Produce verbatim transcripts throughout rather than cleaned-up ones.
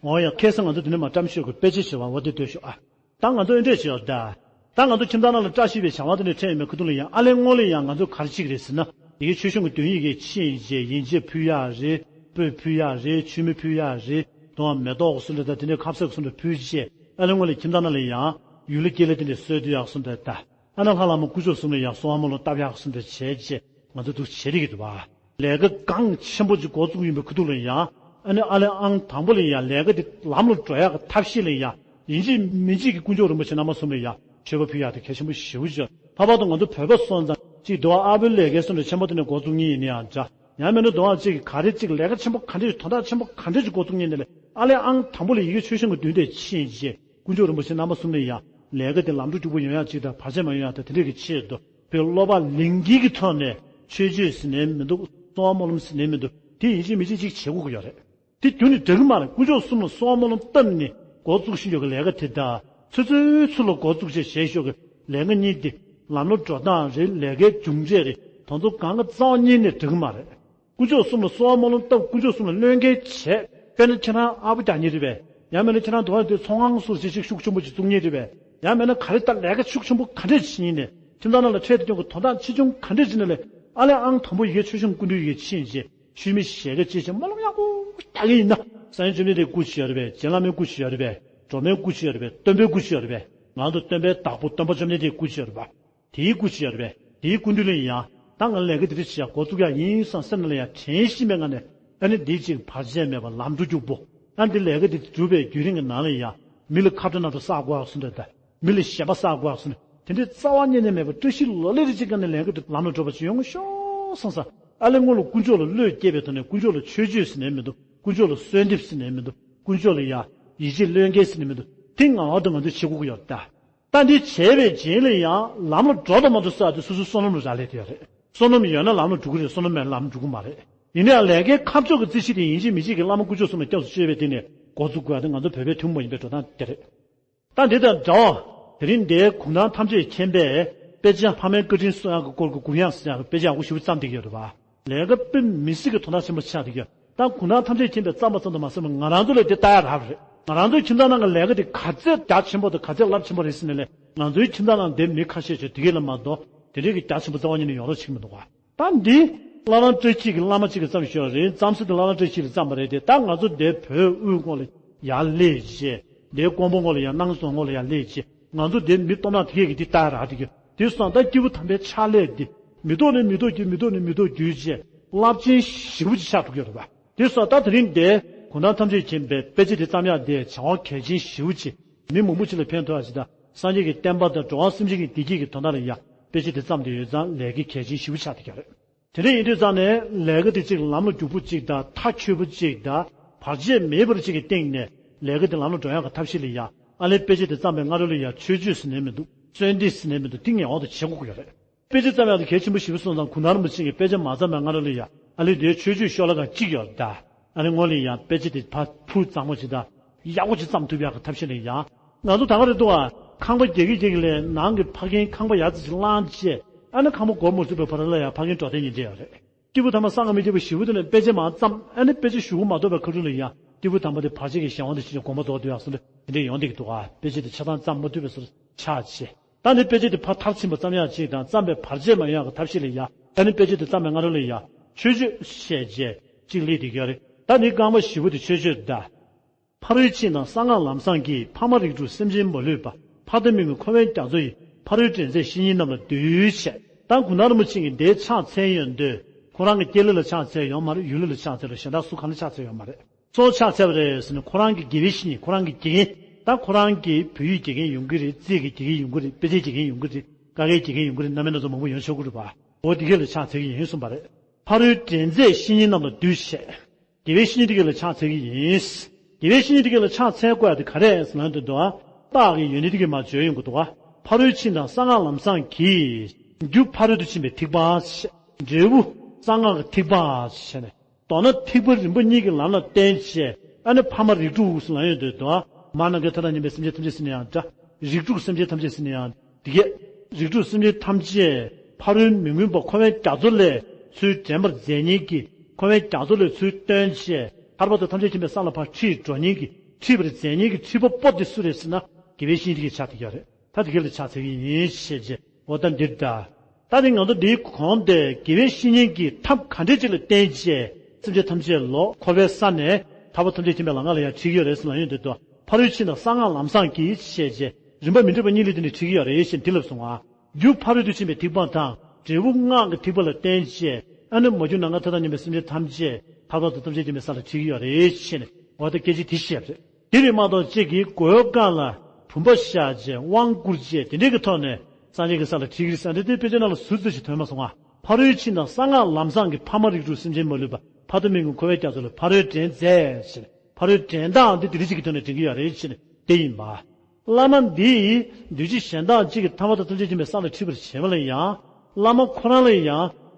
འོ་ཡ། ཁ་སང་ང་ཚོ་དེ་ནས་མར་བཀྲམ་ཤོད་དགོས། དཔེ་ཆ་ཞེས་པ་འོ་དེ་ལྟོས་ཤོག་ཨ། ད་ང་ཚོ་ཨེ་འདྲས་བྱས་ཡོད་ད། ད་ང་ཚོ་ཁྱིམ་ཚང་ནང་ལ་བཀྲ་ཤིས་པའི་བྱ་བ་དེ་འདྲ་འཕྲད་ཡོད་མེད་ཁུ་ཐུག་ལ་ཡང་ཨ་ལས་སྔོན་ལ་ཡང་ང་ཚོ་ག་རེ་བྱེད་ཀྱི་རེད་ཟེར་ན། དེ་གའི་ཆོས་སྐྱོང་གི་དོན་ཡོད་མཁན་ཕྱིན་རྗེས་ཡིན་གཅིག་ཕུལ་ཡག་རེད། སྤོས་ཕུལ་ཡག་རེད། མཆོད་མེ་ཕུལ་ཡག་རེད། དུང་མེ་ཏོག་སུ་འདྲ་དང་དེ་འདྲའི་ཁབ་སེ་སུ་འདྲ་ཕུལ་རྗེས་ཨ་ལས་སྔོན་ལ་ཁྱིམ་ཚང་ནང་ལ་ཡང་ཡུལ་ལ་སྐྱེ་ལེ་དེ་འདྲ་གསོལ་དུ་ཡག་སུ་འདྲ་ད། ཨ་ནི་ལྷ་བླ་མ་དཀོན་མཆོག་གསུམ་ལ་ཡང་གསོལ་བ་སྨོན་ལམ་བཏབ་ཡག་སུ་འདྲ་བྱས་རྗེས་ང་ཚོ་འདུག་བྱེད་དེ་གི་འདུག་བ། ལས་ཀ་གང་ཆེན་པོ་ཅིག་འགོ་བཙུགས་ཡིན་པའི་ཁུ་ཐུག་ལ་ཡང་། ཨ་ནི་ཨ་ལས་ཨང་དང་པོ་ལ་ཡང་ལས་ཀ་དེ་ལམ་ལ་འགྲོ་ཡག་གི་ཐབས་ཤེས་ལ་ཡང་ཡིན་གཅིག་མིན་གཅིག་གི་དཀོན་མཆོག་རིན་པོ་ཆེ་རྣམ་པ་གསུམ་ལ་ཡང་མཆོད་པ་ཕུལ་ཡག་དེ་གལ་ཆེན་པོ་ཞེ་པོ་ཅིག་ལྷག་པར་དུ་ང་ཚོ་བོད་པ་སོང་ཙང་གཅིག་འདུག་བ། ཨ་བོའི་ལས་ཀའི་སོང་ཙང་ཆེན་པོ་དེ་ནས་འགོ་བཙུགས་ངེས་ཡིན་ན་ཡང་འདྲ། ཡང་མིན་ན་འདུག་བ། གཅིག་ག་རེ་གཅིག་ལས་ཀ་ཆེན་པོ་ག་འདྲས་དོན་དག་ཆེན་པོ་ག་འདྲས་ཅིག་འགོ་བཙུགས་ངེས་ནས་ལས་ཨ་ལས་ཨང་དང་པོ་ལ་ཡི་གེ་ཆོས་སྐྱོང་གི་མདུན་དེ་ཕྱིན་རྗེས་དཀོན་མཆོག་རིན་པོ་ཆེ་རྣམ་པ་གསུམ་ལ་ཡང་ལས་ཀ་དེ་ལམ་འགྲོ་རྒྱུག་པོ་ཡོང་ཡག་ཅིག་དང་བར་ཆད་མ་ཡོང་ཡག་དང་དེ་འདྲས་ཀྱི་ཆེད་དུ་བོད་སློབ་པ་ལིང་གིལ་གྱི་ཐོག་ནས་ཆོས་སྤྱོད་ཟེར་ནའི་མི་འདུག་གསོལ་བ་སྨོན་ལམ་ཟེར་ནའི་མི་འདུག་དེ་ཡིན་གཅིག་མིན་གཅིག་ཅིག་བྱེད་དགོས་ཀྱི་ཡོད་རེད། དེ་རྒྱུ་ནི་འགྲིག་གི་མ་རེད། དཀོན་མཆོག་གསུམ་ལ་གསོལ་བ་སྨོན་ལམ་བཏབ་ནས་འགོ་བཙུགས་བཞིན་ཡོད་ཀྱི་ལས་ཀ་དེ་དང་ཚུར་ཚུར་ཚུར་ལ་འགོ་བཙུགས་བྱས་བྱས་ཞོག་གི་ལས་ཀ་གཉིས་དེ་ལམ་ལ་འགྲོ་སྟངས་རེད། ལས་ཀའི་མཇུག་འབྲས་རེད། དེ་ཚོ་གང་ག་རྩ་བ་ཉིད་ནས་འགྲིག་གི་མ་རེད། དཀོན་མཆོག་གསུམ་ལ་གསོལ་བ་སྨོན་ལམ་བཏབ། དཀོན་མཆོག་གསུམ་ལ་བློས་འགེལ་བྱས། དཔེར་ན་ཁྱེད་རང་ཨ་ཕོ་རྒྱག་མཁན་རེད་པས། ཡང་མིན་ན་ཁྱེད་རང་དུང་ཕྱུར་དེ་ཚོང་ཁང་སོར་ཅིག་ཅིག་ཤུགས་ཆེན་པོ་ཅིག་བཙུགས་མཁན་རེད་པས། ཡང་མིན་ན་ག་རེ་ད་ལས་ཀ་ཤུགས་ཆེན་པོ་ག་འདྲས་བྱེད་ཡིན་ནས་ཁྱིམ་ཚང་ནང་ལ་འཕྲད་དེ་ཀྱང་གི་དོན་དག་ཆེ་ཆུང་ག་འདྲས་བྱེད་ན་ལས་ཨ་ལས་ཨང་དང་པོ་ཡི་གེ་ཆོས་སྐྱོང་སྐུ་མདུན་ཡི་གེ་ཕྱིན་རྗེས་མཆོད་མེ་ཞལ་ག་བཅད་བྱས་སྨོན་ལམ་ཡག་པོ་རྒྱག་གི་ཡིན་ན། སངས་རྒྱས་བཅོམ་ལྡན་འདས་སྐུ་ཅིག་ཡོད་རེད་པས། རྗེ་བླ་མའི་སྐུ་ཅིག་ཡོད་རེད་པས། སྒྲོལ་མའི་སྐུ་ཅིག་ཡོད་རེད་པས། སྟོན་པའི་སྐུ་ཅིག་ཡོད་རེད་པས། ང་ཚོ་སྟོན་པའི་བདག་པོ་སྟོན་པ་བཅོམ་ལྡན་འདས་སྐུ་ཅིག་ཡོད་རེད་པ། དེའི་སྐུ་ཅིག་ཡོད་རེད་པས། དེའི་སྐུ་མདུན་ལ་ཡང་ད་ང་ལས་ཀ་འདི་འདྲ་བྱེད་ཡག་འགོ་བཙུགས་ཡག་ཡིན་བསམ་སེམས་ནང་ལ་ཡང་དྲན་ཤེས་པའི་ངང་ནས་ཨ་ནི་འདི་གཅིག་བར་ཆད་མེད་པ་ལམ་འགྲོ་རྒྱུག་པོ། ཨ་འདི་ལས་ཀ་འདི་སྒྲུབ་པའི་བརྒྱུད་རིམ་གྱི་ནང་ལ་ཡང་མི་ལ་ཁ་བྲལ་ན་འགྲོ་བསགས་དགོས་ཡག་སུ་འདྲ་ད། མི་ལ་ཞེན་པ་བསགས་དགོས་ཡག་སུ་འདྲ། དེ་འདྲའི་རྩ་བ་ཉིད་ནས་མེད་པ་བཀྲ་ཤིས་ལོ་ལེགས་རེ་གཅིག་ག་ནས་ལས་ཀ་འདི་ལམ་ལ་འགྲོ་བ་ཅིག་ཡོང་ཤོག་བསམ་ས། ཨ་ལས་སྔོན་ལ་དཀོན་མཆོག་ལ་བློས་བསྐྱེད་པའི་ཐོག་ནས་དཀོན་མཆོག་ལ་མཆོད་བརྗོད་ཟེར་ནའི་མི་འདུག་དཀོན་མཆོག་ལ་གསོལ་འདེབས་ཟེར་ནའི་མི་འདུག་དཀོན་མཆོག་ལ་ཡང་ཡིད་ཆེས་བློས་འགེལ་ཟེར་ནའི་མི་འདུག་དེ་ངེས་པར་དུ་ང་ཚོས་བྱེད་དགོས་ཀྱི་ཡོད་ད། ད་འདི་བྱས་པའི་རྗེས་ལ་ཡང་ལམ་ལ་འགྲོ་དང་མ་འགྲོ་ས་དེ་སོ་སོའི་བསོད་ནམས་ལ་རག་ལས་དེ་ཡོད་རེད། བསོད་ནམས་ཡོད་ན་ལམ་ལ་འགྲོ་གི་རེད། བསོད་ནམས་མེད་ན་ལམ་འགྲོ་གི་མ་རེད། ཡིན་ནའང་ལས་ཀའི་ཁ་ཕྱོགས་ཀྱི་རྩིས་གཞི་དེ་ཡིན་གཅིག་མིན་གཅིག་གི་བླ་མ་དཀོན་མཆོག་གསུམ་ལ་སྐྱབས་སུ་མཆིའོ་བྱས་པའི་སྟེང་ནས་འགོ་འཛུགས་དགོས་ཡག་དེ་ང་ཚོ་བོད་པའི་ཐུན་མོང་མ་ཡིན་པའི་འགྲོ་སྟངས་དེ་རེད། ད་འདི་དང་འདྲ་བ། དེ་རིང་འདིའི་གུང་ཐང་ཐམས་ཅད་མཁྱེན་པས་དཔེ་ཆ་ཕ་མའི་བཀའ་དྲིན་གསོ་ཡག་གི་སྐོར་གྱི་གུ་ཡངས་ཟེར་ཡག་གི་དཔེ་ཆ་ཡག་པོ་ཞེ་པོ་བརྩམས་བསྡད་ཀྱི་ཡོད་རེད་བ། ལས་ཀ་དཔེ་མི་སྲིད་ཀྱི་དོན་དག་ཆེན་པོ་ཆགས་བསྡད་ཀྱི་ཡོད། ད་གུང་ཐང་ཐམས་ཅད་མཁྱེན་པས་བརྩམས་པ་ཙམ་དུ་མ་ཟད་པར་ང་རང་ཚོ་ལ་དེ་ལྟ་ཡག་རག་རེད། ང་རང་ཚོའི་ཁྱིམ་ཚང་ནང་གི་ལས་ཀ་དེ་ག་ཚད་རྒྱ་ཆེན་པོ་དང་ག་ཚད་རླབས་ཆེན་པོ་རེད་ཟེར་ནས་ལས་ང་ཚོའི་ཁྱིམ་ཚང་ནང་བསྡད་མི་ཁ་ཤས་ཤིག་དེ་གས་ལ་མ་གཏོགས་དེ་འདྲའི་གི་རྒྱ་ཆེན་པོ་རྩ་བ་ཉིད་ནས་ཡོང་རོགས་བྱེད་ཀྱི་མི་འདུག་ག་ད་འདི་བླ་བྲང་བཀྲ་ཤིས་ཀྱི་བླ་མ་གཅིག་གིས་བརྩམས་ཤོག་རེད། བརྩམས་ས་དེ་བླ་བྲང་བཀྲ་ཤིས་ལ་བརྩམས་པ་རེད་དེ། ད་ང་ཚོ་འདིར་བོད་དབུས་ཁོངས་ལ་ཡར་སླེབས་རྗེས། འདིར་ཀོང་པོ་ཁོངས་ལ་ཡར་སྣང་རྫོང་ཁོངས་ལ་ཡར་སླེབས་རྗེས། ང་ཚོ་འདིར་མི་སྟོབས་ནག་དེ་གས་ཀྱིས་འདི་ལྟ་ཡག་རག་བསྡད་ཀྱི་ཡོད། དེ་སོང་ཙང་ད་སྐྱེས་བུ་དམ་པའི་ཕྱག་ལས་འདི་མི་ཐོག་ནས་མི་ཐོག་བརྒྱུད། མི་ཐོག་ནས་མི་ཐོག་བརྒྱུད་བྱས་རླབས་ཆེན་ཞེ་པོ་ཅིག་ཆགས་འགྲོ་གི་ཡོད་རེད་པ། དེ་སོང་ཙང་ད་དེ་རིང་འདིར་གུང་ཐང་ཐམས་ཅད་མཁྱེན་པའི་དཔེ་ཆ་དེ་བརྩམས་ཡག་དེ་བྱ་བ་གལ་ཆེན་ཞེ་པོ་ཅིག་མི་མང་པོ་ཅིག་ལ་ཕན་ཐོགས་ཡག་ཅིག་དང་། སངས་རྒྱས་ཀྱི་བསྟན་པ་དང་འགྲོ་བ་སེམས་ཅན་གྱི་བདེ་སྐྱིད་ཀྱི་དོན་དག་ལ་ཡང་དཔེ་ཆ་དེ་བརྩམས་བསྡད་ཡོད་ཙང་ལས་ཀ་གལ་ཆེན་ཞེ་པོ་ཆགས་བསྡད་ཀྱི་ཡོད་རེད། དེ་འདྲ་ཡིན་དུས་ཙང་ནས་ལས་ཀ་དེ་གཅིག་ལམ་ལ་རྒྱུག་པོ་གཅིག་དང་མཐའ་འཁྱོལ་པོ་གཅིག་དང་བར་ཆད་མེད་པ་གཅིག་གི་སྟེང་ནས་ལས་ཀ་དེ་ལམ་ལ་འགྲོ་ཡག་གི་ཐབས་ཤེས་ལ་ཡང་ཨ་ལས་དཔེ་ཆ་དེ་བརྩམས་པའི་སྔ་རོལ་ལ་ཡང་མཆོད་བརྗོད་ཟེར་ནའི་མི་འདུག་གསོལ་འདེབས་ཟེར་ནའི་མི་འདུག་དེ་ངེས་པར་དུ་བྱེད་དགོས་ཀྱི་ཡོད་རེད། དཔེ་ཆ་བརྩམས་ཡག་དེ་གལ་ཆེན་པོ་ཞེ་པོ་སོང་ཙང་གུང་ཐང་རིན་པོ་ཆེ་གིས་དཔེ་ཆ་མ་བརྩམས་པའི་སྔ་རོལ་ལ་ཡང་ཨ་ལས་འདིའི་མཆོད་བརྗོད་ཤོ་ལོ་ཀ་གཅིག་ཡོད་རེད་ད། ཨ་ནི་སྔོན་ལ་ཡང་དཔེ་ཆ་དེ་ཕར་ཕུགས་གཙང་མ་ཅིག་དང་ཡག་པོ་ཅིག་བརྩམས་ཐུབ་ཡག་གི་ཐབས་ཤེས་ལ་ཡང་། ང་ཚོ་ད་ག་རེ་འདུག་ཨ། ཁང་པ་རྒྱག་གིན་རྒྱག་གིན་ལས་ནང་གི་ཕ་རྒན་ཁང་པ་ཡར་ཙམ་ཅིག་བསླངས་བྱས། ཨ་ནི་ཁང་པ་འགོ་མ་ཚུགས་པའི་བར་ལ་ཡང་ཕ་རྒན་འགྲོ་དོན་ཡིན་འདྲ་ཡོད་རེད། སྐྱེས་བུ་དམ་པ་གསང་སྔགས་མི་ཁྱབ་པ་ཞེ་པོ་དེ་ནས་དཔེ་ཆ་མར་བརྩམས། ཨ་ནི་དཔེ་ཆ་ཞུ་གུ་མ་ཐོབ་པའི་ཁ་ཐུག་ལ་ཡང་སྐྱེས་བུ་དམ་པ་དེ་བར་ཆད་ཀྱི་གཞན་དབང་དུ་བྱས་ནས་དགོངས་པ་རྫོགས་བསྡད་ཡག་སོགས་དེ་འདྲ་ཡོང་བསྡད་ཀྱི་འདུག་ཨ། དཔེ་ཆ་དེ་ཆ་ཚང་བརྩམས་མ་ཐུབ་པའི་བཟོ་འདྲ་ཆགས་བྱས། ད་ནི་དཔེ་ཆ་དེ་ཕར་མཐར་ཕྱིན་པ་བརྩམས་ཡག་ཅིག་དང་བརྩམས་པའི་བར་ཆད་མ་ཡོང་ཡག་གི་ཐབས་ཤེས་ལ་ཡ། ད་ནི་དཔེ་ཆ་དེ་བརྩམས་པའི་སྔ་རོལ་ལ་ཡ། མཆོད་བརྗོད་བཤད་བྱས་གཅིག་སླེབས་བསྡད་ཀྱི་ཡོད་རེད། ད་ནི་རྐང་པ་བཞི་པོ་དེ་མཆོད་བརྗོད་ད། ཕ་རོལ་ཕྱིན་དང་གསང་སྔགས་ལམ་བཟང་གི། ཕ་མ་རིགས་དྲུག་སེམས་ཅན་མ་ལུས་པ། ཕ་མཐའ་མི་མངོན་འཁོར་བའི་རྒྱ་མཚོ་ཡི། ཕ་རོལ་འདྲེན་མཛད་བཤེས་གཉེན་རྣམས་ལ་འདུད་བྱས། ད་གུང་ཐང་རིན་པོ་ཆེ་གིས་འདིའི་ཕྱག་འཚལ་ཡོང་དུས་ཁོ་རང་གི་སྐྱེ་ལུགས་ལ་ཕྱག་འཚལ་ཡོད་མ་རེད། ཡུལ་ལུགས་ལ་ཕྱག་འཚལ་རེད། གཞན་དག་སུ་གང་ལ་ཕྱག་འཚལ་ཡོད་མ་རེད། གཙོ་བོ་ཕྱག་འཚལ་བ་རེད་ཟེར་ནས་ཁོ་རང་གི་དགེ་བའི་བཤེས་གཉེན། ཁོ་རང་གི་དགེ་རྒན། ད་ཁོ་རང་གི་བོད་ཡིག་དགེ་རྒན་ཡོང་གི་རེད། རྩིས་ཀྱི་དགེ་རྒན་ཡོང་གི་རེད། དཔེ་ཆའི་དགེ་རྒན་ཡོང་གི་རེད། ཀ་ཁའི་དགེ་རྒན་ཡོང་གི་རེད། རྣམ་པ་སྣ་ཚོགས་མང་པོ་ཡོང་ཆོག་གི་རེད་པ། འོ་དེ་གས་ལ་ཕྱག་འཚལ་གྱི་ཡིན་གསུངས་པ་རེད། ཕ་རོལ་འདྲེན་མཛད་བཤེས་གཉེན་རྣམས་ལ་འདུད་བྱས། དགེ་བའི་བཤེས་གཉེན་དེ་གས་ལ་ཕྱག་འཚལ་གྱི་ཡིན། དགེ་བའི་བཤེས་གཉེན་དེ་གས་ལ་ཕྱག་འཚལ་དགོས་ཡག་དེ་ག་རེ་རེད་ཟེར་ན། འདི་འདུག་ཨ། རྟགས་ཀྱི་ཡོན་ཏན་དེ་གས་མར་བརྗོད་ཡོང་གི་འདུག་ཨ། ཕ་རོལ་ཕྱིན་དང་གསང་སྔགས་ལམ་བཟང་གི། རྒྱུ་ཕ་རོལ་ཏུ་ཕྱིན་པའི་ཐེག་པ་ཞེས། འབྲས་བུ་གསང་སྔགས་ཀྱི་ཐེག་པ་ཞེས་ནས། མདོར་ན་ཐེག་པ་རིམ་པ་གཉིས་ཀྱི་ལམ་ལ་བརྟེན་བྱས། ཨ་ནི་ཕ་མ་རིགས་དྲུག་ཟེར་ལབ་ཡོང་དུས་དང་། མ་ནམ་མཁའི་མཐའ་དང་མཉམ་པའི་སེམས་ཅན་ཐམས་ཅད་ཟེར་ན་ཡང་འདྲ། རིགས་དྲུག་སེམས་ཅན་ཐམས་ཅད་ཟེར་ན་ཡང་འདི་གས། རིགས་དྲུག་སེམས་ཅན་ཐམས་ཅད་ཕ་རོལ་མི་མངོན་པ་འཁོར་བའི་རྒྱ་མཚོ་ལས་ཚུར་འདྲེན་པར་མཛད་མཁན་གྱི། འཁོར་བའི་རྒྱ་མཚོ་ལས་ཚུར་བཏོན་བྱས། ཐར་པ་དང་ཐམས་ཅད་མཁྱེན་པའི་ས་ལ་ཕར་ཁྲིད་འགྲོ་མཁན་གྱི། ཁྲིད་པར་མཛད་མཁན་གྱི་ཁྲིད་པ་པོ་དེ་སུ་རེད་ཟེར་ན། དགེ་བའི་བཤེས་གཉེན་དེ་གིས་ཆགས་བསྡད་ཡོད་རེད། ད་དེ་ག་ལ་ཕྱག་འཚལ་གྱི་ཡིན་ཞེས་བྱས། འོ་ད་འདིར་ད། ད་ནི་ང་ཚོ་འདིའི་གོང་དེ་དགེ་བའི་བཤེས་གཉེན་གྱིས་ཐབས་ག་འདྲ་ཅིག་ལ་བརྟེན་བྱས་སེམས་ཅན་ཐམས་ཅད་ལོག་འཁོར་བའི་ས་ནས་ཐར་པ་ཐམས་ཅད་མཁྱེན་པའི་ལམ་ཁ་ལ་ཡང་ཁྲིད་ཀྱི་ཡོད་རེད་ཟེར་ལབ་ཡོང་དུས། ད་ཕ་རོལ་ཕྱིན་དང་གསང་སྔགས་ལམ་བཟང་གིས་ཞེས་བྱས། རིམ་པ་མི་འདྲ་བ་གཉིས་ལ་བརྟེན་ནས་ཁྲིད་ཀྱི་ཡོད་རེད་ཞེས་འདི་ལབ་སོང་ང་། རྒྱུ་ཕ་རོལ་ཏུ་ཕྱིན་པའི་ཐེག་པ་དང་འབྲས་བུ་སྔགས་ཀྱི་ཐེག་པ་ལ་བརྟེན་བྱས། ཨ་ནི་མ་གྱུར་ནམ་མཁའི་མཐའ་དང་མཉམ་པའི་སེམས་ཅན་ཐམས་ཅད་ཐར་པ་དང་ཐམས་ཅད་མཁྱེན་པའི་ས་ལ་ཁྲིད་ཀྱི་ཡོད་རེད་ཞེས་ནས། འོ་ད་སྐད་ཆ་དེ་བཤད་པ་རེད། དེ་རེད་མ་གཏོགས་གཅིག་གིས་གོས་དཀར་ལ་བུམ་པ་བཞག་བྱས་དབང་བསྐུར་བྱས་དེ་འདྲའི་གི་ཐོག་ནས་སངས་རྒྱས་ཀྱི་ས་ལ་ཁྲིད་ཀྱི་རེད་ཟེར་འདི་དེ་དཔེ་ཆ་ནང་ལ་ཟུར་ཙམ་ཞིག་ཐོན་མ་སོང་ང་། ཕ་རོལ་ཕྱིན་དང་གསང་སྔགས་ལམ་བཟང་གི་ཕ་མ་རིགས་དྲུག་སེམས་ཅན་མ་ལུས་པ་ཕ་མཐའ་མིག་གི་འཁོར་བའི་རྒྱ་མཚོ་ལ་ཕ་རོལ་འདྲེན་མཛད་ཞེས། ཕ་རོལ་འདྲེན་སྟངས་འདི་དེ་འདྲ་ཅིག་གི་ཐོག་ནས་འདྲེན་གྱི་ཡོད་རེད་ཅེས་དེ་ཡིན་པ། བླ་མ་འདིས་འདུས་བྱས་གཞན་དག་གཅིག་གིས་ཐར་པ་དང་ཐམས་ཅད་མཁྱེན་པའི་ས་ལ་ཁྲིད་པར་བྱེད་པ་ལ་ཡང་། བླ་མ་ཁོ་རང་ལ་ཡང་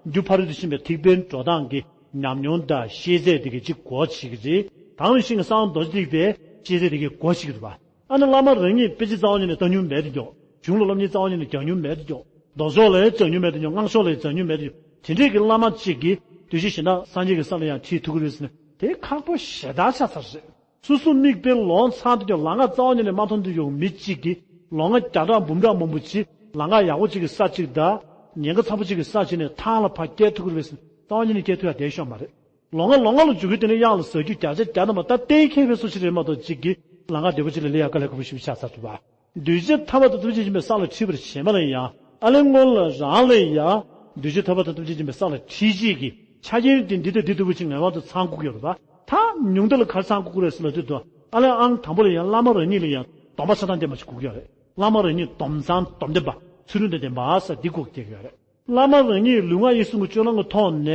རྒྱུ་ཕ་རོལ་ཏུ་ཕྱིན་པའི་ཐེག་པའི་འགྲོ་སྟངས་ཀྱི་ཉམས་མྱོང་དང་ཤེས་ཚད་དེ་གི་གཅིག་དགོས་བྱེད་ཀྱི་རེད། དེ་བཞིན་གྱི་གསང་བ་རྡོ་རྗེ་ཐེག་པའི་ཤེས་ཚད་དེ་གི་དགོས་བྱེད་ཀྱི་རེད་པ། ཨ་ནི་བླ་མ་རང་ཉིད་དཔེ་ཆ་རྩ་བ་ཉིད་ནས་ལྟ་མྱོང་མེད་དུ་འཇོག་གཞུང་ལ་སློབ་གཉེར་རྩ་བ་ཉིད་ནས་རྒྱག་མྱོང་མེད་དུ་འཇོག་ལྡོག་ཕྱོགས་ལ་ཡང་སྦྱང་མྱོང་མེད་དུ་འཇོག་སྔགས་ཕྱོགས་ལ་ཡང་སྦྱང་མྱོང་མེད་དུ་འཇོག་དེ་འདྲས་ཀྱི་བླ་མ་གཅིག་གིས་འདུས་བྱས་གཞན་དག་སངས་རྒྱས་ཀྱི་ས་ལ་ཡང་ཁྲིད་ཐུབ་ཀྱི་རེད་ཟེར་ན་དེ་ཁག་པོ་ཞེ་དྲག་ཆགས་ཚར་རེད། སོ་སོ་མིག་དཔེ་ལོང་ཚར་དུ་ཀྱང་ལམ་ཁ་རྩ་བ་ཉིད་ནས་མ་མཐོང་དུ་ཡོང་མི་གཅིག་གིས་ལོང་བ་བརྒྱ་ཕྲག་འབུམ་ཕྲག་མང་པོ་ཅིག་ལམ་ཁ་ཡག་པོ་གཅིག་གི་ས་གཅིག་དང་ཉེན་ཁ་ཚ་པོ་གཅིག་གི་ས་གཅིག་ནས་ཐང་ལ་ཕར་བསྐྱལ་ཐུབ་ཀྱི་རེད་པས་རྩ་བ་ཉིད་ནས་བསྐྱལ་ཐུབ་ཡ་བསྡད་ཤོག་མ་རེད། ལོང་བ་ལོང་བ་ལ་འཇུག་རྒྱུ་དེ་ནི་གཡང་ལ་ཟག་རྒྱུ་བརྒྱ་ཆ་བརྒྱ་ཐམ་པ་ད་གཏན་འཁེལ་བའི་སུ་ཞིག་རེད་མ་གཏོགས་གཅིག་གིས་ལམ་ཁ་བདེ་པོ་གཅིག་ལ་སླེབས་ཡ་དཀའ་ལས་ཁག་པོ་ཞེ་པོ་ཆགས་ཚར་འདུག་པ། འདུས་བྱས་ཐར་པ་དང་ཐམས་ཅད་མཁྱེན་པའི་ས་ལ་ཁྲིད་པར་བྱེད་པ་ལ་ཡང་ཨ་ལས་སྔོན་ལ་རང་ལ་ཡང་འདུས་བྱས་ཐར་པ་དང་ཐམས་ཅད་མཁྱེན་པའི་ས་ལ་ཁྲིད་བྱེད་ཀྱི་ཆ་རྐྱེན་དེ་འདི་དང་འདི་ལྟ་བུ་ཅིག་ངེས་པར་དུ་ཚང་དགོས་ཀྱི་ཡོད་རེད་པ། ད་ཉུང་མཐའ་ལ་ག་རེ་ཚང་དགོས་ཀྱི་རེད་ཟེར་ལབ་དུས་དུ་ཨ་ལས་ཨང་དང་པོ་ལ་ཡང་བླ་མ་རང་ཉིད་ལ་ཡང་སྡོམ་པ་ཆ་ཚང་ལྡན་པ་ཞིག་དགོས་ཀྱི་ཡོད་རེད། བླ་མ་རང་ཉིད་སྡོམ་ཚང་སྡོམ་ལྡན་པ་ཚུལ་ཁྲིམས་དང་ལྡན་པ་ཟེར་འདི་དགོས་ཀྱི་ཡོད་རེད། བླ་མ་རང་ཉིད་ལུས་ངག་ཡིད་གསུམ་གྱི་སྤྱོད་ལམ་གྱི་ཐོག་ནས་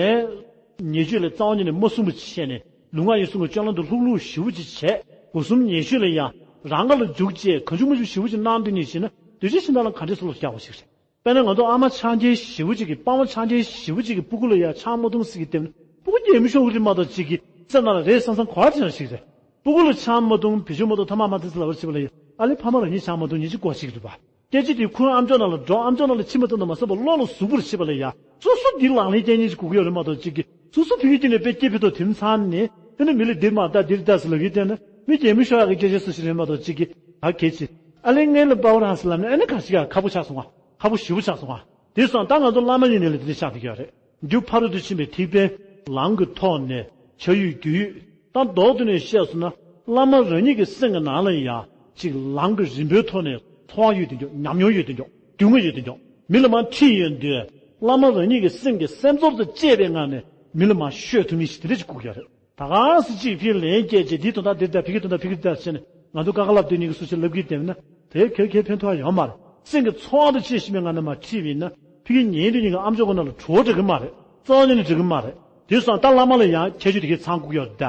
ཉེས་སྤྱོད་ལ་རྩ་བ་ཉིད་ནས་མ་བསྲུངས་པ་བྱས་ནས་ལུས་ངག་ཡིད་གསུམ་གྱི་སྤྱོད་ལམ་དུ་ལྷུག་ལྷུག་ཞེ་པོ་ཅིག་བྱས། སྒོ་གསུམ་ཉེས་སྤྱོད་ལ་ཡང་རང་དགའ་ལ་འཇུག་བྱས་གང་བྱུང་མང་བྱུང་ཞེ་པོ་ཅིག་གནང་དུས་ཉིད་བྱས་ན་འདུས་བྱས་གཞན་དག་ལ་ག་འདྲས་སུ་ལོག་རྒྱག་པ་ཞིག་རེད། དཔེར་ན་ང་ཚོ་ཨ་མ་ཆང་རྐྱལ་ཞེ་པོ་ཅིག་གིས་པ་མ་ཆང་རྐྱལ་ཞེ་པོ་ཅིག་གིས་སྤུ་གུ་ལ་ཡང་ཆང་མ་འཐུང་ཟེར་གྱི་བསྡད་ན་སྤུ་གུ་སྐྱེ་མི་ཤོར་གི་རེད་མ་གཏོགས་གཅིག་གིས་སེམས་ནང་ལ་རེད་བསམ་བསམ་གོ་བ་དེ་འདྲ་ཞིག་རེད། སྤུ་གུ་ལ་ཆང་མ་འཐུང་བེད་སྤྱོད་མ་གཏོང་ཐ་མག་མ་འཐེན་ཟེར་ལབ་པ་བྱས་པ་ལ་ཡང་ཨ་ལས་ཕ་མ་རང་ཉིད་ཆང་མ་འཐུང་ཉིན་གཅིག་དགོས་ཞིག་རེད་པ། སྐད་ཆ་དེ་ཁོ་རང་ཨམ་ཅོག་ནང་ལ་འགྲོ་ཨམ་ཅོག་ནང་ལ་ཕྱིན་པ་ཙམ་དུ་མ་ཟད་པར་བློ་ལ་ཟུག་པར་བྱེད་པ་ལ་ཡ། སོ་སོ་འདི་ལག་ལེན་བསྟན་ཉིན་ཞིག་དགོས་ཀྱི་ཡོད་རེད་མ་གཏོགས་གཅིག་གིས་སོ་སོ་ཕ་གི་སྐྱེ་ནས་དཔེ་སྐྱེ་ཕི་ཐོག་དེམ་ཚང་ནས་ཨ་ནི་མི་ལ་འདིར་མ་ལྟ་འདིར་ལྟ་ཟེར་ལབ་ཀྱི་བསྡད་ན་མི་སྐྱེ་མི་ཤོར་ཡག་གི་སྐད་ཆ་སུ་ཞིག་རེད་མ་གཏོགས་གཅིག་གིས་ད་གལ་ཆེ། ཨ་ལས་ངའི་ལ་པའོ་རང་ཟེར་ལབ་ནས་ཨ་ནི་ག་ཞིག་ཡ་ཁག་པོ་ཆགས་སོང་ང་། ཁག་པོ་ཞེ་པོ་ཆགས་སོང་ང་། དེ་སོང་ད་ང་ཚོ་བླ་མ་ཡིན་ནས་ལ་དེ་འདྲ་ཆགས་བསྡད་ཀྱི་ཡོད་རེད། རྒྱུ་ཕ་རོལ་ཏུ་ཕྱིན་པའི་ཐེག་པའི་ལམ་གྱི་ཐོག་ནས་ཆ་ཡོད་རྒྱུས་ཡོད། ད་མདོར་བསྡུས་ནས་བཤད་སོང་ན་བླ་མ་རང་ཉིད་ཀྱི་སེམས་ཀྱི་ནང་ལ་ཡང་ཅིག་ལམ་གྱི་རིམ་པའི་ཐོག་ནས་ཚོར་བ་ཡོད་དེ་འཇོག་ཉམས་མྱོང་ཡོད་དེ་འཇོག་རྒྱུས་མངའ་ཡོད་དེ་འཇོག་མི་ལ་མར་ཁྲིད་ཡོང་དུས་བླ་མ་རང་ཉིད་ཀྱི་སེམས་ཀྱི་སེམས་ཚོར་དང་བཅས་པའི་ངང་ནས་མི་ལ་མར་ཤོད་ཐུབ་མི་ཞིག་དེ་འདྲ་ཞིག་དགོས་ཀྱི་ཡོད་རེད། ད་ག་སེ་གཅིག་ཕི་ལན་སྐྱེལ་རྗེས་འདིའི་དོན་དག་འདིར་ལྟ་ཕི་གི་དོན་དག་ཕི་གི་ལྟ་བྱས་ནས་ང་ཚོ་ཀ་ཁ་ལབ་དུས་ཉིན་གྱི་སུ་ཞིག་ལབ་གི་བསྡད་ན་དེ་ཁྱོད་ཁྱོད་ཕན་ཐོགས་ཡོད་མ་རེད། སེམས་ཀྱི་ཚོར་བ་དང་བཅས་ཤིང་མའི་ངང་ནས་མར་ཁྲིད་པ་ཡིན་ན་ཕི་གི་ཉིན་དུ་ཉིན་གྱི་ཨམ་ཅོག་གི་ནང་ལ་བྲོ་བ་འགྲིག་གི་མ་རེད། རྩ་བ་ཉིད་ནས་འགྲིག་གི་མ་རེད། དེ་སོང་ད་བླ་མ་ལ་ཡང་ཁྱད་ཆོས་དེ་གས་ཚང་དགོས་ཀྱི་ཡོད་ད།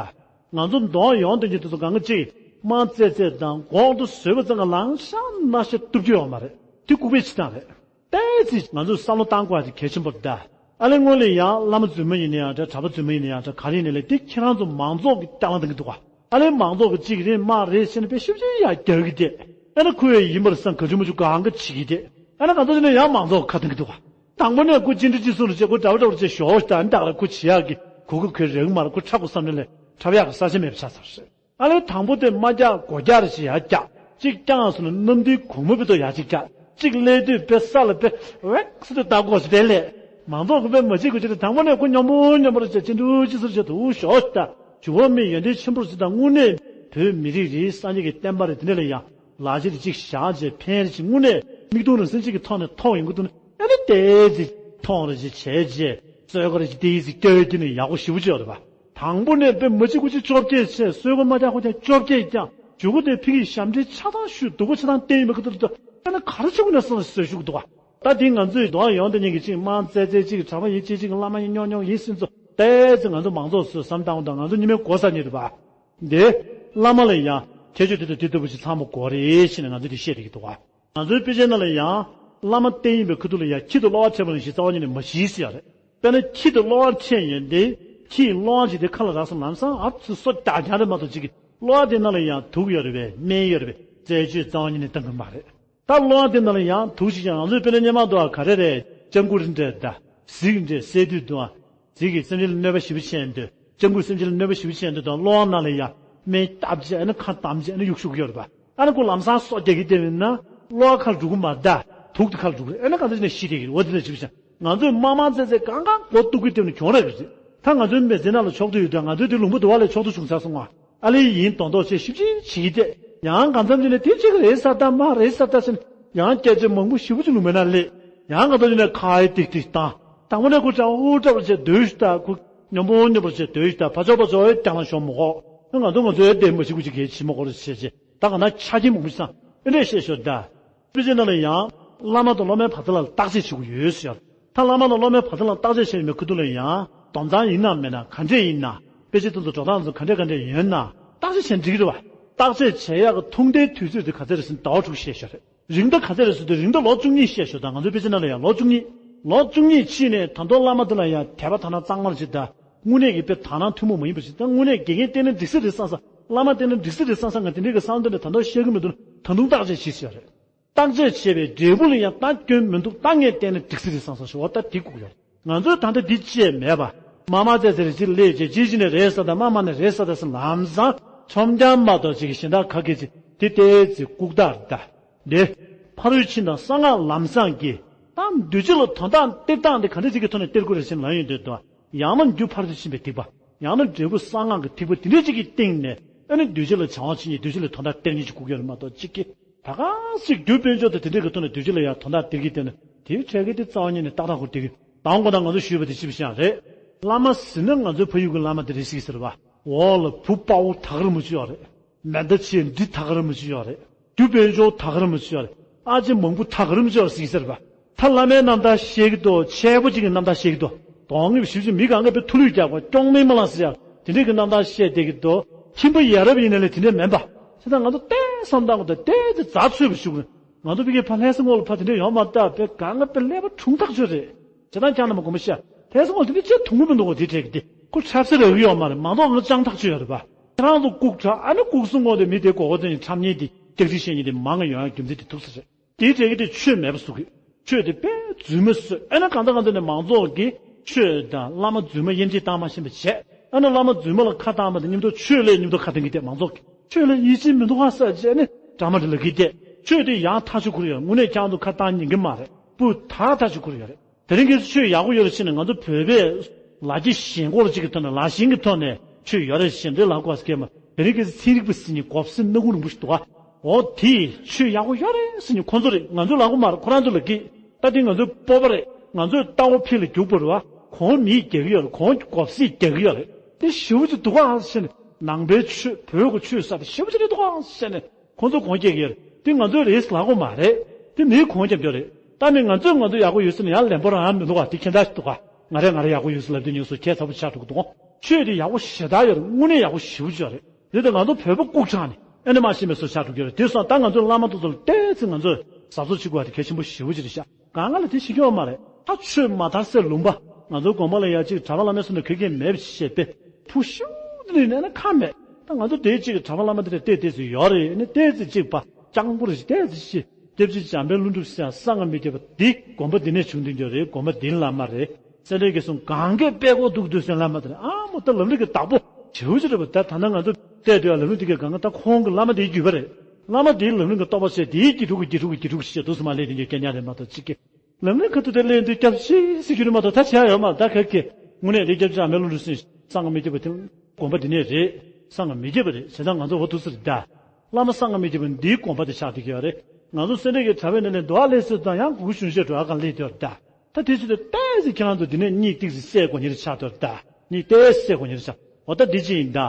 ང་ཚོ་མདོ་ཡོང་དུས་ཉིན་དུ་སུ་གང་ག་ཅིག་དམངས་བཙལ་བཙལ་དང་གོང་དུ་བཟོས་པ་ཙམ་ག་ལང་ཤ་སྣ་ཤ་གཏུབ་རྒྱུ་ཡོད་མ་རེད། དེ་ལྐུགས་པའི་བྱེད་སྟངས་རེད། ཏོག་ཙམ་ང་ཚོས་བསམ་བློ་བཏང་དགོས་པ་དེ་གལ་ཆེན་པོ་རེད་ད། ཨ་ལས་སྔོན་ལ་ཡང་བླ་མ་རྫུན་མ་ཡིན་ན་ཡང་འདྲ་གྲྭ་པ་རྫུན་མ་ཡིན་ན་ཡང་འདྲ་ག་རེ་ཡིན་ན་ལས་དེ་ཁྱེད་རང་ཚོ་མང་ཚོགས་ཀྱིས་སྐྱག་ལང་གཏོང་གི་འདུག་ག་ཨ་ལས་མང་ཚོགས་ཀྱིས་གཅིག་རེད་མ་རེད་ཟེར་ནས་དཔེ་ཞིབ་ཞིབ་ཡང་རྒྱག་གི་བསྡད། ཨ་ནི་ཁོ་ཡང་ཡིན་པར་བསམ་ག་ཅུ་མ་ཅུ་གང་ག་བྱེད་ཀྱི་བསྡད། ཨ་ནི་ང་ཚོ་དེ་ནས་ཡང་མང་ཚོགས་ཁ་གཏོང་གི་འདུག་ག་དང་པོ་ནས་ཁོ་ཅི་འདྲ་ཅི་གསུང་རུ་བྱེད་ཁོ་འདྲ་བ་འདྲ་བ་བྱེད་ཞོག་ད་ནི་ད་ག་རེ་ཁོ་བྱེད་ཡག་གི་གོ་སྐབས་ཁོས་རག་གི་མ་རེད། ཁོ་འཁྲབ་དགོས་བསམ་ནས་ལས་འཁྲབ་ཡག་གི་ས་ཆ་མེད་པ་ཆགས་ཚར་རེད། ཨ་ལས་དང་པོ་དེ་མ་རྒྱག་སྒོ་རྒྱག་རེ་ཞིག་ཡར་རྒྱག་གཅིག་རྐྱང་སོང་ན་གནམ་དུས་གོང་མོ་བི་དོ་ཡར་གཅིག་རྒྱག་གཅིག་སླེབས་དུས་དཔེ་ས་ལ་དཔེ་ཝེག་སི་དུ་ལྟ་དགོས་ཟེར་དེ་ལས་མང་ཚོགས་ཀྱི་དཔེ་མ་བྱེད་དགོས་ཅི་རེད། དང་པོ་ནས་ཁོ་སྙོམས་པོ་སྙོམས་པོ་རེ་བྱས་ཅི་འདུག་ཅི་ཟེར་བྱས་དུ་ཞོག་ད་ཇོ་བོ་མི་ཡོན་ཏན་ཆེན་པོར་ཅི་དང་དངོས་གནས་བོད་མི་རིགས་རེད། སངས་རྒྱས་ཀྱི་བསྟན་པ་རེད། དེ་འདྲ་ལ་ཡང་ལག་ཁྱེར་གཅིག་བཞག་རྗེས་ཕན་རེ་ཞིག་དངོས་གནས་མིག་མཐོང་རང་སེམས་གཅིག་གི་ཐོག་ནས་མཐོང་ཡོང་གི་འདུག་ན་ཨ་ནི་ཏོག་ཙམ་མཐོང་རེ་ཞིག་བྱས་རྗེས་གསོལ་ཁ་རེ་ཞིག་ཏོག་ཙམ་སྐྱོ་ཡོད་ཀྱི་ནི་ཡག་པོ་ཞེ་པོ་ཅིག་ཡོད་རེད་པ། དང་པོ་ནས་དཔེ་མ་གཅིག་དགུ་གཅིག་བཅོ་བརྒྱད་བྱས་གསོལ་ཁ་མ་རྒྱག་ཁོ་རྒྱག་བཅོ་བརྒྱད་བརྒྱབ་མཇུག་གུ་དེ་ཕ་གིའི་ཞབས་འདྲེན་ཆ་ཚང་ཞུས་སྡུག་པོ་ཆ་ཚང་བསྟན་ཡོད་མེད་ཁ་ཐུག་ཏུ་ཨ་ནི་ག་རེ་བྱེད་དགོས་ན་སོང་ཟེར་ཞུ་གི་འདུག་ག་ད་འདི་ང་ཚོའི་མདོ་ཡོང་དེ་ཉིད་ཀྱི་གཅིག་དམངས་བཙལ་བཙལ་གཅིག་གྲྭ་པ་ཡིན་གཅིག་གཅིག་བླ་མ་ཡིན་སྙོག་སྙོག་ཡིན་སྲིད་ཚོ་ཏོག་ཙམ་ང་ཚོ་མང་ཚོགས་ཚོས་བསམ་བཏང་དང་ང་ཚོ་ཉི་མའི་གོ་ས་ཉིད་རེད་པ། འདི་བླ་མ་ལ་ཡང་ཁྱད་ཆོས་དེ་དང་དེ་ལྟ་བུ་ཞིག་ཚང་མ་དགོས་རེད་ཞེས་ནས་ང་ཚོས་འདི་བཤད་བསྡད་ཀྱི་འདུག་ག་ང་ཚོའི་དཔེ་ཆའི་ནང་ལ་ཡང་བླ་མ་བསྟེན་ཡིན་པའི་ཁ་ཐུག་ལ་ཡང་ཁྱི་དང་གློ་བ་འཕྲད་པ་ནང་བཞིན་རྩ་བ་ཉིད་ནས་མ་ཤེས་ཟེར་ཡ་རེད། དཔེར་ན་ཁྱི་དང་གློ་བ་འཕྲད་ཡོད་དེ་ཁྱི་ཡི་གློ་བ་ཅིག་དེ་ཁ་ལ་རག་སོང་ལམ་སང་ཨ་ཚུ་སོ་རྒྱག་རྒྱག་རེད་མ་གཏོགས་ཅིག་གི་གློ་བ་དེ་ནང་ལ་ཡང་དུག་ཡོད་རེད་པས་སྨན་ཡོད་རེད་པས་རྩད་གཅོད་རྩ་བ་ཉིད་ནས་བཏང་གི་མ་རེད། ད་གློ་བ་དེ་ནང་ལ་ཡང་དུག་ཅིག་ཀྱང་ང་ཚོས་དཔེར་ན་སྔོན་མ་འདུག་ག་ག་རེ་རེད་ལྕགས་སྐུད་འདྲ་ད་གཟིག་འདྲ་སེ་དུས་འདུག་ག་གཟིག་གིས་སེམས་ཅན་ལ་གནོད་པ་ཞེ་པོ་བྱས་འདུག་ལྕགས་སྐུད་སེམས་ཅན་ལ་གནོད་པ་ཞེ་པོ་བྱས་འདུག་དང་གློ་བ་ནང་ལ་ཡང་ སྨན་བཏབ་བྱས་ཨ་ནི་ཁ་བསྡམས་བྱས་ཨ་ནི་གཡུག་ཤུགས་ཡོད་རེད་པ། ཨ་ནི་ཁོ་ལམ་སང་སོ་རྒྱག་གི་བསྡད་པ་ཡིན་ན་གློ་བ་ཁར་འགྲོ་གི་མ་རེད་ད། དུག་དེ་ཁར་འགྲོ་གི་རེད། ཨ་ནི་གང་ལྟར་བྱས་ནས་ཤི་བསྡད་ཀྱི་རེད། འོ་དེ་འདྲ་བྱས་པ་བྱས། ང་ཚོས་དམར་དམར་བཙལ་བཙལ་གང་གང་མགོ་གཏུག་གི་བསྡད་ནས་གྱོང་རག་གི་རེད། ད་ང་ཚོའི་མི་ཚེ་ནང་ལ་ཆོག་ཏུ་ཡོད་དུས་ང་ཚོའི་དེ་ལུང་པ་དུ་བ་ལས་ཆོག་ཏུ་བྱུང་ཚར་སོང་ང་། ཨ་ལེ་ཡིན་མདོག་མདོག་བྱས་ཞིབ་ཅིང་བྱེད་ཀྱི་བསྡད། ཡང་གང་འཚམ་བྱས་ནས་དེ་གཅིག་རེད་ས་ད་མ་རེད་ས་ད་ཟེར་ནས་ཡང་སྐད་ཆ་མང་པོ་ཞེ་པོ་ཅིག་ལུང་པའི་ནང་སླེབས། ཡང་གང་འཚམ་བྱས་ནས་ཁ་ཡི་ཏིག་ཏིག་བཏང་། དང་པོ་ནས་ཁོ་ཀྲ་ཧུ་ཀྲ་བར་བྱས་སྡོད་ཤི་ད། ཁོ་སྙོམས་པོ་སྙོམས་པོར་བྱས་སྡོད་ཤི་ད། ཕ་ཆོག་ཕ་ཆོག་ཡོད་ཀྱང་ལ་ཞོག་མོ་ཧོ། ང་ཚོ་ང་ཚོའི་བདེན་པ་ཞིག་གུ་ཅིག་གལ་ཆེ་མོ་སྐོར་བྱས་བྱས་ད་ག་ན་ཆ་རྐྱེན་མང་པོ་ཞིག་བསམ་ཨེ་འདྲས་བཤད་ཤོར་ད། དཔེ་ཆའི་ནང་ལ་ཡང་བླ་མ་དང་སློབ་མའི་བར་མཚམས་ལ་བརྟག་དཔྱད་བྱེད་དགོས་ཡོད་ཟེར། ད་བླ་མ་དང་སློབ་མའི་བར་མཚམས་ལ་བརྟག་དཔྱད་བྱས་ཡོད་མེད་ཁུ་ཐུག་ལ་ཡང་དོམ་གཙང་ཡིན་ནམ་མེད་ན་ག་འདྲས་ཡིན་ན། དཔེ་ཆ་དེ་ཚོ་འགྲོ་སྟངས་ཚོ་ག་འདྲས་ག་འདྲས་ཡོད་ན་བརྟག་དཔྱད་བྱས་འགྲིག་གི་རེད་བ། བརྟག་དཔྱད་བྱེད་ཡག་གི་ཐུང་མཐའི་དུས་ཚོད་དེ་ག་ཚོད་རེད་ཟེར་ན་ཟླ་བ་དྲུག་བཤད་ཤོར་རེད། རིང་མཐའ་ག་ཚོད་རེད་ཟེར་དུས་རིང་མཐའ་ལོ་བཅུ་གཉིས་བཤད་ཤོར། ད་ང་ཚོའི་དཔེ་ཆ་ནང་ལ་ཡང་ལོ་བཅུ་གཉིས། ལོ་བཅུ་གཉིས་ཕྱིན་ནས་ད་དུང་བླ་མ་དེ་ལ་ཡང་དད་པ་དག་སྣང་གཙང་མར་བྱེད་ད། དངོས་གནས་ཀྱི་དཔེ་དག་སྣང་ཐུན་མོང་མ་ཡིན་པ་ཞིག་ད། དངོས་གནས་དགེ་རྒན་བསྟེན་ན་འགྲིག་ས་རེད་བསམ་ས། བླ་མ་བསྟེན་ན་འགྲིག་ས་རེད་བསམ་ས། ང་དེ་འདྲའི་གི་བསམ་དོན་དེ་ད་དུང་བཤད་གི་མི་འདུག་ད་དུང་བརྟག་དཔྱད་བྱེད་ཤེས་རེད། བརྟག་དཔྱད་བྱས་པའི་འབྲས་བུ་ལ་ཡང་ད་སྐྱོན་མི་འདུག་ད་ངས་བསྟེན་ན་འགྲིག་ས་རེད་བསམ་ས་ཞིག་འོ་ད་དེ་དགོས་ཀྱི་ཡོད་རེད། ང་ཚོས་ད་ལྟ་འདི་བཅས་མེད་པ། མ་མ་ཙེ་ཙེ་རེ་ཅིག་ལས་བྱས་ཅི་ཞིག་ནས་རེད་ས་དང་མ་མ་ནས་རེད་ས་དང་ཟེར་ལམ་སང་ཁྲོམ་རྐྱང་མ་གཏོགས་ཅིག་གཞན་དག་ག་གེ་ཅིག་དེ་ལྟའི་ཚེ་ལྐུགས་དར་ད། འདི། ཕ་རོལ་ཕྱིན་དང་གསང་སྔགས་ལམ་སང་གི། ད་འདུས་བྱས་ལ་དོན་དག་སྟེར་སྟངས་འདི་ག་འདྲ་ཅིག་གི་ཐོག་ནས་སྟེར་དགོས་རེད་ཟེར་ལབ་ཡོང་དུས་དོ། ཡང་ན་རྒྱུ་ཕ་རོལ་ཏུ་ཕྱིན་པའི་ཐེག་པ། ཡང་ན་འབྲས་བུ་གསང་སྔགས་ཀྱི་ཐེག་པ་དེ་འདྲ་ཅིག་གི་སྟེང་ནས་ཨ་ནི་འདུས་བྱས་ལ་བྱ་བ་བྱེད་མཁན་འདུས་བྱས་ལ་དོན་དག་སྟེར་མཁན་ཅིག་དགོས་ཀྱི་ཡོད་རེད་མ་གཏོགས་གཅིག་གི། ད་ག་ཟིག་རྒྱུ་དཔལ་འབྱོར་དང་དེ་འདྲའི་གི་ཐོག་ནས་འདུས་བྱས་ལ་ཡང་དོན་དག་སྟེར་གི་སྟེར་ན་དེའི་འཕྲལ་གི་དེ་རྩ་བ་ཉིད་ནས་ཏག་ཏག་ཁུར་སྟེར་གི། དང་པོ་ད་ང་ཚོ་ཞུས་པ་དེ་ཅི་བྱ་རེད། བླ་མ་ཟེར་ན་ང་ཚོའི་ཕ་ཡུལ་གི་བླ་མ་དེ་རེད་ཟེར་གི་ཟེར་བ། འོག་ལ་བུ་དཔའ་བོ་ད་ག་རང་མ་བྱུང་ཡོད་རེད། མེ་མདའ་ཆེ་འབྲི་ད་ག་རང་མ་བྱུང་ཡོད་རེད། རྒྱུ་དཔལ་འབྱོར་ད་ག་རང་མ་བྱུང་ཡོད་རེད། ཨ་ཅེ་མང་པོ་ད་ག་རང་མ་བྱུང་ཡོད་ཟེར་གི་ཟེར་བ། ད་བླ་མའི་རྣམ་ཐར་བཤད་གི་འདུག་ཆེ་པོ་ཅིག་གི་རྣམ་ཐར་བཤད་གི་འདུག་དོན་ངེས་པ་ཞིབ་ཅིག་མི་གང་ག་པའི་ཐུ་ལུད་རྒྱག་པ་སྐྱོང་མིན་མ་ལང་ཟེར་ཡག་དེ་འདྲའི་གི་རྣམ་ཐར་བཤད་བསྡད་གི་འདུག་ཁྱིམ་པ་ཡ་རབས་ཡིན་ན་ལས་དེ་འདྲས་མིན་པ། བྱས་ཙང་ང་ཚོ་ཏོག་ཙམ་བསམ་བཏང་དགོས། ད་ཏོག་ཙམ་རྩ་ཚོས་པ་ཞུ་དགོས། ང་ཚོ་ཕ་གིའི་ཕ་ལྷ་ས་ངོས་ལ་ཕ་དེ་འདྲས་ཡོང་མ་ད་པའི་གང་ག་པའི་ཀླད་པ་གྲུང་ཐག་ཆོད་རེད། བྱས་ཙང་ཁྱེད་རྣམ་པ་དགོངས་པ་ཞུ། ལྷ་ས་ངོས་ལ་དེ་འདྲས་ཅི་ཐུང་ངུ་མི་འདུག་གོ། དེ་འདྲས་གི་དེ་ཁོ་འཁྲབ་ས་རག་གི་ཡོད་མ་རེད། མ་གཏོགས་ང་ཚོ་སྤྱང་ཐག་ཆོད་ཡོད་རེད་པ། ཁྱེད་རང་ཚོ་ལྐུགས་དྲགས། ཨ་ནི་ལྐུགས་སོང་ངོ་དེ་མི་དེ་མགོ་སྐོར་དེ་ནི་འཁྲབ་མཁན་དེ་སྐྱག་རྫུན་བཤད་མཁན་དེ་མང་ང་ཡོང་ཡག་རྒྱུ་མཚན་དེ་ཐུག་ས་རེད། དེའི་གྲས་ཀྱི་དེ་ཆོས་མེད་པ་བཟོ་གི། ཆོས་དེ་དཔེ་རྫུན་མ་བཟོས། ཨ་ནི་གང་ལྟར་གང་ལྟར་ནས་མང་ཚོགས་ཀྱིས་ཆོས་དང་བླ་མ་རྫུན་མ་དབྱེ་འབྱེད་བཏང་མ་ཤེས་པ་བྱས། ཨ་ནི་བླ་མ་རྫུན་མ་ལ་ཁ་བཏང་བ་དང་མཉམ་དུ་ཆོས་ལ་མཉམ་དུ་ཁ་གཏོང་གི་བསྡད། མང་ཚོགས་ཀྱིས་ཆོས་ལ་ཡིད་ཆེས་མི་འདུག་ག་ཟེར་བྱས་ནས་འདྲ་མ་འདྲ་ལབ་ཀྱི་བསྡད། ཆོས་དེ་ཡང་ཐག་ཆོད་ཁུར་ཡོད། དངོས་གནས་ཁྱེད་རང་ཚོ་ཁ་བཏང་ཉན་གི་མ་རེད། སྤུ་ད་ཐག་ཆོད་ཁུར་ཡོད་རེད། དེ་རིང་གི་ཆོས་ཡག་པོ་ཡོད་རེད་ཟེར་ནས་ང་ཚོ་བོད་པས་ལ་རྒྱ་ཞེན་ཁོག་ཅིག་གི་ཐོག་ནས་ལ་ཞེན་གྱི་ཐོག་ནས་ཆོས་ཡོད་རེད་ཞེས་འདྲི་ལབ་དགོས་ཀྱི་མ། དེ་རིང་གི་ཚན་རིག་པ་ཟེར་མཁན་གོ་སྲིད་སྣ་ཁུང་རིང་པོ་ཞིག་འདུག་ག་འོ་དེས་ཆོས་ཡག་པོ་ཡོད་རེད་ཟེར་མཁན་ཁོ་ཚོ་རེད། ང་ཚོས་ལབ་དགོས་མ་རེད། ཁོ་རང་ཚོ་ལབ་ཀྱི། ད་དེ་ང་ཚོའི་སྤོབས་པ་རེད། ང་ཚོས་ལྟ་བ་ཕྱི་ལ་རྒྱུག་པ་རེད་བ། གོང་མིས་རྒྱག་གི་ཡོད་རེད། གོང་གོ་སྲིད་རྒྱག་གི་ཡོད་རེད། དེ་ཞེ་པོ་ཅིག་འདུག་ག་ཟེར་ནས་ནང་པའི་ཆོས་བོད་ཀྱི་ཆོས་ཟེར་དེ་ཞེ་པོ་ཅིག་རེད་འདུག་ག་ཟེར་ནས། ཁོང་ཚོ་གོང་རྒྱག་གི་ཡོད་རེད། དེ་ང་ཚོའི་རེད་ལབ་དགོས་མ་རེད། དེ་མིའི་གོང་རྒྱབ་རྒྱུ་རེད། ད་མི་ང་ཚོས་ང་ཚོ་ཡག་པོ་ཡོད་ཟེར་ན་ཡང་ལན་པོ་རང་མི་འདུག་ག་དེ་ཁྱད་མཚར་ཞིག་འདུག་ག་ང་རས་ང་རས་ཡག་པོ་ཡོད་ཟེར་ལབ་དུས་ཉོན་སོང་། ཁྱད་མཚར་པོ་ཆགས་འགྲོ་གི་འདུག་ག་ཆོས་དེ་ཡག་པོ་ཞེ་དྲག་ཡོད་རེད། དངོས་གནས་ཡག་པོ་ཞེ་པོ་ཅིག་ཡོད་རེད། དེ་ལྟར་ང་ཚོ་བོད་པ་ལྐུགས་དྲགས་ནས་ཨེ་ནས་མ་ཤེས་པའི་བཟོ་ཆགས་འགྲོ་གི་ཡོད་རེད། དེ་སོང་ད་ང་ཚོའི་བླ་མ་དེ་ཚོ་ལ་ཏོག་ཙམ་ང་ཚོས་གཟབ་གཟབ་བྱེད་དགོས་པ་དེ་གལ་ཆེན་པོ་ཞེ་པོ་ཅིག་རེད་ཤག་གང་ག་ལ་དེ་ཤེས་ཀྱི་ཡོད་མ་རེད། ད་ཆོས་མ་དར་སའི་ལུང་པ། ང་ཚོའི་དགོན་པ་ལ་ཡ་གཅིག་གྲྭ་པ་བླ་མའི་སོ་ནས་ག་གེ་མེད་པ་ཞེས་པས་ཕུ་ཤུགས་དེ་ནས་ཡིན་ན་ཁ་མེད། ད་ང་ཚོ་དེའི་གཅིག་གི་གྲྭ་པ་བླ་མ་དེ་འདྲ་ཏོག་ཙམ་ཡོད་རེད། ནི་ཏོག་ཙམ་གཅིག་པ་སྤྱང་པོ་རེད། ཏོག་ཙམ་ཞིག་སྐྱབས་རྗེ་འཇམ་དཔལ་ཀླུ་སྒྲུབ་ཟེར་ཡ་གསང་སྔགས་མི་རྒྱལ་བ་འདི་དགོན་པ་འདི་ནས་བྱུང་དེ་འདྲ་རེད། དགོན་པ་འདི་ལ་མ་རེད། སེ་འབྲས་ཀྱི་གསུང་གང་གས་དཔེ་ཁོག་འདུག་འདུག་ཟེར་བླ་མ་དེ་རེད། ཨ་མོ་ད་ལམ་རིམ་གྱི་བདག་པོ་བྱེའུ་ཅི་རེད་པ། ད་ད་ནང་ང་ཚོ་བལྟས་དུས་ལམ་རིམ་དེ་གའི་གང་ག་ད་ཁོང་གི་བླ་མ་དེའི་བརྒྱུད་པ་རེད། བླ་མ་དེའི་ལམ་རིམ་གྱི་རྟོགས་པ་བྱས་དེའི་གི་དྲུག་གི་དྲུག་གི་དྲུག་ཞེས་དུས་སུ་མ་ལས་དེ་གའི་སྐད་ཉག་རེད་མ་གཏོགས་གཅིག་གི། ལམ་རིམ་ཁ་ཐུག་དེ་ལེན་དུས་སྐྱབས་རྗེ་ཟེར་རྒྱུ་རེད་མ་གཏོགས་ད་བྱས་ཡོད་མ་རེད། ད་ག་གི་དངོས་གནས་དེ་སྐྱབས་རྗེ་འཇམ་དཔལ་ཀླུ་སྒྲུབ་ཟེར་གསང་སྔགས་མི་རྒྱལ་བ་དེ་དགོན་པ་འདི་ནས་རེད། གསང་སྔགས་མི་རྒྱལ་བ་རེད་ཟེར་ད་ང་ཚོ་འོ་འདུག་ཟེར་ད། བླ་མ་གསང་སྔགས་མི་རྒྱལ་བ་འདིའི་དགོན་པ་དེ་ཆགས་བསྡད་ཀྱི་ཡོད་རེད། ང་ཚོ་སེ་འབྲས་ཀྱི་གྲྭ་པའི་ནང་ནས་འདུག་ཨ་ལས་ཟེར་དང་ཡང་གུ་གུ་གཞོན་གཞོན་འགྲོ་ཨ་གང་ལས་དེ་ཡོད་རེད་ད། ད་དེ་ཚོ་དེ་ཏོག་ཙམ་ཁྱེད་རང་ཚོ་འདི་ནས་གཉིད་ཏིག་ཙམ་སད་དགོས་ཉེ་རེ་ཆགས་དོར་ད། གཉིད་ཏོག་ཙམ་སད་དགོས་ཉེ་རེ་ཆགས། འོ་ད་འདི་ཅི་ཡིན་ད།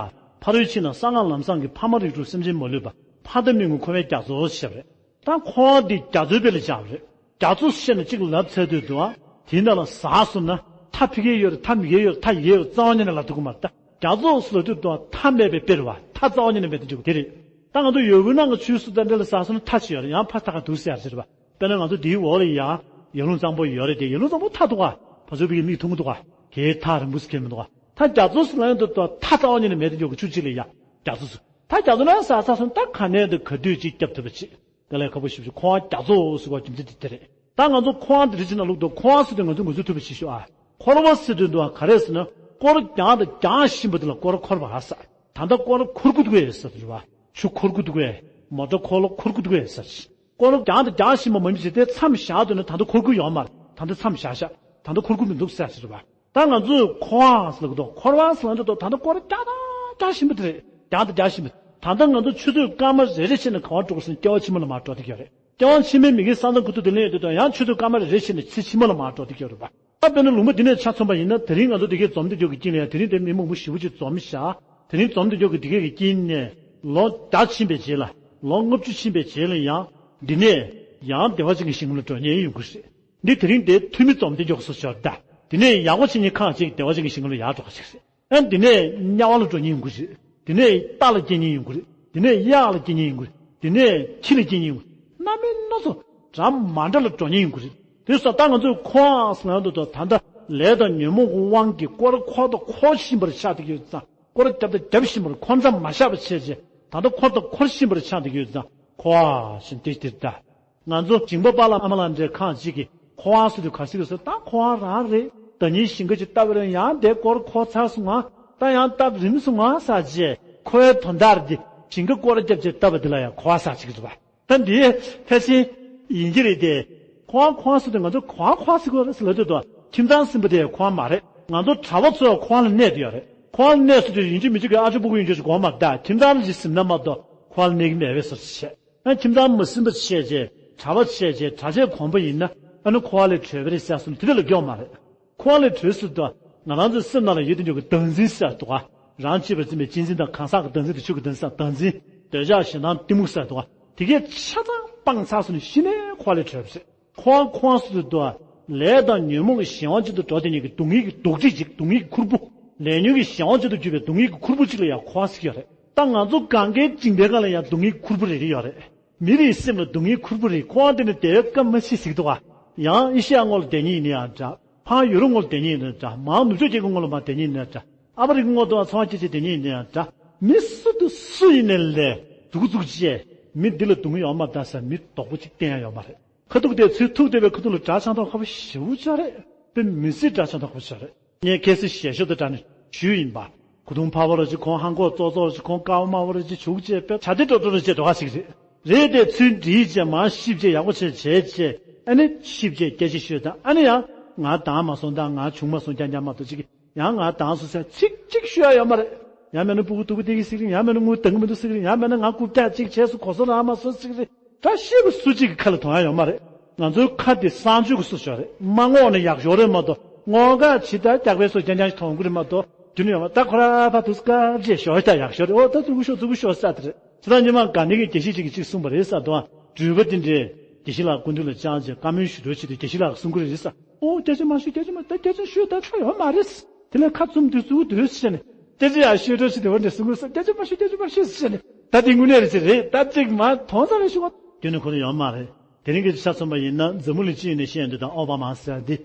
ཕ་རོལ་ཕྱིན་དང་གསང་སྔགས་ལམ་བཟང་གི་ཕ་མ་རིགས་དྲུག་སེམས་ཅན་མ་ལུས་པ་ཕ་དང་མི་མངོན་འཁོར་བའི་རྒྱ་མཚོ་ཞེས་པ་རེད། ད་འཁོར་བ་འདི་རྒྱ་མཚོའི་དཔེ་ལ་བཞག་པ་རེད། རྒྱ་མཚོ་ཞེས་ནས་གཅིག་ལབ་ཚར་དུས་དུ་ཨ། དེའི་ནང་ལ་ཟགས་སོང་ན་མཐའ་ཕ་གིར་ཡོད་རེད། མཐའ་མ་གིར་ཡོད་རེད། མཐའ་ཡས་ཡོད་རེད། རྩ་བ་ཉིད་ནས་ལབ་ཐུབ་ཀྱི་མ་རེད་ད། རྒྱ་མཚོ་ཟེར་དུས་དུ་ཨ་མཐའ་མེད་པའི་དཔེ་རེད་བ། མཐའ་རྩ་བ་ཉིད་ནས་མེད་དུ་འཇུག་པ་དེ་རེད། ད་ང་ཚོ་ཡོ་གུར་ནང་གི་ཆུའི་སུ་ད་འདྲ་ལ་ཟགས་སོང་ན་མཐའ་ཅིག་ཡོད་རེད། ཡང་ཕར་མཐའ་ཁ་འདུག་ཟེར་ཡ་ཟེར་བ། དཔེར་ན་ང་ཚོ་འདིའི་འོག་ལ་ཡ་ཡར་ཀླུང་གཙང་པོ་ཡོད་རེད་དེ། ཡར་ཀླུང་གཙང་པོ་མཐའ་འདུག་ག་ཕར་ཚུར་ཕ་གིའི་མིག་མཐོང་གི་འདུག་ག་གའི་མཐའ་རིང་པོ་ཟེར་མཁན་མི་འདུག་ག་ད་རྒྱ་མཚོ་ཟེར་ལབ་ཡོང་དུས་དུ་ཨ་མཐའ་རྩ་བ་ཉིད་ནས་མེད་དུ་འཇུག་གི་ཆུ་གཅིག་ལ་ཡ་རྒྱ་མཚོ་ཟེར། ད་རྒྱ་མཚོ་ནང་ཟགས་ཚར་སོང་ད་ག་ནས་འདི་ག་དུས་ཅིག་སྐྱབས་ཐུབ་པ་ཅིག་དཀའ་ལས་ཁག་པོ་ཞེ་པོ་ཅིག་ཁོང་རྒྱ་མཚོ་ཟེར་བ་རྒྱུ་མཚན་དེ་དེ་རེད། ད་ང་ཚོ་ཁོང་དེ་རིགས་ཅིག་ནང་ལུགས་དུ་ཁོང་ཟེར་དུས་ང་ཚོ་ངོས་འཛིན་ཐུབ་པ་ཞིག་ཤོག་ཨ། འཁོར་བ་ཟེར་དུས་འདུག་ག་རེ་ཟེར་ན་དཀོར་རྒྱག་དང་རྒྱག་བཞིན་པ་དེ་ལ་དཀོར་འཁོར་བ་ཟེར། ད་ལྟ་སྐོར་འཁོར་གྱི་འདུག་གས་ཟེར་རེད་བ། ཆུ་འཁོར་གྱི་འདུག་གས། མོ་ཊ་འཁོར་ལོ་འཁོར་གྱི་འདུག་གས་ཟེར། སྐོར་རྒྱག་དང་རྒྱག་བཞིན་པ་མ་ཡིན་པ་ཞིག་དེ་མཚམས་བཞག་འདུག་ན་ད་ལྟ་འཁོར་གྱི་ཡོད་མ་རེད། ད་ལྟ་མཚམས་བཞག་བཞག་ད་ལྟ་འཁོར་གྱི་མི་འདུག་ཟེར་རེད་བ། ད་ང་ཚོས་འཁོར་བ་ཟེར་གྱི་འདུག་འཁོར་བ་ཟེར་གྱི་འདུག་ད་ལྟ་སྐོར་རྒྱག་དང་རྒྱག་བཞིན་པ་དེ་རེད། རྒྱག་དང་རྒྱག་བཞིན་པ། ད་ལྟ་ང་ཚོ་ཆུ་ཚོད་སྐར་མ་རེ་རེ་བྱས་ནས་ག་པར་འགྲོ་དགོས་ཟེར་ན་སྐྱེ་བ་ཕྱི་མ་ལ་མར་འགྲོ་བསྡད་ཀྱི་ཡོད་རེད། སྐྱེ་བ་ཕྱི་མའི་མི་དགེ་བསམ་གཏན་ཁུ་ཐུག་དེ་ལེན་ཡོད་དུས་དང་ཡང་ཆུ་ཚོད་སྐར་མ་རེ་རེ་བྱས་ནས་ཚེ་ཕྱི་མ་ལ་མར་འགྲོ་བསྡད་ཀྱི་ཡོད་རེད་པ། ད་དཔེར་ན་ལུང་པ་འདི་ནས་ཆ་མཚོན་པ་ཡིན་ན་དེ་རིང་ང་ཚོ་འདི་གའི་འཛོམས་བསྡད་ཀྱི་རྐྱེན་ལ་ཡང་དེ་རིང་དེ་མི་མང་པོ་ཞེ་པོ་ཅིག་འཛོམས་ཤག་དེ་རིང་འཛོམས་བསྡད་ཀྱི་འདི་གའི་རྐྱེན་ནས་ལོ་བརྒྱ་ཕྱིན་པའི་རྗེས་ལ་ལོ་ལྔ་བཅུ་ཕྱིན་པའི་རྗེས་ལ་ཡང་འདི་ནས་ཡང་བདེ་བ་ཅན་གྱི་ཞིང་ཁམས་ལ་འགྲོ་མཁན་ཡོང་གི་རེད། འདི་དེ་རིང་དེ་ཐུ་མི་འཛོམས་བསྡད་ཀྱི་སོ་སོར་ད། དེ་ནས་ཡག་པོ་བྱེད་མཁན་ཁག་ཅིག་བདེ་བ་ཅན་གྱི་ཞིང་ཁམས་ལ་ཡར་འགྲོ་ཁ་ཅིག་རེད། ཨ་འདི་ནས་དམྱལ་བ་ལ་འགྲོ་མཁན་ཡོང་གི་རེད། འདི་ནས་རྟ་ལ་སྐྱེ་མཁན་ཡོང་གི་རེད། འདི་ནས་གཡག་ལ་སྐྱེ་མཁན་ཡོང་གི་རེད། འདི་ནས་ཁྱི་ལ་སྐྱེ་མཁན་ཡོང་གི་རེད། སྣ་མིན་སྣ་ཚོགས་འདྲ་མ་འདྲ་ལ་འགྲོ་མཁན་ཡོང་གི་རེད། དེ་སོགས་ད་ང་ཚོས་འཁོར་བ་ཟེར་ན་འདུག་ད་ལྟ་ལས་དང་ཉོན་མོངས་ཀྱི་དབང་གིས་སྐོར་འཁོར་དང་འཁོར་བཞིན་པར་ཆགས་བསྡད་ཀྱི་ཡོད་ཙང་། སྐོར་བརྒྱབ་དང་རྒྱབ་བཞིན་པར་འཁོར་མཚམས་མ་བཞག་པ་བྱས་རྗེས་ད་ལྟ་འཁོར་དང་འཁོར་བཞིན་པར་ཆགས་བསྡད་ཀྱི་ཡོད་ཙང་འཁོར་བ་ཞེས་དེ་དེར་ད། ང་ཚོ་ཞིང་པ་པཱ་ལགས་ཨ་མ་ལགས་འདྲ་ཁག་ཅིག་གིས་འཁོར་བ་ཟེར་དུས་ག་ཟེར་གི་ཟེར། ད་འཁོར་བ་རང་རེད། ཟླ་ཉིན་ཞིང་ཁ་ཅིག་བཏབ་པ་རེད། ཡང་དེ་སྐོར་འཁོར་ཚར་སོང་ང་། ད་ཡང་བཏབ་རིམ་སོང་ང་ཟེར་བྱས་འཁོར་བའི་དོན་དག་འདི་ཞིང་ཁ་སྐོར་རྒྱབ་བྱས་བཏབ་པ་འདི་ལ་ཡང་འཁོར་བ་ཟེར་གྱི་རེད་པ། ད་འདི་ཕལ་ཆེར་ཡིན་གྱི་རེད་དེ། འཁོར་བ་འཁོར་བ་ཟེར་དུས་ང་ཚོ་ག་པར་འཁོར་བ་ཟེར་གྱི་ཡོད་རེད་ཟེར་ལབ་དུས་དང་ཁྱིམ་ཚང་ཟིན་པ་དེ་འཁོར་བ་མ་རེད། ང་ཚོ་གྲྭ་པ་ཚོ་འཁོར་བ་ལ་གནས་བསྡད་ཡོད་རེད། འཁོར་བ་ལ་གནས་སོང་དུས་ཡིན་གཅིག་མིན་གཅིག་གི་ཨ་ཅོ་ཕྲུ་གུ་ཡིན་གཅིག་དགོས་མ་རེད། ད་ཁྱིམ་ཚང་ལ་ཅིག་ཟིན་ན་མ་གཏོགས་འཁོར་བ་ལ་གནས་ཀྱི་མེད་པའི་བཟོ་འདྲ་བྱས། ཨ་ཁྱིམ་ཚང་མ་ཟིན་པ་བྱས་རྗེས་གྲྭ་པ་བྱས་རྗེས་གྲྭ་ཆས་གོན་པ་ཡིན་ན་ཨ་ནི་འཁོར་བ་ལས་གྲོལ་བ་རེད་ཟེར་སོང་དེ་འདྲ་ལ་འགྱོ་མ་རེད། འཁོར་བ་ལས་གྲོལ་ཟེར་དུས་ང་རང་ཚོའི་སེམས་ནང་ལ་ཡོད་དུས་འཇོག་གི་བདག་འཛིན་ཟེར་འདུག་ག་རང་གཅེས་པར་འཛིན་པའི་གཅེས་འཛིན་དང་གང་ཟག་གི་བདག་འཛིན་དང་ཆོས་ཀྱི་བདག་འཛིན་དང་བདག་འཛིན། འདོད་ཆགས་ཞེ་སྡང་གཏི་མུག་ཟེར་འདུག་ག་དེ་གས་ཆ་ཚང་སྤངས་ཚར་སོང་ནས་གཞི་ནས་འཁོར་བ་ལས་གྲོལ་བ་རེད། འཁོར་བ་འཁོར་བ་ཟེར་དུས་ལས་དང་ཉོན་མོངས་ཀྱི་གཞན་དབང་ཅན་དུ་འགྲོ་བསྡད་མཁན་གྱི་སྡུག་བསྔལ་གྱི་རྡོག་ཁྲེས་ཅིག་སྡུག་བསྔལ་གྱི་ཁུར་པོ། ལས་ཉོན་གྱི་གཞན་དབང་ཅན་དུ་གྱུར་པའི་སྡུག་བསྔལ་གྱི་ཁུར་པོ་ཅིག་ལ་ཡང་འཁོར་བ་ཟེར་གྱི་ཡོད་རེད། ད་ང་ཚོ་གང་གའི་མཇིང་པའི་སྒང་ལ་ཡང་སྡུག་བསྔལ་ཁུར་པོ་རེ་རེ་ཡོད་རེད། མི་རེའི་སེམས་ལ་སྡུག་བསྔལ་ཁུར་པོ་རེ། འཁོར་བ་འདི་ནི་བདེ་བའི་སྐབས་མ་མཆིས་ཟེར་གྱི་འདུག་ག་ཡང་ཨེ་ཤེ་ཡ་ངོས་ལ་བསྡད་མཁན་ཡིན་ན་ཡང་འདྲ། ཕར་ཡུ་རོབ་ངོས་ལ་བསྡད་མཁན་ཡིན་ན་འདྲ། མར་ནུབ་ཕྱོགས་རྒྱལ་ཁབ་ངོས་ལ་མར་བསྡད་མཁན་ཡིན་ན་འདྲ། ཨ་ཕ་རི་ཀའི་ངོས་ལ་འཚོ་བ་སྐྱེལ་བྱས་བསྡད་མཁན་ཡིན་ན་ཡང་འདྲ། མི་སུ་དང་སུ་ཡིན་ནའི་ལས་སྡུག་རྩུབ་ཅེས་མི་འདི་ལ་སྡུག་བསྔལ་ཡོད་མ་རེད་ད་ཟེར་མི་དོག་པོ་གཅིག་བསྟན་ཡ་ཡོད་མ་རེད། ཁ་ཐུག་དེ་ཚུར་ཐུག་བསྡད་པའི་ཁ་ཐུག་ལ་དགྲ་ཆགས་མདོག་ཁ་པོ་ཞེ་པོ་ཅིག་རེད། དཔེ་མི་སྲིད་དགྲ་ཆགས་མདོག་ཁ་པོ་ཅིག་རེད། ངས་ཁ་སང་ཞལ་ཤོག་དང་སྦྲགས་ནས་ཞུས་ཡིན་པ། གོས་ཐུང་ཕ་བོ་ར་ཅིག་གོན། ཧང་གོག་ཙོག་ཙོག་ར་ཅིག་གོན། དཀར་པོ་དམར་པོ་ར་ཅིག་བྱུག་བྱས། དཔེ་བྱ་དེ་འགྲོ་འགྲོ་ར་ཅིག་འགྲོ་ག་ཅིག་རེད། རེད་དེ་ཚུར་འདྲིས་བྱས་མར་ཤིབ་བྱས་ཡག་པོ་བྱས་བྱས་བྱས། ཨ་ནི་ཤིབ་བྱས་སྐད་ཆ་ཤོད་དང་། ཨ་ནི་ཡང་ང་དྭངས་མ་སོང་དང་ང་ཆུང་མ་སོང་རྐྱང་རྐྱང་མ་གཏོགས་ཅིག་ཡང་ང་དྭངས་སོང་ཟེར་ཚིག་གཅིག་ཤོད་ཡ་ཡོད་མ་རེད། ཡང་མིན་ན་སྤུ་གུ་སྡུག་པོ་བསྡད་ཀྱི་ཟེར་གི་རེད། ཡང་མིན་ན་དངུལ་འདང་གི་མི་འདུག་ཟེར་གི་རེད། ཡང་མིན་ན་ང་རྐུབ་བཀྱག་གཅིག་བྱས་སོང་གོ་སོང་རང་མ་སོང་ཟེར་གི་རེད། ད་ཤེས་དགོས། སུ་གཅིག་གི་ཁ་ལ་ཐོན་ཡ་ཡོད་མ་རེད། ང་ཚོའི་ཁ་དེ་གསང་སྤྱོད་ཀྱི་སྲོག་ཆགས་རེད། མ་བསྔོགས་ན་ཡག་ཤོས་རེད་མ་གཏོགས། བསྔོགས་ཁ་ཇི་ལྟར་རྒྱག་པའི་སྲོག་རྐྱང་རྐྱང་ཞིག་མཐོང་གི་རེད་མ་གཏོགས། རྒྱུ་ནི་ཡོད་མ། ད་ཁོ་ར་ཕ་དུས་སྐབས་རྗེས་ཤོར་ད་ཡག་ཤོས་རེད། འོ་ད་ཙུ་གུ་ཤོར་ཙུ་གུ་ཤོར་ས་དེ་རེད། ཁྱེད་རང་ཉི་མ་ག་ནས་ཀྱི་དགེ་བཤེས་ཅིག་གིས་ཅིག་གསུངས་པ་རེད་ས་དང་། འགྲུལ་པ་དེ་འདྲས་དགེ་བཤེས་ལགས་སྐུ་མདུན་ལ་བཅར་རྗེས་བཀའ་མོལ་ཞུ་འདོད་བྱེད་དུས་དགེ་བཤེས་ལགས་གསུང་གི་རེད་ས། ཨོ་སྐད་ཆ་མ་ཤོད། སྐད་ཆ་མ། ད་སྐད་ཆ་ཤོད་ད་ཆོ་ཡོད་མ་རེད། དེ་ལས་ཁ་བཙུམ་དུས་ཙུ་གུ་སྡོད་ཟེར་ནས། སྐད་ཆ་ཡང་ཤོད་འགྲོ་ཞིག་དེ་བར་འདྲ་གསུང་གི་རེད་ས། སྐད་ཆ་མ་ཤོད། སྐད་ཆ་མ་ཤོད་ཟེར་ནས། ད་དེ་དངོས་གནས་རེད་ཟེར་རེད། ད་ཅིག་མ་དོན་ཚ་རེ་ཞུ་བ། རྒྱུ་ནི་ཁོ་རང་ཡོད་མ་རེད། དེ་རིང་གི་ཆ་མཚོན་པ་ཡིན་ན་འཛམ་བུ་གླིང་སྤྱི་ཡོངས་ནས་བཤད་ཡོང་དུས་དང་ཨོ་བྷ་མ་ཟེར་ཡ་འདི་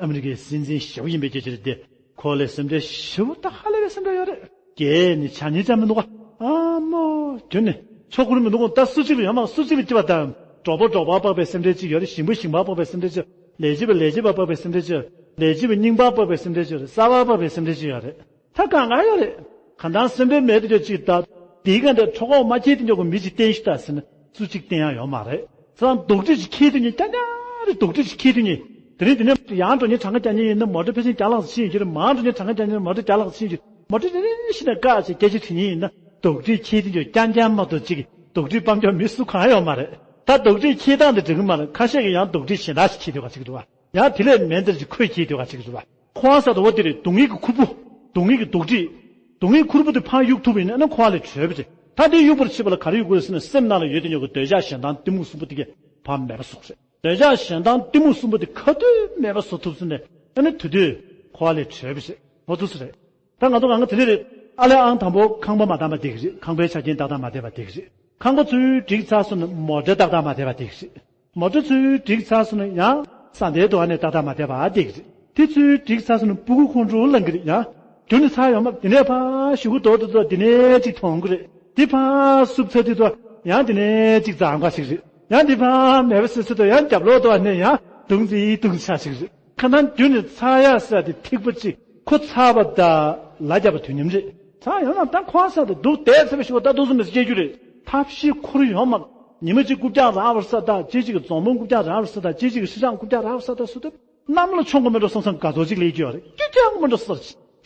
ཨ་མི་རི་ཀའི་སྲིད་འཛིན་ཞེ་པོ་ཡིན་པའི་སྐད་ཆ་རེད་དེ། ཁོ་ལ་སེམས་ཁྲལ་ཞེ་པོ་ད་ཧ་ལས་པའི་སེམས་ཁྲལ་ཡོད་རེད། རྒྱལ་ནི་ཆ་ཉིན་ཆ་མི་འདུག་ག་ཨ་མོ་རྒྱུ་ནི་ཆོག་གུར་མི་འདུག་ག་ད་སུ་གཅིག་ལ་ཡོད་མ། སུ་གཅིག་ལ་སྐྱིད་པ་དང་། གྲོགས་པོ་གྲོགས་པ་དཔག་པའི་སེམས་ཁྲལ་གཅིག་ཡོད་རེད། ཞིང་པ་ཞིང་པ་དཔག་པའི་སེམས་ཁྲལ་གཅིག་ལས་བྱེད་པ་ལས་བྱེད་པ་དཔག་པའི་སེམས་ཁྲལ་གཅིག་ལས་བྱེད་པ་རྙིང་པ་དཔག་པའི་སེམས་ཁྲལ་གཅིག་རེད། གསར་པ་དཔག་པའི་སེམས་ཁྲལ་གཅིག་ཡོད་རེད། ད་གང་ག་ཡོད་རེད། གང་ལྟར་སེམས་ཁྲལ་མེད་དུ་ཅིག་ད། དེའི་སྒང་དེ་གྲོད་ཁོག་མ་ཁྱེར་དུ་འཇོག་གི་མི་ཅིག་བསྟེན་ཤི་ད་ཟེར་ན་སུ་གཅིག་བསྟེན་ཡ་ཡོད་མ་རེད། ཚང་རྡོག་ཁྲེས་ཅིག་ཁྱེར་དུ་ཉེ། རྐྱང་རྐྱང་རེད། རྡོག་ཁྲེས་ཅིག་ཁྱེར་དུ་ཉེ། དེ་རིང་དེ་ནས་ཡང་འགྲོ་ཉེ་གྲངས་ཀ་རྐྱང་རྐྱང་ཡིན་ན་མོ་ཊ་ཕལ་ཆེར་བརྒྱ་ལྷག་ཙམ་ཕྱིན་ཡོད་ཀྱི་རེད། མང་འགྲོ་ཉེ་གྲངས་ཀ་རྐྱང་རྐྱང་ཡིན་ན་མོ་ཊ་བརྒྱ་ལྷག་ཙམ་ཕྱིན་ཡོད་ཀྱི་རེད། མོ་ཊ་རེ་རེ་བཞིན་ནས་བཀག་ཅིག་སྐད་ཆ་དྲི་ཉེ་ཡིན་ན་རྡོག་ཁྲེས་ཁྱེར་དུ་འཇོག་རྐྱང་རྐྱང་མ་གཏོགས་ཅིག་རྡོག་ཁྲེས་སྤང་རྒྱུ་མི་སུ་གང་ཡོད་མ་རེད། ད་རྡོག་ཁྲེས་ཁྱེར་སྟངས་དེ་འགྲིག་གི་མ་རེད། ཁ་ཤས་ཀྱིས་ཡང་རྡོག་ཁྲེས་གཞན་དག་ཞིག་ཁྱེར་སྡོད་པ་ཅིག་འདུག་བ། ཡང་དེ་ལས་མེད་ཚར་ཅིག་ཁོས་ཁྱེར་སྡོད་པ་ཅིག་འདུག་བ། འཁོར་བ་ཟེར་དུས་དེ་རེད། སྡུག་བསྔལ་གྱི་ཁུར་པོ། སྡུག་བསྔལ་གྱི་རྡོག་ཁྲེས། སྡུག་བསྔལ་ཁུར་པོ་དེ་ཕར་གཡུག་ཐུབ་པ་ཡིན་ན་ཨ་ནི་འཁོར་བ་ལས་གྲོལ་བ་རེད། ད་དེ་གཡུག་པར་བྱེད་པ་ལ་ག་རེ་གཡུག་དགོས་ཟེར་ན་སེམས་ནང་ལ་ཡོད་དུ་ཡོད་ཀྱི་འདོད་ཆགས་ཞེ་སྡང་གཏི་མུག་གསུམ་པོ་དེ་གས་ཕར་མེད་པ་བཟོ་དགོས་རེད། འདོད་ཆགས་ཞེ་སྡང་གཏི་མུག་གསུམ་པོ་དེ་ག་དུས་མེད་པ་བཟོ་ཐུབ་ཟེར་ནས་ཨ་ནི་དེ་དུས་འཁོར་བ་ལས་གྲོལ་བ་རེད། འོ་ཐུགས་སུ་རེད། ད་ང་ཚོ་གང་ག་དེ་འདྲ་རེད། ཨ་ལས་ཨང་དང་པོ་ཁང་པ་མ་བཏབ་པ་བསྡད་ཀྱི་རེད། ཁང་པའི་ཆ་རྐྱེན་ཏག་ཏག་མ་བསྡད་པ་བསྡད་ཀྱི་རེད། ཁང་པ་ཚུར་སྒྲིག་ཚར་སོང་ན་མོ་ཊ་ཏག་ཏག་མ་བསྡད་པ་བསྡད་ཀྱི་རེད། མོ་ཊ་ཚུར་སྒྲིག་ཚར་སོང་ན་ཡང་ས་མཐའི་དུ་བ་ནས་ཏག་ཏག་མ་བསྡད་པ་བསྡད་ཀྱི་རེད། དེ་ཚུར་སྒྲིག་ཚར་སོང་ན་སྤུ་གུ་ཁོང་ཁྲོ་ལངས་ཀྱི་རེད། ཡང་རྒྱུ་ནི་ཚར་ཡོང་མ། དེ་ནས་ཕར་གཞུག་གུ་རྡོག་ཏུ་ཚོ་དེ་ནས་གཅིག་མཐོང་གི་རེད། དེ་ཕར་བསུབ་ཚར་དུས་ཚོ་ཡང་དེ་ནས་གཅིག་འཛག་འགའ་ཞིག་རེད། ཡང་དེ་ཕར་མེད་པ་བཟོས་ཚར་དུས་ཡང་རྒྱབ་ལོགས་དུ་བ་ནས་ཡང་རྡུང་ཙི་རྡུང་ཙི་ཆ་ཞིག་རེད། ཁ་ནང་རྒྱུ་ནི་ཚར་ཡ་ཟེར་དེ་ཐིགས་པ་གཅིག་ཁོ་ཚར་བ་དང་ལ་རྒྱབ་པ་དུས་མཉམ་རེད། ད་ཡང་ན་ད་ཁོང་ས་དེ་འདུག་བསྡད་ཚར་བའི་ཤུགས་ད་འདུག་སེ་མི་སྐྱེ་རྒྱུ་རེད། ཐབས་ཤེས་ཁུར་ཡོང་མ། ཉི་མ་གཅིག་རྐུབ་བཀྱག་རག་པར་ས་ད་ཅི་གཅིག་གི་རྫོང་དཔོན་རྐུབ་བཀྱག་རག་པར་ས་ད་ཅི་གཅིག་གི་ཧྲི་ཅང་རྐུབ་བཀྱག་རག་པར་ས་ད་སུ་དེ། གནམ་ལ་མཆོང་གི་མི་འགྲོ་བསམ་བསམ་དགའ་ཚོར་ཅིག་སླེབས་ཀྱི་ཡོད་རེད། སྐྱིད་ཀྱང་མི་འགྲོ་ཟེར་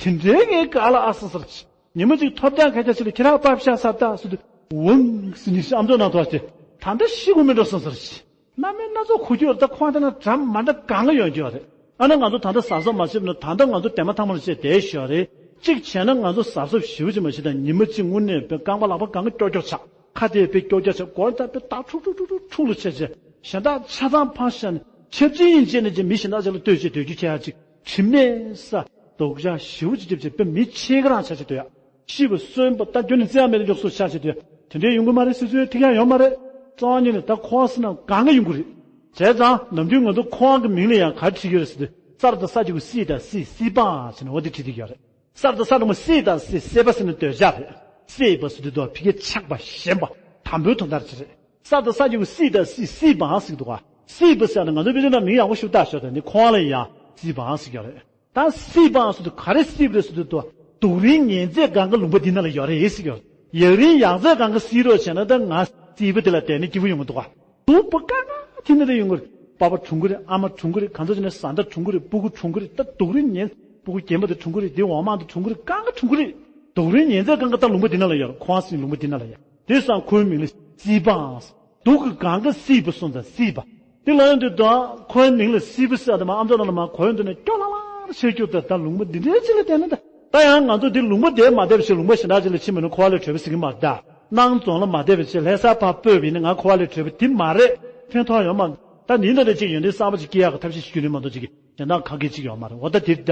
ཅིག་དེ་འདྲའི་ངའི་དགའ་ལ་ཨ་ས་ཟེར་ཅིག་ཉི་མ་གཅིག་ཐོབ་རྒྱག་ཁ་ཆ་ཞིག་ལ་ཁྱེད་རང་པ་ཤ་ས་ད་སུ་དེ། འོང་ཟེར་ཉི་ཤི་ཨམ་ཅོག་ནང་ཐོག་སྟེ། ད་ལྟ་ཤི་དགོས་མི་འགྲོ་སོང་ཟེར་ཅིག་རྣམ་སྨིན་སྣ་ཚོགས་འཁོར་རྒྱུ་ཡོད་རེད། ད་ཁོང་ལྟ་ན་འདྲ་མ་འདྲ་གང་ག་ཡོང་རྒྱུ་ཡོད་རེད། ཨ་ན་ང་ཚོ་ད་ལྟ་གཟབ་གཟབ་མ་བྱེད་ན་ད་ལྟ་ང་ཚོ་དེ་མ་ཐང་མར་བྱས་བསྡད་ཤོག་རེད། གཅིག་བྱས་ན་ང་ཚོ་གཟབ་གཟབ་ཞེ་པོ་ཅིག་མ་བྱེད་ད་ཉི་མ་གཅིག་དངོས་གནས་དཔེ་རྐང་པ་ལག་པ་གང་ག་ཀྱོག་ཀྱོག་ཆགས། ཁ་དེ་དཔེ་ཀྱོག་ཀྱོག་ཆགས། མགོ་ད་དཔེ་ད་འཁྲུག་འཁྲུག་འཁྲུག་འཁྲུག་འཁྲུག་ལ་བྱས་བྱས་གཞན་དག་ཆ་ཚང་ཕར་བཞག་ནས་ཆབ་ཆེན་ཡིན་བྱས་ནས་ཅིག་མི་གཞན་དག་ཅིག་ལ་ལྟོས་བྱས་སྡོད་རྒྱུ་ཁྱེད་ཡ་ཅིག་དྲི་མེད་ས་སྡུག་ཅག་ཞེ་པོ་ཅིག་བརྒྱབ་བྱས་དཔེ་མི་ཕྱེད་ཀ་རང་ཆ་ཆ་སྡོད་ཡ། ཤི་བ་གསོན་པ་ད་རྒྱུ་ནི་བཙལ་ཡ་མེད་ན་མགྱོགས་སུ་ཆ་ཆེ་དུས་དེ་འདྲའི་ཡོང་གི་མ་རེད། སྲིད་ཚོད་ཐིག་ཡ་ཡོང་མ་རེད། རྩ་བ་ཉིད་ནས་ད་ཁོ་བ་སི་ན་གང་ག་ཡོང་གི་རེད། བྱས་ཙང་ནམ་རྒྱུན་ང་ཚོ་ཁོ་བ་གི་མིང་ལ་ཡང་ག་རེ་བྲིས་ཀྱི་རེད་ཟེར་དུས་ས་ར་ད་ས་གཅིག་གུ་སི་ད་སི་སི་པང་ཟེར་ནས་འོ་དེ་བྲིས་བསྡད་ཀྱི་ཡོད་རེད། ས་ར་ད་ས་དང་པོ་སི་ད་སི་སེ་པ་ཟེར་ནས་འདོད་ཆགས་རེད། སི་པ་ཟེར་དུས་ད་ཕི་གེ་ཆགས་པ་ཞེན་པ་དམ་པོའི་དོན་དག་ཅིག་རེད། ས་ར་ད་ས་གཅིག་གུ་སི་ད་སི་སི་པང་ཟེར་གྱི་འདུག་ག་སི་པ་ཟེར་ན་ང་ཚོ་དཔེ་ཆ་ནང་མིང་ཡག་པོ་ཞིག་བཏགས་ཤོག་ད་ནི་ཁོ་བ་ལ་ཡང་སི་པང་ཟེར་གྱི་ཡོད་རེད། ད་སྲིད་པའང་སུ་དུ་ག་རེ་སྲིད་པ་རེད་སུ་དུ་དོ། སྡུག་རིང་ཉེན་ཚད་གང་ག་ལུང་པ་འདི་ན་ལ་ཡོད་རེད་ཟེར་གྱི་ཡོད། ཡག་རིང་ཡག་ཚད་གང་ག་སྲིད་རོགས་བྱས་ན་ད་ང་སྲིད་པ་དེ་ལ་བསྡད་ནས་སྐྱིད་པོ་ཡོང་གི་འདུག་ག་སྡུག་པོ་གང་ག་དེ་ན་རེ་ཡོང་གི་རེད། པ་ཕ་གྲོངས་གི་རེད། ཨ་མ་གྲོངས་གི་རེད། གང་ཚོ་བྱས་ན་བཟའ་ཟླ་གྲོངས་གི་རེད། སྤུ་གུ་གྲོངས་གི་རེད། ད་སྡུག་རིང་ཉེན་སྤུ་གུ་རྒན་པ་དེ་གྲོངས་གི་རེད། དེ་འོག་མ་དེ་གྲོངས་གི་རེད། གང་ག་གྲོངས་གི་རེད། སྡུག་རིང་ཉེན་ཚད་གང་ག་ད་ལུང་པ་འདི་ན་ལ་ཡོད་རེད། ཁོང་སྲིད་ལུང་པ་འདི་ན་ལ་ཡོད། དེ་སང་ཁོའི་མིང་ལ་སྲིད་པའང་། སྡུག་གི་གང་ག་སྲིད་པ་སོང་ཙང་སྲིད་པ། དེ་ལ་ཡོང་དུས་ད་ཁོའི་མིང་ལ་སྲིད་པ་ཟེར་དེ་མ་ཨམ་ཅོག་ནང་ལ་མ་གོ་ཡོང་དུས་ནས་སྐྱོ་ལྷང་ལྷང་ཆེར་གྱུར་ད། ད་ལུང་པ་འདི་འདྲའི་ཅིག་ལ་བསྡད་ན་ད། ད་ཡང་ང་ཚོ་འདི་ལུང་པ་འདིར་མ་བསྡད་པ་ཞིག་ལུང་པ་གཞན་དག་ཅིག་ལ་ཕྱིན་པ་ན་ཁོ་བ་ལས་གྲོལ་བ་ཟིན་གྱི་མ་རེད་ད། སྣང་རྫོང་ལ་མ་བསྡད་པ་ཞིག་ལྷ་ས་ཕར་སྤོས་པ་ཡིན་ན་ང་ཁོ་བ་ལས་གྲོལ་བ་འདི་མ་རེད། ཕན་ཐོགས་ཡོད་མ་རེད། ད་འདི་འདྲ་རེ་ཅིག་ཡོན་ཏན་གསར་པ་ཅིག་སྐྱེ་ཡག་གི་ཐབས་ཤེས་ཤིག་རྒྱུ་རེད་མ་གཏོགས་ཅིག་གི་གཞན་དག་ག་གེ་ཅིག་ཡོད་མ་རེད། འོ་ད་འདིར་ད།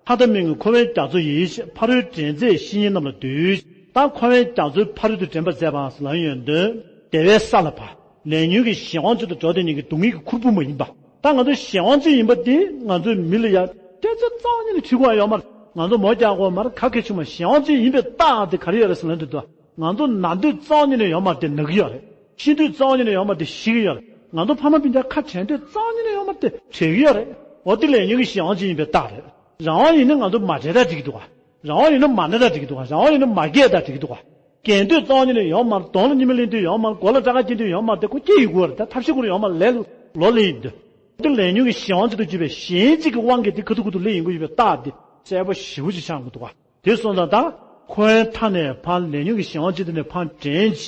ཕ་དང་མིང་གི་ཁོ་བོའི་རྒྱ་མཚོ་ཡིན་ཞེས། ཕ་རོལ་འགྲན་རྩེད་བཤེས་གཉེན་རྣམས་ལ་འདུད། ད་ཁོ་བོའི་རྒྱ་མཚོའི་ཕ་རོལ་ཏུ་འགྲན་པར་མཛད་པའང་ལ་ཡོན་ཏན། བདེ་བའི་ས་ལ་ཕར། ལས་ཉོན་གྱི་གཞན་དབང་ཅན་དུ་འགྲོ་བསྡད་མཁན་གྱི་སྡུག་བསྔལ་གྱི་ཁུར་པོ་མ་ཡིན་པ། ད་ང་ཚོ་གཞན་དབང་ཅན་ཡིན་པ་དེ་ང་ཚོའི་མི་ལ་ཡ་སྐད་ཆ་རྩ་བ་ཉིད་ནས་དྲི་དགོས་ཡ་ཡོད་མ་རེད། ང་ཚོ་མོ་རྒྱག་དགོས་མ་རེད། ག་གེ་བྱུང་མ། གཞན་དབང་ཅན་ཡིན་པའི་རྟགས་དེ་ག་རེ་ཡོད་རེད་ཟེར་ན་འདི་འདུག་ང་ཚོ་ན་དུས་རྩ་བ་ཉིད་ནས་ཡོད་མ་རེད་དེ་ན་གི་ཡོད་རེད། ཤི་དུས་རྩ་བ་ཉིད་ནས་ཡོད་མ་རེད་དེ་ཤི་གི་ཡོད་རེད། ང་ཚོ་ཕ་མ་སྤུན་ཀྱག་ཁ་བྲལ་དུས་རྩ་བ་ཉིད་ནས་ཡོད་མ་རེད་དེ་བྲལ་གི་ཡོད་རེད། འོ་དེ་ལས་ཉོན་གྱི་གཞན་དབང་ཅན་ཡིན་པའི་རྟགས་རེད། རང་དབང་ཡིན་ན་ང་ཚོ་མ་བྲལ་ད་འགྲིག་གི་འདུག་ག་རང་དབང་ཡིན་ན་མ་ན་ད་འགྲིག་གི་འདུག་ག་རང་དབང་ཡིན་ན་མ་རྒས་ད་འགྲིག་གི་འདུག་ག་རྒས་དུས་རྩ་བ་ཉིད་ནས་ཡོད་མ་རེད། གདོང་ལ་ཉི་མ་ལེན་དུས་ཡོད་མ་རེད། མགོ་ལ་སྐྲ་དཀར་སྐྱེ་དུས་ཡོད་མ་རེད་དེ་ཁོ་སྐྱེ་ཡི་དགོས་རེད། ད་ཐབས་ཤེས་ཁོ་རང་ཡོད་མ་རེད། ལས་ལོ་ལེན་ཡིན་དུས། དེ་ལས་ཉོན་གྱི་གཞན་དབང་ཅན་དུ་གྱུར་པའི་གཞན་གཅིག་གི་དབང་གིས་དེ་ཁ་ཐུག་ཁ་ཐུག་ལས་ཡིན་དགོས་ཡོད་པའི་རྟགས་དེ་གསལ་པོ་ཞེ་པོ་ཅིག་ཆགས་ཡོང་གི་འདུག་ག་དེ་སོང་ཙང་ད་ཁོའི་མཐའ་ནས་ཕར་ལས་ཉོན་གྱི་གཞན་དབང་ཅན་དེ་ནས་ཕར་འདྲེན་བྱས་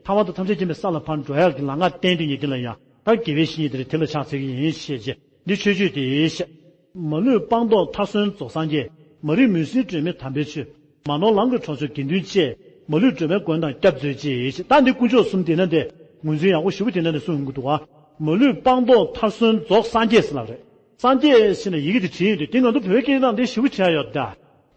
ཐ་མ་དང་ཐམས་ཅད་མཁྱེན་པའི་ས་ལ་ཕར་འགྲོ་ཡག་གི་ལམ་ཁ་བསྟན་དུས་ཉིད་དེ་ལ་ཡང་ད་དགེ་བའི་བཤེས་གཉེན་དེ་རེད། དེ་ལ་ཕྱག་འཚལ་གྱི་ཡིན་ཞེས་བྱས། འདི་ཆོས་སྤྱོད་དེ་ཞེས། མ་ལུས་སྤངས་རྟོགས་མཐར་སོན་རྫོགས་སངས་རྒྱས། མ་རིག་མུན་སེལ་སྒྲོན་མེ་དམ་པའི་ཆོས། མ་ནོར་ལམ་གྱི་གྲོང་ཆོག་དགེ་འདུན་བཅས། མ་ལུས་སྒྲོལ་མའི་མགོན་དང་སྐྱབས་མཛོད་ཅེས་ཞེས། ད་འདི་དཀོན་མཆོག་གསུམ་དེ་ན་དེ་ངོས་འཛིན་ཡག་པོ་ཞེ་པོ་དེ་ན་དེ་གསུངས་ཡོང་གི་འདུག་ག་མ་ལུས་སྤངས་རྟོགས་མཐར་སོན་རྫོགས་སངས་རྒྱས་ཟེར་ལབ་རེད། སངས་རྒྱས་ཟེར་ནས་ཡི་གེ་དེ་བྲིས་ཡོང་དུས་དེ་ང་ཚོ་བོད་སྐད་ནང་དེ་ཞེ་པོ་བྲིས་ཡ་ཡོད་ད།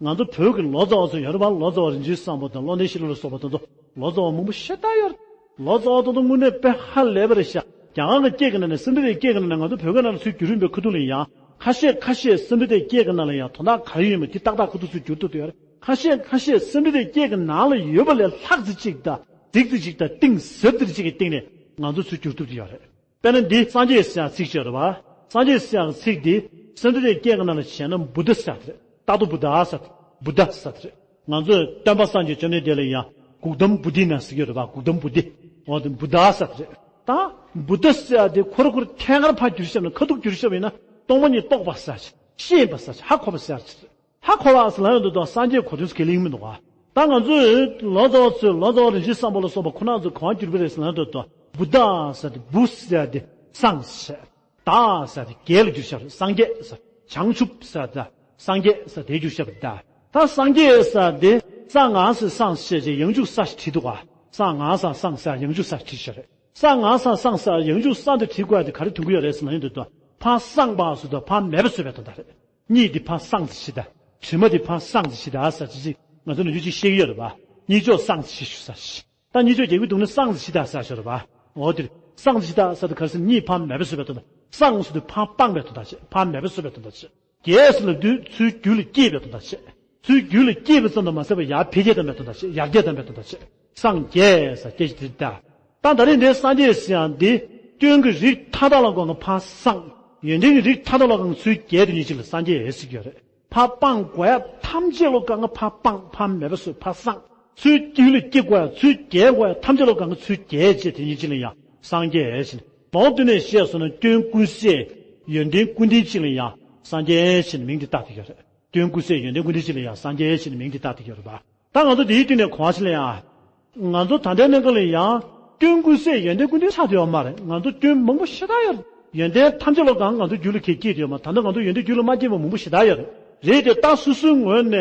ང་ཚོ་བོད་ཀྱི་ལོ་ཙཱ་བ་ཚོ་ཡོད་རེད་པ། ལོ་ཙཱ་བ་རིན་ཆེན་བཟང་པོ་དང་བློ་ལྡན་ཤེས་རབ་ལ་སོགས་པ་དེ་ཚོ་ལོ་ཙཱ་བ་མང་པོ་ཞེ་དྲག་ཡོད་རེད། ལོ་ཙཱ་བ་དེ་ཚོ་དངོས་གནས་དཔེ་ཧ་ལས་པ་རེད་ཤག་རྒྱ་གར་གྱི་སྐད་ཀྱི་ནང་ནས་སེམས་ཁྲལ་སྐད་ཀྱི་ནང་ནས་ང་ཚོ་བོད་སྐད་ནང་ལ་ཚུར་བསྒྱུར་ཡོང་པའི་ཁ་ཐུག་ལ་ཡང་ཁ་ཤས་ཁ་ཤས་སེམས་ཁྲལ་སྐད་ཀྱི་ནང་ལ་ཡང་དོན་དག་ག་རེ་ཡོད་མེད་དེ་ཏག་ཏག་ཁ་ཐུག་ཚུར་བསྒྱུར་ཐུབ་ཡོད་རེད། ཁ་ཤས་ཁ་ཤས་སེམས་ཁྲལ་སྐད་ཀྱི་ནང་ལ་ཡོད་པ་ལས་ལྷག་ཙམ་ཅིག་དང་རྫིག་ཙམ་ཅིག་དང་གཏིང་ཟབ་ཙམ་ཅིག་གི་སྟེང་ནས་ང་ཚོ་ཚུར་བསྒྱུར་ཐུབ་ཀྱི་ཡོད་རེད། དཔེར་ན་འདི་སངས་རྒྱས་ཟེར་ཡག་ཚིག་ཅིག་ཡོད་རེད་པ། སངས་རྒྱས་ཟེར་ཡག་ཚིག་འདི་སེམས་ཁྲལ་སྐད་ཀྱི་ནང་ལ་བྱས་ན་བུདྡྷ་ཟེར་ཡག་དེ་རེད། རྟག་ཏུ་བུདྡྷ་ཟེར་ཏེ། བུདྡྷ་ཟེར་ཏེ་རེད། ང་ཚོས་སྟོན་པ་སངས་རྒྱས་བཅོམ་ལྡན་འདས་ལ་ཡང་གུག་དམ་བུ་དྷི་ན་ཟེར་གྱི་ཡོད་རེད་པ། གུག་དམ་བུ་དྷི། འོ་དེ་བུདྡྷ་ཟེར་ཏེ་རེད། ད་བུདྡྷ་ཟེར་ཡག་དེ་ཁོ་ར་ཁོ་ར་ཐད་ཀར་ཕར་བསྒྱུར་བཞག་ན་ཁ་ཐུག་བསྒྱུར་བཞག་པ་ཡིན་ན་སྟོང་པ་ཉིད་རྟོགས་པ་ཟེར་ཡག་ཤེས་པ་ཟེར་ཡག་ཧ་གོ་བ་ཟེར་ཡག་ཧ་གོ་བ་ཟེར་ལབ་ཡོང་དུས་ད་སངས་རྒྱས་གོ་དོན་ཁས་ལེན་མི་འདུག་ག་ད་ང་ཚོས་ལོ་ཙཱ་བ་ཚོས་ལོ་ཙཱ་བ་རིན་ཆེན་བཟང་པོ་ལ་སོགས་པ་ཁོ་རང་ཚོས་གང་བསྒྱུར་པ་རེད་ཟེར་ལབ་ཡོང་དུས་ད་བུདྡྷ་ཟེར་ཏེ་བུ་ཟེར་ཡག་དེ་སངས་ཟེར། ད་ཟེར་ཏེ་རྒྱས་ལ་བསྒྱུར་བཞག་རེད། སངས་རྒྱས་ཟེར། བྱང་ཆུབ་ཟེར་ད། སངས་རྒྱས་ཟེར་དེ་བསྒྱུར་བཞག་པ་རེད་ད། ད་སངས་རྒྱས་ཟེར་དེ་ས་ང་ཟེར་སངས་ཟེར་བྱས་ཡང་འཇུག་ས་ཞིག་བྲིས་འདུག་ག་ས་ང་ས་སངས་ཟེར་ཡང་འཇུག་ས་བྲིས་བཞག་རེད། ས་ང་ས་སངས་ཟེར་ཡང་འཇུག་ས་འདི་བྲིས་དགོས་ཡག་དེ་ག་རེ་དོན་གྱི་ཡོད་རེད་ཟེར་ན་ཡོང་དུས་ད་ཕར་སངས་པ་ཟེར་དུས་ཕར་མེད་པ་བཟོས་པའི་དོན་དག་རེད། གཉིད་འདི་ཕར་སངས་ཟེར་ཞིག་ད། དྲི་མ་འདི་ཕར་སངས་ཟེར་ཞིག་ད་ཟེར་ཅིག་ཅིག་ང་ཚོ་ནམ་རྒྱུན་ཅིག་བཤད་ཀྱི་ཡོད་རེད་པ། གཉིད་ཅོག་སངས་ཟེར་ཞིག་ཞུ་ས་ཞིག་ད་གཉིད་ཅོག་རྒྱག་གི་འདུག་ན་སངས་ཟེར་ཞིག་ད་ཟེར་ཞོར་བ། འོ་དེར་སངས་ཟེར་ཞིག་ད་ཟེར་དུས་ག་རེ་ཟེར་གཉིད་ཕར་མེད་པ་བཟོས་པའི་དོན་དག་སངས་ཟེར་དུས་ཕར་སྤངས་པའི་དོན་དག་བྱེད། ཕར་མེད་པ་བཟོས་པའི་དོན་དག་བྱེད། རྒྱས་ཟེར་ལབ་དུས་ཚུར་རྒྱུད་ལ་སྐྱེས་པའི་དོན་དག་བྱེད། ཚུར་རྒྱུད་ལ་སྐྱེས་པ་ཙམ་དུ་མ་ཟད་པར་ཡར་འཕེལ་རྒྱས་བཏང་བའི་དོན་དག་བྱེད། ཡར་རྒྱས་བཏང་བའི་དོན་དག་བྱེད། སངས་རྒྱས་ཟེར་སྐད་ཅིག་དེ་ད། ད་ད་རེས་འདིར་སངས་རྒྱས་ཟེར་ཡག་འདི་སྐྱོན་གྱི་རིགས་མཐའ་དག་ལ་དགོངས་ན་ཕར་སངས། ཡོན་ཏན་གྱི་རིགས་མཐའ་དག་ལ་དགོངས་ན་ཚུར་རྒྱས་དེ་གཉིས་གཅིག་ལ་སངས་རྒྱས་ཟེར་གྱི་ཡོད་རེད། ཕར་སྤང་དགོས་ཡ་ཐམས་ཅད་ལོ་གང་ག་ཕར་སྤང་ཕར་མེད་པ་བཟོས་ཕར་སངས། ཚུར་རྒྱུད་ལ་སྐྱེ་དགོས་ཡ་ཚུར་རྒྱས་དགོས་ཡ་ཐམས་ཅད་ལོ་གང་ག་ཚུར་རྒྱས་བྱས་དེ་ཉིད་གཅིག་ལ་ཡང་སངས་རྒྱས་ཞེས་མང་དུ་ནས་བཤད་སོང་ན་སྐྱོན་ཀུན་ཟད་ཡོན་ཏན་ཀུན་ལྡན་གཅིག་ལ་ཡང་སངས་རྒྱས་ཞེས་མིང་དེ་བཏགས་ཏེ་ཡོད་རེད། སྐྱོན་ཀུན་ཟད་ཡོན་ཏན་ཀུན་ལྡན་གཅིག་ལ་ཡང་སངས་རྒྱས་ཞེས་མིང་དེ་བཏགས་ཏེ་ཡོད་རེད་པ། ད་ང་ཚོ་དེའི་སྟེང་ནས་གོ་བ་ཞིག་ལ་ཡང་། ང་ཚོ་ད་ལྟའི་གནས་སྐབས་ལ་ཡང་སྐྱོན་ཀུན་ཟད་ཡོན་ཏན་ཀུན་ལྡན་ཆགས་བསྡད་ཡོད་མ་རེད། ང་ཚོ་སྐྱོན་མང་པོ་ཞེ་དྲག་ཡོད་རེད། ཡོན་ཏན་ཐམས་ཅད་ལོ་གང་ང་ཚོ་རྒྱུད་ལ་གལ་སྐྱེས་བསྡད་ཡོད་མ་རེད། ད་ལྟ་ང་ཚོ་ཡོན་ཏན་རྒྱུད་ལ་མ་སྐྱེས་པ་མང་པོ་ཞེ་དྲག་ཡོད་རེད། རེད་དེ་ད་སོ་སོའི་ངོས་ནས་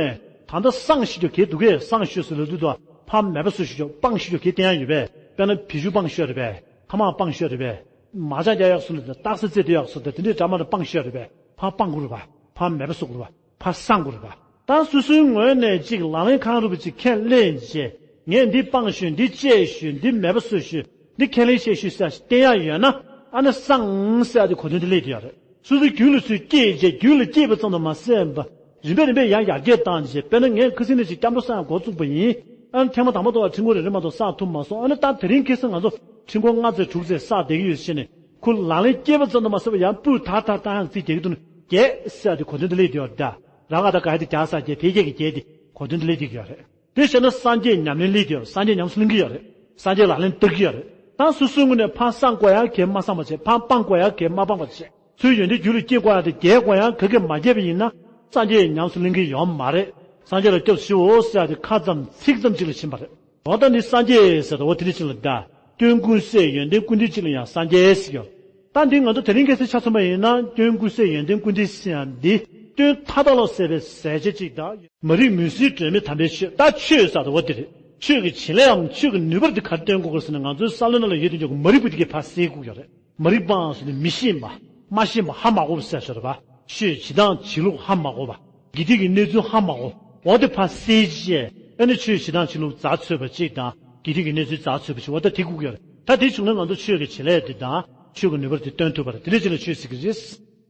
ད་ལྟ་སངས་ཤེས་རྒྱུ་གལ་འདུག་གས། སངས་ཤེས་ཟེར་ལབ་དུས་ད་ཕར་མེད་པ་བཟོ་ཤེས་རྒྱུ་སྤང་ཤེས་རྒྱུ་གལ་བསྟན་ཡ་ཡོད་པས། དཔེར་ན་བི་ཤུ་སྤང་ཤེས་རེད་པས། ཐ་མག་སྤང་ཤེས་རེད་པས། མ་ཅང་རྒྱག་ཡག་སོང་ད་རྟགས་གསལ་རྩེ་དུ་ཡག་སོང་ད་དེ་འདྲའི་འདྲ་མ་འདྲ་སྤང་ཤེས་རེད་པས། ཕར་སྤང་དགོས་རེད་པ། ཕར་མེད་པ་བཟོ་དགོས་རེད་པ། ཕར་སངས་དགོས་རེད་པ། ད་སོ་སོའི་ངོས་ནས་ཅིག་ལག་ལེན་གང་རུང་བ་ཅིག་ཁས་ལེན་བྱས། ངས་འདི་སྤངས་ཤོད། འདི་བཅད་ཤོད། འདི་མེད་པ་བཟོ་ཤོད། འདི་ཁས་ལེན་བྱས་ཤོད་ཟེར་བསྟན་ཡག་ཡོད་ན། ཨ་ནི་སངས་ཟེར་ཡག་དེ་གོ་དོན་དེ་སླེབས་བསྡད་ཡོད་རེད། སོ་སོའི་རྒྱུད་ལ་ཚུར་སྐྱེས་བྱས་རྒྱུད་ལ་སྐྱེས་པ་ཙམ་དུ་མ་ཟད་པ། རིམ་པས་རིམ་པས་ཡང་ཡར་རྒྱས་བཏང་བྱས། དཔེར་ན་ངས་ཁ་སང་ནས་ཅིག་སྐྱབས་འགྲོ་བསགས་ཡག་འགོ་བཙུགས་པ་ཡིན། ཨ་ནི་ཐེངས་མ་དང་པོ་ཐོག་ལ་ཁྲི་འགོ་རེ་རེ་མ་གཏོགས་བསགས་ཐུབ་མ་སོང་། ཨ་ནི་ད་དེ་རིང་ཁ་སང་ང་ཚོ་ཁྲི་འགོ་ལྔ་ཙམ་དྲུག་ཙམ་བསགས་བསྡད་ཀྱི་ཡོད་ཟེར་ནས། ཁོ་ལག་ལེན་སྐྱེས་པ་ཙམ་དུ་མ་ཟད་པར་ཡང་སྤུས་དག་དག་བཏང་ཡག་རྩིས་རྒྱག་གི་འདུག་ན། རྒྱས་ཟེར་ཡག་དེ་གོ་དོན་དེ་སླེབས་བསྡད་ཡོད་རེད་ད། ར་ག་ད་ག་ཡ་དེ་རྒྱ་ས་རྒྱས་འཕེལ་རྒྱས་ཀྱི་རྒྱས་དེ་གོ་དོན་དེ་སླེབས་བསྡད་ཀྱི་ཡོད་རེད། དེ་བྱས་ན་སངས་རྒྱས་ཉམས་ལེན་སླེབས་ཀྱི་ཡོད་རེད། སངས་རྒྱས་ཉམས་སུ་ལེན་གྱི་ཡོད་རེད། སངས་རྒྱས་ལག་ལེན་བསྟར་གྱི་ཡོད་རེད། ད་སོ་སོའི་ངོས་ནས་ཕར་སངས་དགོས་ཡག་གེ་མ་སངས་པ་བྱས། ཕར་སྤང་དགོས་ཡག་གེ་མ་སྤངས་པ་བྱས། ཚུར་ཡོན་ཏན་རྒྱུད་ལ་སྐྱེ་དགོས་ཡག་དེ་རྒྱས་དགོས་ཡག་ག་གེ་མ་རྒྱས་པ་ཡིན་ན། སངས་རྒྱས་ཉམས་སུ་ལེན་གྱི་ཡོད་མ་རེད། སངས་རྒྱས་ལ་སྐྱབས་སུ་མཆིའོ་ཟེར་ཡག་དེ་ཁ་ཙམ་ཚིག་ཙམ་ཅིག་ལ་ཕྱིན་པ་རེད། འོ་ད་འདི་སངས་རྒྱས་ཟེར་ད་འོ་དེ་འདྲ་ཅིག་ལ་ད། སྐྱོན་ཀུན་ཟད་ཡོན་ཏན་ཀུན་ལྡན་གཅིག་ལ་ཡང་སངས་རྒྱས་ཟེར་ཡོད། ད་འདི་ང་ཚོ་དེ་རིང་ཁ་སང་ཆ་མཚོན་པ་ཡིན་ན་སྐྱོན་ཀུན་ཟད་ཡོན་ཏན་ཀུན་ལྡན་ཟེར་ཡག་འདི་སྐྱོན་མཐའ་དག་ལ་ཟད་པའི་ཟད་བྱེད་ཅིག་དང་། མ་རིག་མུན་སེལ་སྒྲོན་མེ་དམ་པའི་ཆོས། ད་ཆོས་ཟེར་ད་འོ་དེ་རེད། ཆོས་ཀྱི་བྱེད་ལས་འམ་ཆོས་ཀྱི་ནུས་པར་འདི་ག་རེ་སྟོན་དགོས་ཀྱི་ཟེར་ན། ང་ཚོའི་བསམ་བློའི་ནང་ལ་ཡོད་དེ་འཇོག་གི་མ་རིག་པ་འདི་གས་ཕར་སེལ་དགོས་ཀྱི་རེད། མ་རིག་པའང་ཟེར་ནས་མི་ཤེས་པ། མ་ཤེས་པ་ཧ་མ་གོ་བ་ཟེར་ཞོར་བ། ཆོས་བྱེད་སྟངས་བྱེད་ལུགས་ཧ་མ་གོ་བ། དགེ་སྡིག་གི་གནས་ཚུལ་ཧ་མ་གོ། འོ་དེ་ཕར་སེལ་བྱས། ཨ་ནི་ཆོས་བྱེད་སྟངས་བྱེད་ལུགས་འཛའ་ཚོས་པ་ཅིག་དང་། དགེ་སྡིག་གི་གནས་ཚུལ་འཛའ་ཚོས་པ་ཅིག་འོ་ད་དེ་དགོས་ཀྱི་ཡོད་རེད། ད་དེ་བྱུང་ན་ང་ཚོ་ཆོས་ཀྱི་བྱེད་ལས་དེ་དང་། ཆོས་ཀྱི་ནུས་པ་དེ་སྟོན་ཐུབ་པ་རེད། དེ་འདྲ་ཅིག་ལ་ཆོས་ཟེར་གྱི་རེད།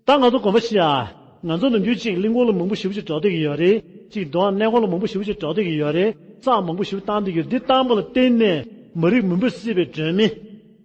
ད་ང་ཚོ་དགོངས་པ་བཞེས་ཨ། ང་ཚོ་ནམ་རྒྱུན་གཅིག་གླིང་སྐོར་ལ་མང་པོ་ཞེ་པོ་ཅིག་འགྲོ་བསྡད་ཀྱི་ཡོད་རེད། གཅིག་མདོ་སྔགས་གནས་སྐོར་ལ་མང་པོ་ཞེ་པོ་ཅིག་འགྲོ་བསྡད་ཀྱི་ཡོད་རེད། རྩོམ་མང་པོ་ཞེ་པོ་བཏང་བསྡད་ཀྱི་ཡོད་རེད། འདི་བཏང་པ་ལ་བརྟེན་ནས་མ་རིག་མུན་པ་སེལ་བའི་སྒྲོན་མེ།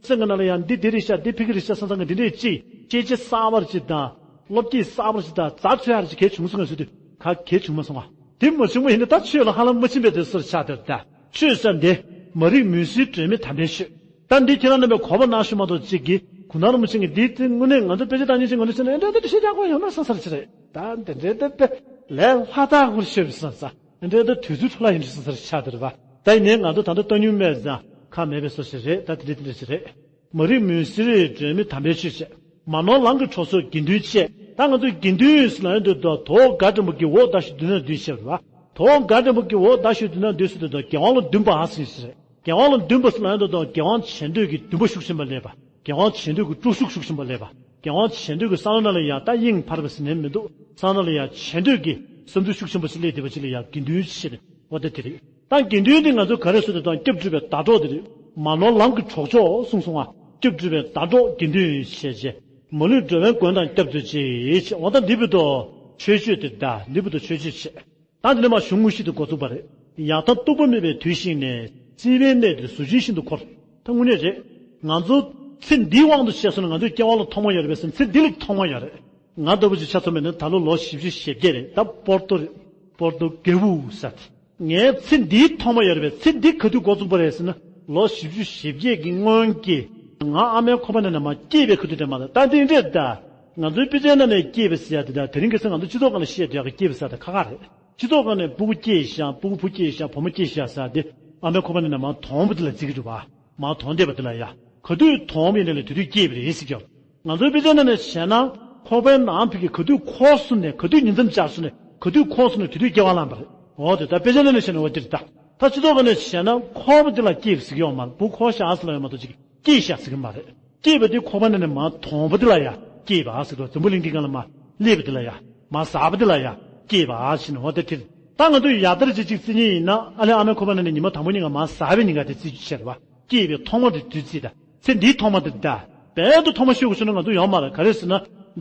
སེམས་ཀྱི་ནང་ལ་ཡང་འདི་འདི་རེད་ཤག་འདི་ཕ་གི་རེད་ཤག་བསམ་བསམ་གྱི་འདི་འདྲས་ཅིག་དཔྱད་བརྗོད་གསར་པ་ཅིག་དང་། བློ་སྐྱེད་གསར་པ་ཅིག་དང་། འཛའ་ཚོས་ཡག་ཅིག་གས་བྱུང་སོང་ངས་ཟེར་དུས་ག་གས་བྱུང་མ་སོང་བ། དེ་མ་བྱུང་བ་ཡིན་ན་ད་ཆོས་ལ་ཧ་ལམ་མ་ཕྱིན་པའི་དེ་སོར་ཆགས་དེར་ད། ཆོས་ཟེར་འདི་མ་རིག་མུན་སེལ་སྒྲོན་མེ་དམ་པའི་ཆོས། ད་འདི་ཁྱེད་རང་རྣམ་པས་གོ་བ་གནང་ཤོག་མ་གཏོགས་གཅིག་གིས་གུང་ཐང་རིན་པོ་ཆེ་གིས་འདི་དེ་དངོས་གནས་ང་ཚོ་དཔེ་ཆ་བཏང་མཁན་ཅིག་ངོས་ནས་བྱས་ན་འདྲ་འདྲ་བཤད་རྒྱག་དགོས་ཡོད་མ་རེད་བསམ་ས་རེད་ཅི་རེད། ད་འདི་འདྲའི་འདི་དཔེ་ལས་ལྷ་དག་སྐོར་ཤོད་བསམ་ས། འདི་འདྲའི་འདི་དུས་ཚོད་འཕྲོ་བརླག་ཡིན་བསམ་ས་རེད་ཆགས་འདི་རེད་པ། ད་ཡིན་ནའི་ང་ཚོ་ད་ལྟ་སྟོང་ཉུང་མེད་ཙང་ཁག་མེད་པའི་བཟོ་ཞིག་རེད། ད་དེ་འདྲ་དེ་འདྲ་ཞིག་རེད། མ་རིག་མུན་སེལ་སྒྲོན་མེ་དམ་པའི་ཆོས་བྱས། མ་ནོར་ལམ་གྱི་གྲོགས་སུ་དགེ་འདུན་བཅས། ད་ང་ཚོ་དགེ་འདུན་ཟེར་ལབ་ཡོང་དུས་ད་དོ་ག་འགྲེང་བུ་གི་འོག་ད་ཞུ་མདུན་ན་འདུས་བྱས་པ་རེད་པ། དོ་ག་འགྲེང་བུ་གི་འོག་ད་ཞུ་མདུན་ན་འདུས་ཟེར་དུས་ད་དགེ་དབང་ལ་འདུན་པ་ཟེར་ཞིག་རེད། དགེ་དབང་ལ་འདུན་པ་ཟེར་ལབ་ཡོང་དུས་ད་དགེ་དབང་ཆེ་འདོད་ཀྱི་འདུན་པ་ཤུགས་ཆེན་པོ་སླེབས་པ། དགེ་དབང་ཆེ་འདོད་ཀྱི་སྤྲོ་ཤུགས་ཤུགས་ཆེན་པོ་སླེབས་པ། དགེ་དབང་ཆེ་འདོད་ཀྱི་བསམ་བློ་ནང་ལ་ཡང་ད་དབྱིངས་འཕར་བ་ཟེར་ནས་མི་འདུག་བསམ་བློ་ལ་ཡང་ཆེ་འདོད་ཀྱི་བསམ་ཚུལ་ཤུགས་ཆེན་པོ་ཞིག་སླེབས་བསྡད་པ་ཅིག་ལ་ཡང་དགེ་འདུན་ཞེས་འོ་ད་དེ་རེད། ད་དགེ་འདུན་དེ་ང་ཚོ་ག་རེ་ཟེར་དུས་ད་སྐྱབས་སྒྲུབ་པའི་ཟླ་གྲོགས་དེ་རེད། མ་ནོར་ལམ་གྱི་གྲོགས་མཆོག་གསུངས་སོང་ང་། སྐྱབས་སྒྲུབ་པའི་ཟླ་གྲོགས་དགེ་འདུན་ཞེས་བྱས། མ་ལུས་འགྲོ་བའི་མགོན་དང་སྐྱབས་སུ་མཆི། འོ་ད་འདི་བར་དུ་ཆོས་སྤྱོད་དེ་ད་འདི་བར་དུ་ཆོས་སྤྱོད་བྱས། ད་འདི་ནས་མར་གཞུང་དངོས་གཞི་དེ་འགོ་ཚུགས་པ་རེད། ཡང་དག་རྟོགས་པ་མེད་པའི་དུས་ཤིག་ནས། སྲིད་པའི་གནས་འདིར་གཟུགས་ཅན་ཤིན་ཏུ་འཁོར། ད་དངོས་གནས་རེད། ང་ཚོ་ཚེ་འདིའི་དབང་དུ་བྱས་སོང་ན་ང་ཚོའི་སྐྱེ་བ་ལ་ཐོག་མ་ཡོད་རེད་པས་ཟེར་ན་ཚེ་འདི་ལ་ཐོག་མ་ཡོད་རེད། ང་ལྟ་བུ་ཅིག་ཆ་མཚོན་པ་ཡིན་ན་ད་ལོ་ལོ་བཞི་བཅུ་ཞེ་བརྒྱད་རེད། ད་པོར་ཏོ་རེད། པོར་ཏོ་གེ་བུ་ཟེར་དེ། ངའི་ཚེ་འདིའི་ཐོག་མ་ཡོད་རེད་པས། ཚེ་འདི་ག་དུས་འགོ་བཙུགས་པ་རེད་ཟེར་ན། ལོ་བཞི་བཅུ་ཞེ་བརྒྱད་ཀྱི་སྔོན་གྱི་ང་ཨ་མའི་ཁོག་པ་ནས་ནས་མར་སྐྱེས་པའི་ཁ་ཐུག་དེ་མ་རེད། ད་འདི་འདྲས་ད། ང་ཚོའི་དཔེ་ཆའི་ནང་ནས་སྐྱེས་པ་ཟེར་ཡ་དེ་ད་དེ་རིང་ཁ་སང་ང་ཚོ་སྤྱི་ཚོགས་སྒང་ལ་བཤད་བསྡད་ཡ་གི་སྐྱེས་པ་ཟེར་ཡ་དེ་ཁག་ཁག་རེད། སྤྱི་ཚོགས་སྒང་ནས་སྤུ་གུ་སྐྱེས་ཤག་སྤུ་གུ་བུ་སྐྱེས་ཤག་བུ་མོ་སྐྱེས་ཤག་ཟེར་ཡ་དེ་ཨ་མའི་ཁོག་པ་ནས་ནས་མར་དོང་པོ་དེ་ལ་བརྩི་གི་འདུག་པ། མར་དོང་འདེབས་པ་དེ་ལ་ཡ། ག་དུས་དོང་པོ་ཡིན་ནའི་ལས་དེ་དུས་སྐྱེས་པ་རེད་ཟེར་གྱི་ཡོད། ང་ཚོའི་དཔེ་ཆའི་ནང་ནས་བཤད་ན་ཁོག་པའི་ནང་ཕ་གི་ག་དུས་འཁོར་སོང་ནས་ག་དུས་ཉིང་མཚམས་སྦྱར་སོང་ནས་ག་དུས་འཁོར་སོང་ནས་དེ་དུས་སྐྱེ་བ་བླངས་པ་རེད། འོ་དེ་ད་དཔེ་ཆའི་ནང་ནས་བཤད་ན་འོ་དེ་རེད་ད། ད་སྤྱི་ཚོགས་སྒང་ནས་བཤད་ན་འཁོར་བ་དེ་ལ་སྐྱེས་པ་ཟེར་གྱི་ཡོད་མ་རེད། བུ་འཁོར་ཤག་ཟེར་ལབ་ཡོད་མ་གཏོགས་ཅིག་སྐྱེས་ཤག་ཟེར་གྱི་མ་རེད། སྐྱེས་པ་དེ་ཁོག་པ་ནས་ནས་མར་དོང་པོ་དེ་ལ་ཡ་སྐྱེས་པ་ཟེར་གྱི་འདུག་འཛམ་བུ་གླིང་འདིའི་སྒང་ལ་མར་སླེབས་པ་དེ་ལ་ཡ། མར་ཟགས་པ་དེ་ལ་ཡ་སྐྱེས་པ་ཟེར་ནས་འོ་དེ་དེ་རེད། ད་ང་ཚོ་ཡར་ལྟར་ཅིག་ཅིག་བརྩི་མཁན་ཡིན་ན་ཨ་ལས་ཨ་མའི་ཁོག་པ་ནས་ནས་ཉི་མ་དང་པོ་ཉིན་ག་མར་ཟགས་པའི་ཉིན་ག་དེ་བརྩི་རྒྱུ་བྱས་རེད་པ། སྐྱེས་པའི་ཐོག་མ་དེ་དུས་ཚིགས་དང་། ཚེ་འདིའི་ཐོག་མ་དེ་ད། རྦད་དེ་ཐོག་མ་ཤོད་དགོས་བྱུང་ན་ང་ཚོ་ཡོང་མ་རེད། ག་རེ་ཟེར་ན།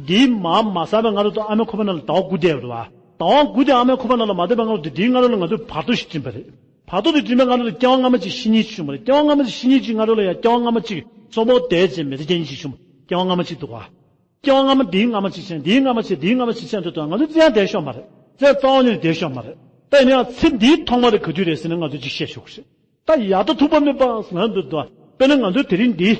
འདིའི་མར་མ་ཟགས་པའི་སྔ་རོལ་དུ་ཨ་མའི་ཁོག་པའི་ནང་ལ་ཟླ་བ་དགུ་བསྡད་པ་རེད་པ། ཟླ་བ་དགུ་དེ་ཨ་མའི་ཁོག་པའི་ནང་ལ་མ་བསྡད་པའི་སྔ་རོལ་དུ་འདིའི་སྔ་རོལ་ལ་ང་ཚོས་བར་དོ་ཞིག་འགྲིམས་པ་རེད། བར་དོ་དེ་འགྲིམས་པའི་སྔ་རོལ་ལ་སྐྱེ་བ་སྔ་མ་གཅིག་ཤི་ཉེན་ཅིག་བྱུང་བ་རེད། སྐྱེ་བ་སྔ་མ་གཅིག་ཤི་ཉེན་གཅིག་སྔ་རོལ་ལ་ཡང་སྐྱེ་བ་སྔ་མ་གཅིག་གསོན་པོ་བསྡད་བྱས་མི་ཚེ་སྐྱེལ་ཉེན་ཅིག་བྱུང་བ། སྐྱེ་བ་སྔ་མ་འདིའི་སྔ་མ་གཅིག་བྱས། འདིའི་སྔ་མ་བྱས། འདིའི་སྔ་མ་གཅིག་བྱས་འདུག་དང་ང་ཚོ་རྩི་ཡང་བསྡད་ཤོག་མ་རེད། རྩ་རྩ་བ་ཉིད་ནས་བསྡད་ཤོག་མ་རེད། ད་ཡིན་ན་ཡང་ཚེ་འདིའི་ཐོག་མ་དེ་ག་དུས་རེད་ཟེར་ན་ང་ཚོས་ཅིག་བཤད་ཆོག་གི་རེད། ད་ཡག་དང་ཐུག་པ་མེད་པ་ཟེར་ན་འདུག་དོ། དཔེར་ན་ང་ཚོའི་དེ་རིང་འདི།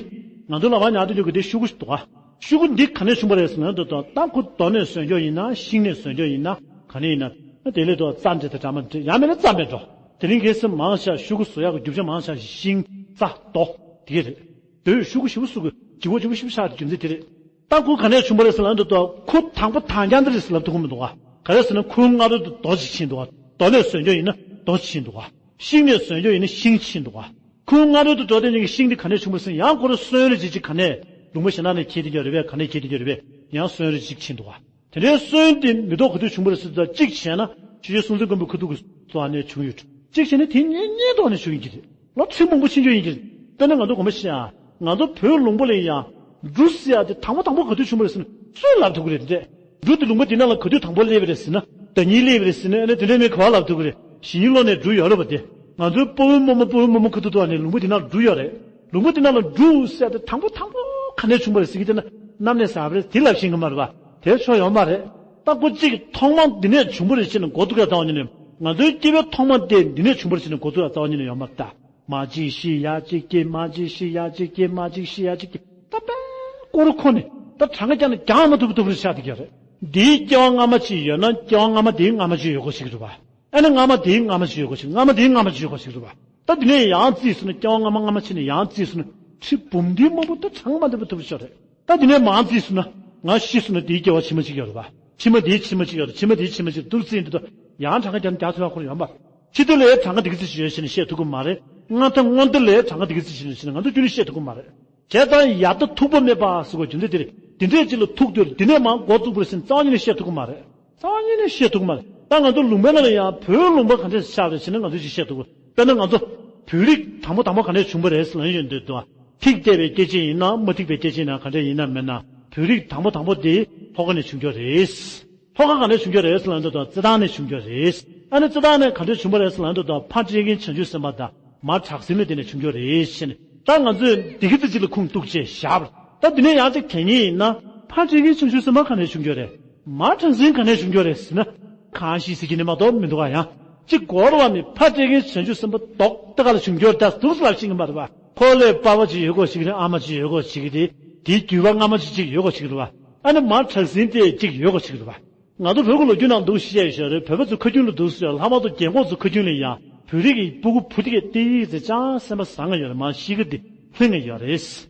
ང་ཚོ་ལག་པ་ཉར་དུ་འཇུག་གི་དེ་ཤུ་གུ་ཞིག་འདུག་ག་ཤུ་གུ་འདི་ག་ནས་བྱུང་བ་རེད་ཟེར་ན་འདུག་དོ། ད་ཁོ་རྡོ་ནས་བཟོས་ཀྱོག་ཡིན་ན་ཤིང་ནས་བཟོས་ཀྱོག་ཡིན་ན་ག་ནས་ཡིན་ན། དེ་ལས་དོ་རྩྭ་འདྲེ་དང་འདྲ་མ་འདྲེ་ཡང་མིན་ན་རྩྭ་མེད་འགྲོ། དེ་རིང་ཁ་སང་མང་ཤ་ཤུ་གུ་བཟོ་ཡག་གི་རྒྱུ་ཆ་མང་ཤ་ཤིང་རྩྭ་རྡོ། དེ་ག་རེད། དོ་ཤུ་གུ་ཞིག་གུ་སུ་གུ་ལྗིད་པོ་ལྗིད་པོ་ཞིག་ཆགས་དེ་རྒྱུ་མཚན་དེ་རེད། ད་ཁོ་ག་ནས་བྱུང་བ་རེད་ཟེར་ལབ་འདུག་དོ། ཁོ་དང་པོ་དང་རྐྱང་འདི་རེད་ཟེར་ལབ་ཐུབ་ཀྱི་མི་འདུག་ག་ག་རེ་ཟེར་ན་ཁོའི་སྔ་རོལ་དུ་རྡོ་ཅིག་ཕྱིན་འདུག་ག་རྡོ་ནས་བཟོས་ཀྱོག་ཡིན་ན་རྡོ་ཅིག་ཕྱིན་འདུག་ག་ཤིང་ནས་བཟོས་ཀྱོག་ཡིན་ན་ཤིང་ཅིག་ཕྱིན་འདུག་ག་ཁོའི་སྔ་རོལ་དུ་འགྲོ་དེ་ཉིད་ཀྱི་ཤིང་འདི་ག་ནས་བྱུང་བ་རེད་ཟེར་ན་ཡང་ཁོ་རང་སོན་རེ་ཅིག་ཅིག་ག་ནས་ལུང་པ་གཞན་དག་ནས་འཁྱེར་དེ་ཀྱོག་རེད་པས། ག་ནས་འཁྱེར་དེ་ཀྱོག་རེད་པས། ཡང་སོན་རེ་ཅིག་ཕྱིན་འདུག་ག་དེ་འདྲའི་སོན་དེ་མེ་ཏོག་ག་དུས་བྱུང་བ་རེད་ཟེར་དུས། གཅིག་བྱས་ན་ཆོས་རྗེ་སྲོང་བཙན་སྒམ་པོའི་ཁ་ཐུག་གི་ཐོག་ནས་བྱུང་ཡོད། གཅིག་བྱས་ན་དེ་སྔོན་སྔོན་ཐོག་ནས་བྱུང་ཡོད་ཀྱི་རེད། ལོ་ཚིགས་མང་པོ་ཕྱིན་ཡོད་ཡིན་གྱི་རེད། དཔེར་ན་ང་ཚོ་དགོངས་པ་བཞེས་ཨ། ང་ཚོ་བོད་ལུང་པ་ལ་ཡང་འབྲུ་ཟེར་ཡག་དེ་དང་པོ་དང་པོ་ག་དུས་བྱུང་བ་རེད་ཟེར་ན་སུས་ལབ་ཐུབ་ཀྱི་རེད་དེ། འབྲུ་དེ་ལུང་པ་དེ་ནང་ལ་ག་དུས་དང་པོ་སླེབས་པ་རེད་ཟེར་ན། ཟླ་ཉིན་སླེབས་པ་རེད་ཟེར་ན། ཨ་ནི་དེ་འདྲའི་མི་ག་བ་ལབ་ཐུབ་ཀྱི་རེད། གཞེས་ནིང་ལོ་ནས་འབྲུ་ཡོད་རེད་པ་དེ། ང་ཚོའི་དཔའ་བོའི་རྨོ་མོ་དཔའ་བོའི་རྨོ་མོ་ཁ་ཐུག་ཐུག་ནས་ལུང་པ་དེ་ནང་འབྲུ་ཡོད་རེད། ལུང་པ་དེ་ནང་ལ་འབྲུ་ཟེར་ཡག་དེ་དང་པོ་དང་པོ་ག་ནས་བྱུང་བ་རེད་ཟེར་གྱི་དེ་ན་གནམ་ནས་ཟག་པ་རེད། དེ་ལབ་ཤེས་ཀྱི་མ་རེད་པ། དེ་ཆོ་ཡོད་མ་རེད། ད་ཁོ་གཅིག་ཐོག་མ་འདི་ནས་བྱུང་བ་རེད་ཟེར་ནས་འགོ་བཙུགས་ཡག་རྩ་བ་ཉིད་ནས། ང་ཚོའི་སྐྱེ་བའི་ཐོག་མ་དེ་འདི་ནས་བྱུང་བ་རེད་ཟེར་ནས་འགོ་བཙུགས་ཡག་རྩ་བ་ཉིད་ནས་ཡོད་མ་རེད་ད། མ་གཅིག་ཤི་ཡ་གཅིག་སྐྱེ། མ་གཅིག་ཤི་ཡ་གཅིག་སྐྱེ། མ་གཅིག་ཤི་ཡ་གཅིག་སྐྱེ། ད་དཔེ་ཀོ་རུ་ཁོ་ནས་ད་གྲངས་ཀ་རྒྱག་ན་རྒྱག་མ་ཐུབ་ཐུབ་རེ་ཆགས་བསྡད་ཀྱི་ཡོད་རེད། འདིའི་སྐྱེ་བ་སྔ་མ་གཅིག་ཡོད་ན་སྐྱེ་བ་སྔ་མ་དེའི་སྔ་མ་གཅིག་ཡོད་དགོས་ཞིག་རེད་པ། ཨ་ནི་སྔ་མ་དེའི་སྔ་མ་གཅིག་ཡོད་དགོས་ཞིག་སྔ་མ་དེའི་སྔ་མ་གཅིག་ཡོད་དགོས་ཞིག་རེད་པ། ད་འདི་ནས་ཡང་རྩིས་སོང་ན་སྐྱེ་བ་སྔ་མ་སྔ་མ་ཕྱིན་ནས་ཡང་རྩིས་སོང་ན་ཁྲི་འབུམ་འདིའི་མང་པོ་ད་གྲངས་མ་འདྲ་པོ་ཐུབ་ཤོག་རེད། ད་འདི་ནས་མང་རྩིས་སོང་ན་ང་ཤི་སོང་ན་དེའི་སྐྱེ་བ་ཕྱི་མ་གཅིག་ཡོད་རེད་པ། ཕྱི་མ་དེའི་ཕྱི་མ་གཅིག་ཡོད་རེད། ཕྱི་མ་དེའི་ཕྱི་མ་གཅིག་འདུག་རྩིས་འདི་ད་ཡང་གྲངས་ཀ་རྒྱག་ན་རྒྱག་ཐུབ་ཡག་ཁོ་རང་ཡོད་མ་རེད། ཕྱི་དུས་ལ་གྲངས་ཀ་དེ་ག་ཚོད་ཅིག་ཡོད་ཟེར་ནས་བཤད་ཐུབ་ཀྱི་མ་རེད། སྔ་ད་སྔོན་དུ་ལ་གྲངས་ཀ་དེ་ག་ཚོད་ཅིག་ཡོད་ཟེར་ནས་ང་ཚོ་རྒྱུན་ནས་བཤད་ཐུབ་ཀྱི་མ་རེད། བྱས་ཙང་ཡག་དང་ཐུག་པ་མེད་པ་ཟེར་བ་རྒྱུ་མཚན་དེ་རེད། དེ་འདྲས་ཅིག་ལ་ཐུག་དུས་དེ་ནས་མར་འགོ་བཙུགས་པ་རེད་ཟེར་ནས་རྩ་བ་ཉིད་ནས་བཤད་ཐུབ་ཀྱི་མ་རེད། རྩ་བ་ཉིད་ནས་བཤད་ཐུབ་ཀྱི་མ་རེད། ད་ང་ཚོ་ལུང་པའི་ནང་ལ་ཡང་བོད་ལུང་པ་ག་འདྲས་ཆགས་རེད་ཟེར་ན་ང་ཚོས་ཅིག་བཤད་ཐུབ་ཀྱི། དཔེར་ན་ང་ཚོ་བོད་རིགས་དང་པོ་དང་པོ་ག་ནས་བྱུང་བ་རེད་ཟེར་ལབ་ཡོང་དུས་དོ། ཐིག་གཏད་པའི་སྐྱེས་ཆེན་ཡིན་ན་མ་ཐིག་པའི་སྐྱེས་ཆེན་ཡིན་ན་ག་འདྲས་ཡིན་ན་མིན་ན་བོད་རིགས་དང་པོ་དང་པོ་དེ་ལྷོ་ཁ་ནས་བྱུང་རྒྱུ་རེད། ལྷོ་ཁ་ག་ནས་བྱུང་རྒྱུ་རེད་ཟེར་ལབ་དུས་དང་རྩི་ཐང་ནས་བྱུང་རྒྱུ་རེད། ཨ་ནི་རྩི་ཐང་ནས་ག་འདྲས་བྱུང་བ་རེད་ཟེར་ལབ་དུས་དང་ཕ་སྤྲེལ་རྒན་བྱང་ཆུབ་སེམས་དཔའ་དང་མ་བྲག་སྲིན་ལ་དེ་ནས་བྱུང་རྒྱུ་རེད་ཟེར་ནས། ད་ང་ཚོས་འདི་གི་ཚིག་ཅིག་ལ་ཁུངས་གཏུགས་བྱས་བཞག་པ་རེད། ད་འདི་ནས་ཡང་ཅིག་གལ་ཉེན་ཡིན་ན་ཕ་སྤྲེལ་རྒན་བྱང་ཆུབ་སེམས་དཔའ་ག་ནས་བྱུང་རྒྱུ་རེད། མ་བྲག་སྲིན་ག་ནས་བྱུང་རྒྱུ་རེད་ཟེར་ན། གང་ཞིག་ཟེར་གྱི་ནི་མ་གཏོགས་མི་འདུག་ག་ཡང་ཅིག་གོ་ར་བ་མི་ཕ་སྤྲེལ་རྒན་བྱང་ཆུབ་སེམས་དཔའ་རྡོག་ཏི་ཀ་ལ་བྱུང་རྒྱུ་རེད་ད་འདུག་ཟེར་ལབ་ཤེས་ཀྱི་མ་རེད་པ། ཁོ་ལས་པ་ཕ་ཅིག་ཡོད་དགོས་ཤིག་རེད། ཨ་མ་ཅིག་ཡོད་དགོས་ཤིག་རེད། དེའི་རྒྱུད་པ་སྔ་མ་ཅིག་ཅིག་ཡོད་དགོས་ཤིག་རེད་པ། ཨ་ནི་མ་བྲག་སྲིན་དེ་ཅིག་ཡོད་དགོས་ཤིག་རེད་པ། ང་ཚོ་བོད་ཀྱི་ལོ་རྒྱུས་ནང་འདུག་བཤད་ཡོད་རེད། བོད་པ་ཚོ་ཁ་རྒྱུན་ལ་འདུག་ཟེར་ལྷག་པར་དུ་རྒན་གོག་ཚོ་ཁ་རྒྱུན་ལ་ཡང་བོད་རིགས་ཀྱི་སྤུ་གུ་བུ་དེ་གས་ཏི་ཙི་ཅང་སེམས་པ་བཟང་ང་ཡོད་རེད། མ་གཤིས་ཀ་འདི་ལྷིང་ང་ཡོད་རེད།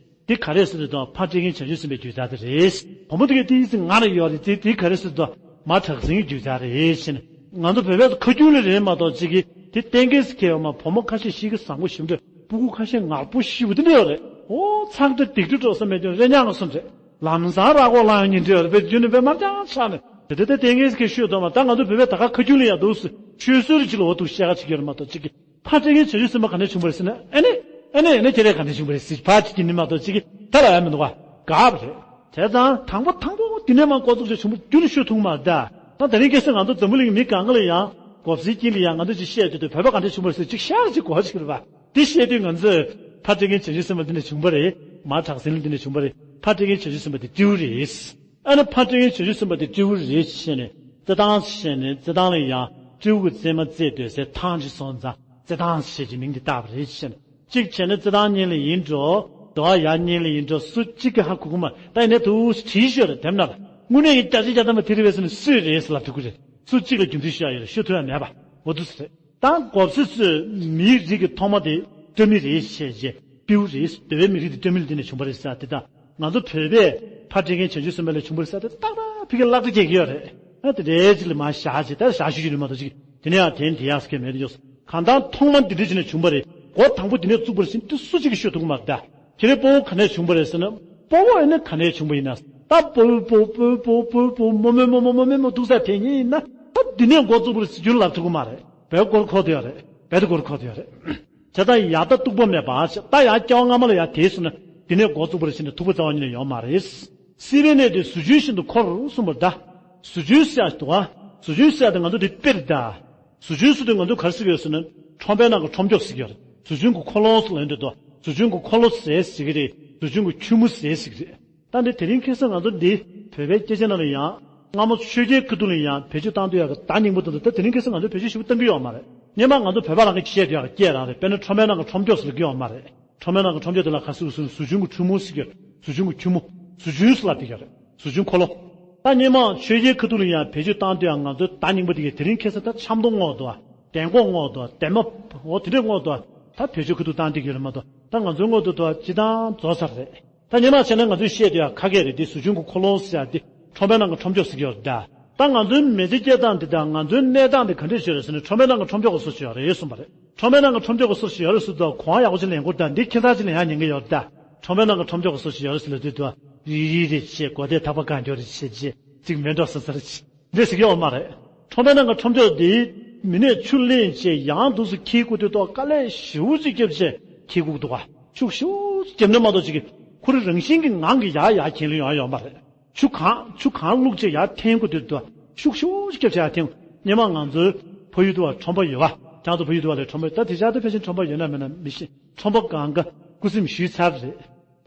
འདི་ག་རེད་ཟེར་དུས་དང་ཕ་སྤྲེལ་རྒན་བྱང་ཆུབ་སེམས་དཔའི་རྒྱུད་རྩ་དེ་རེད། བུ་མོ་དེ་གས་ཏི་ཙི་ང་ར་ཡོད་རེད། དེ་དེ་ག་རེད་ཟེར་དུས་དང་མ་བྲག་སྲིན་གྱི་རྒྱུད་རྩ་རེད་ཟེར་ནས། ང་ཚོ་བོད་པའི་ཁ་རྒྱུན་ལ་རེད་མ་གཏོགས་ཅིག་གིས་དེ་གཏན་འཁེལ་ཟེར་མཁན་ཡོད་མ། བུ་མོ་ཁ་ཤས་གཤིས་ཀ་བཟང་པོ་ཞིམ་ཏོག་ཏོ་སྤུ་གུ་ཁ་ཤས་ངར་པོ་ཞེ་པོ་དེ་འདྲ་ཡོད་རེད། ཨོ་ཚང་ཏོག་སྡིག་ཏོ་འགྲོ་ས་མེད་ཀྱང་རེ་ཉག་ང་སོང་རེད། ལམ་སང་ར་སྐོར་ལངས་ཡོང་མཁན་འདྲ་ཡོད་རེད། བོད་བརྒྱུད་ནས་བོད་དམར་རྐྱང་ཆགས་ནས་དེ་འདྲ་དེ་གཏན་འཁེལ་ཟེར་མཁན་ཤོད་དོ་མ། ད་ང་ཚོ་བོད་པའི་ད་ག་ཁ་རྒྱུན་ལ་ཡང་འདུག་སེ་ཆོས་སྲོལ་རེ་ཅིག་ལ་འོ་འདུག་བཤད་ཁ་ཅིག་ཡོད་རེད་མ་གཏོགས་ཅིག་གིས། ཕ་སྤྲེལ་རྒན་བྱང་ཆུབ་སེམས་དཔའ་ག་ནས་བྱུང་བ་རེད་ཟེར་ན། ཨེ་ནི། ཨེ་ནི་ཨེ་ནི་ཁྱེད་རས་ག་ནས་བྱུང་བ་རེད་ཟེར་ཕར་ཅིག་གིས་ནི་མ་གཏོགས་ཅིག་གིས་ད་ལབ་ཡ་མི་འདུག་ག་དགའ་བ་རེད། བྱས་ཙང་དང་པོ་དང་པོ་འདི་ནས་མར་འགོ་བཙུགས་བྱས་བྱུང་བ་རྒྱུན་ནས་ཤོད་ཐུབ་མ་རེད་ད། ད་དེ་རིང་ཁ་སང་ང་ཚོ་འཛམ་བུ་གླིང་གི་མི་གང་ག་ལ་ཡང་མགོ་སེར་དཀྱིལ་ལ་ཡང་ང་ཚོ་ཅིག་བཤད་དུས་དུས་བོད་པ་ག་འདྲ་བྱུང་བ་རེད་ཟེར་ཅིག་ཤར་ཅིག་གོ་ཅིག་རེད་པ། དེ་བཤད་དུས་ང་ཚོས་ཕ་སྤྲེལ་རྒན་བྱང་ཆུབ་སེམས་དཔའ་འདི་ནས་བྱུང་བ་རེད། མ་བྲག་སྲིན་ལ་འདི་ནས་བྱུང་བ་རེད། ཕ་སྤྲེལ་རྒན་བྱང་ཆུབ་སེམས་དཔའ་འདི་སྤྲེའུ་རེད། ཨ་ནི་ཕ་སྤྲེལ་རྒན་བྱང་ཆུབ་སེམས་དཔའ་དེ་སྤྲེའུ་རེད་ཟེར་ནས་རྩེད་ཐང་ཟེར་ནས་རྩེད་ཐང་ལ་ཡང་སྤྲེའུ་གི་རྩེད་མ་རྩེ་སྡོད་སའི་ཐང་ཅིག་སོང་ཙང་རྩེད་ཐང་ཟེར་གྱི་མིང་དེ་བཏགས་པ་རེད་ཟེར་ནས། གཅིག་བྱས་ན་རྩེད་ཐང་གཉིས་ལ་ཡིན་འགྲོ། འགྲོ་བ་ཡག་གཉིས་ལ་ཡིན་འགྲོ། སུ་གཅིག་གིས་ཧ་གོ་གི་མ་རེད། ད་ཡིན་ནའི་དུ་བྲིས་ཤོད་རེད་དེབ་ནང་ལ། དངོས་གནས་ཀྱི་བརྒྱ་ཆ་བརྒྱ་ཐམ་པ་དེ་རེད་པས་ཟེར་ནས་སུས་རེད་ཟེར་ལབ་ཐུབ་ཀྱི་རེད། སུ་གཅིག་ལ་རྒྱུ་མཚན་ཤོད་ཡ་ཡོད་རེད། ཤོད་ཐུབ་ཡ་མེད་པ་འོ་འདུག་ཟེར་རེད། ད་མགོ་སེར་ཚོས་མིའི་རིགས་ཀྱི་ཐོག་མ་དེ་སྤྲ་མི་རེད་ཞེས་བྱས་སྤྲེའུ་རེད། འདོད་པའི་མི་རིགས་དེ་སྤྲ་མི་ལ་བརྟེན་ནས་བྱུང་བ་རེད་ཟེར་དེ་དང་། ང་ཚོ་བོད་པས་ཕ་སྤྲེལ་རྒན་བྱང་ཆུབ་སེམས་དཔའ་ལས་བྱུང་བ་རེད་ཟེར་དེ་ཏག་ཏག་ཕ་གིར་བརླག་བྱ་རྒྱག་གི་ཡོད་རེད། ཨ་དེ་འདྲའི་ཅིག་ལ་མར་བཞག་བྱས་ད་བཞག་ཞུ་རྒྱུ་རེད་མ་གཏོགས་ཅིག་དེ་ནས་ཡང་དེ་ནས་དེ་ཡག་ཟེར་མཁན་མེད་དེ་ཡོད། གང་ལྟར་ཐོག་མ་འདི་འདྲ་བྱས་ནས་བྱུང་བ་རེད། འགོ་དང་པོ་འདི་ནས་བཙུགས་པ་རེད་ཟེར་དེ་སུ་གཅིག་གིས་ཤོད་ཐུབ་ཀྱི་མ་རེད་ད། ཁྱེད་རའི་སྤོ་བོ་ག་ནས་བྱུང་བ་རེད་ཟེར་ན། སྤོ་བོ་ཨེ་ནི་ག་ནས་བྱུང་བ་ཡིན་ན། ད་སྤོ་བོ་སྤོ་བོ་སྤོ་བོ་སྤོ་བོ་སྤོ་བོ་རྨོ་མོའི་རྨོ་མོ་རྨོ་མོའི་རྨོ་འདུག་ས་དེ་ཉིད་ཡིན་ན། ད་འདི་ནས་འགོ་བཙུགས་པ་རེད་ཟེར་རྒྱུ་ལབ་ཐུབ་ཀྱི་མ་རེད། བལ་སྐོར་འཁོར་དུ་ཡོད་རེད། བལ་དུ་སྐོར་འཁོར་དུ་ཡོད་རེད། བྱས་ཙང་ཡག་ད་སྟུག་པོ་མེད་པ། བྱས་ད་ཡང་སྐྱེ་བ་སྔ་མ་ལ་ཡང་དེ་སོང་ན་འདི་ནས་འགོ་བཙུགས་པ་རེད་ཟེར་ནས་ཐུག་པ་རྩ་བ་ཉིད་ནས་ཡོད་མ་རེད། སྲིད་པའི་གནས་དེ་ཟོ་ཆུན་བཞིན་དུ་འཁོར་གསུངས་པ་རེད་ད། ཟོ་ཆུན་ཟེར་ཡག་འདུག་ག་ཟོ་ཆུན་ཟེར་ཡག་དེ་ང་ཚོ་དེ་དཔེ་རེད་ད། ཟོ་ཆུན་ཟེར་དུས་ང་ཚོ་ག་རེ་ཟེར་གྱི་ཡོད་ཟེར་ན། ཁྲོམ་པའི་ནང་གི་ཁྲོམ་སྐྱོགས་ཟེར་གྱི་ཡོད་རེད། ཟོ་ཆུན་གྱི་འཁོར་ལོ་ཟེར་ལབ་ཡོང་དུས་དོ། ཟོ་ཆུན་གྱི་འཁོར་ལོ་ཟེར་ཟེར་གྱི་རེད། ཟོ་ཆུན་གྱི་ཁྱུད་མོ་ཟེར་ཟེར་གྱི་རེད། ད་འདི་དེ་རིང་ཁ་སང་ང་ཚོ་འདི་བོད་པའི་སྐད་ཆ་ནང་ལ་ཡང་ སྔ་མོ་ཆོས་རྒྱལ་ཁ་ཐུག་ལ་ཡང་བེད་སྤྱོད་བཏང་དུས་ཡག་གི་བརྡ་རྙིང་པ་དེ་ཚོ་ད་དེ་རིང་ཁ་སང་ང་ཚོས་བེད་སྤྱོད་ཞིབ་པོ་བཏང་གི་ཡོད་མ་རེད། སྔོན་མ་ང་ཚོ་བོད་པ་རང་གིས་བཤད་དུས་ཡག་གི་སྐད་རང་རེད། དཔེར་ན་ཁྲོམ་པའི་ནང་གི་ཁྲོམ་སྐྱོག་ཟེར་གྱི་ཡོད་མ་རེད། ཁྲོམ་པའི་ནང་གི་ཁྲོམ་སྐྱོག་དེ་ལ་ག་ཟེར་ཟེར་ན་ཟུར་ཆུན་གྱི་ཁྲུ་མོ་ཟེར་གྱི་ཡོད་རེད། ཟུར་ཆུན་གྱི་ཁྲུ་མོ། ཟུར་ཆུན་ཟེར་ལབ་བསྡད་ཀྱི་ཡོད་རེད། ཟུར་ཆུན་འཁོར་ལོ། ད་སྔོན་མ་ཆོས་རྒྱལ་ཁ་ཐུག་ལ་ཡང་བེད་སྤྱོད་བཏང་དུས་ཡག་ང་ཚོའི་བརྡ་རྙིང་པ་དེ་གས་དེ་རིང་ཁ་སང་ད་ཆབ་མདོ་སྔོག་འདུག་བ། དན་ཀོག་སྔོག་འདུག་བ། དན་མ། འོ་དེ་འདྲས་སྔོག་འདུག་བ། ད་བེད་སྤྱོད་ཁ་ཐུག་བཏང་བསྡད་ཀྱི་ཡོད་རེད་མ་གཏོགས་ད་ང་ཚོའི་སྔོག་འདུག་འདུག་བ་སྤྱིར་བཏང་རྫོགས་ཚར་རེད། ད་སྔོན་མ་བྱས་ན་ང་ཚོས་བཤད་དུས་ཡག་ཁ་སྐད་རེད། དེ་ཟུར་ཆུན་གྱི་འཁོར་ལོ་ཟེར་ཡག་དེ་ཁྲོམ་པའི་ནང་གི་ཁྲོམ་སྐྱོག་ཟེར་གྱི་ཡོད་རེད་ད། ད་ང་ཚོའི་མི་ཚེ་སྐྱེལ་སྟངས་འདི་དང་ང་ཚོའི་གནས་སྟངས་འདི་ག་འདྲས་ཞིག་རེད་ཟེར་ན་ཁྲོམ་པའི་ནང་གི་ཁྲོམ་སྐྱོག་གི་བཟོ་ཞིག་ཡོད་རེད་གསུངས་པ་རེད། ཁྲོམ་པའི་ནང་གི་ཁྲོམ་སྐྱོག་གི་བཟོ་ཞིག་ཡོད་རེད་གསུངས་དུས་གོང་ཡག་པོ་ཅིག་ལེན་དགོས་རེད་ད། འདི་ཁྱད་མཚར་ཅིག་ལེན་ཡག་ཉན་གྱི་ཡོད་རེད་ད། ཁྲོམ་པའི་ནང་གི་ཁྲོམ་སྐྱོག་གི་བཟོ་ཞིག་ཡོད་རེད་ཟེར་ལབ་དུས་དུ་རི་རི་རེད་བྱས་སྒོ་དེ་ཐག་པ་གང་མགྱོགས་རེད་བྱས་རྗེས་ཅིག་མེ་འགྲོ་ས་ས་རེད་བྱས་འདྲས་ཟེར་གྱི་ཡོད་མ་རེད། ཁྲོམ་པའི་ནང་གི་ཁྲོམ་སྐྱོག་འདི་མི་ནས་ཆུ་ལེན་བྱས་ཡང་འདུག་སེ་འཁྱེར་དགོས་དུས་ཐོག་དཀའ་ལས་ཞེ་པོ་ཅིག་བརྒྱབ་བྱས་འཁྱེར་དགོས་འདུག་ག་ཤུགས་ཞེ་པོ་ཅིག་བརྒྱབ་ན་མ་གཏོགས་ཅིག་གི་ཁོ་རང་རང་བཞིན་གྱི་ངང་གིས་ཡར་ཡར་གྱེན་ལ་ཡོང་ཡ་ཡོད་མ་རེད། ཆུ་གང་ཆུ་གང་བླུགས་བྱས་ཡར་འཐེན་དགོས་དུས་ཐོག་ཤུགས་ཞེ་པོ་ཅིག་བརྒྱབ་བྱས་ཡར་འཐེན། སྔོན་མ་ང་ཚོའི་ཕ་ཡུལ་དུ་བ་ཁྲོམ་པ་ཡོད་པ། ཁྱེད་ཚོ་ཕ་ཡུལ་དུ་བ་ལས་ཁྲོམ་པ་ད་དེ་ཆར་དུ་ཕལ་ཆེར་ཁྲོམ་པ་ཡོད་ན་མེད་ན་མི་ཤེས། ཁྲོམ་པ་གང་ག་སྐུ་སེམས་ཞུས་ཚར་རེད།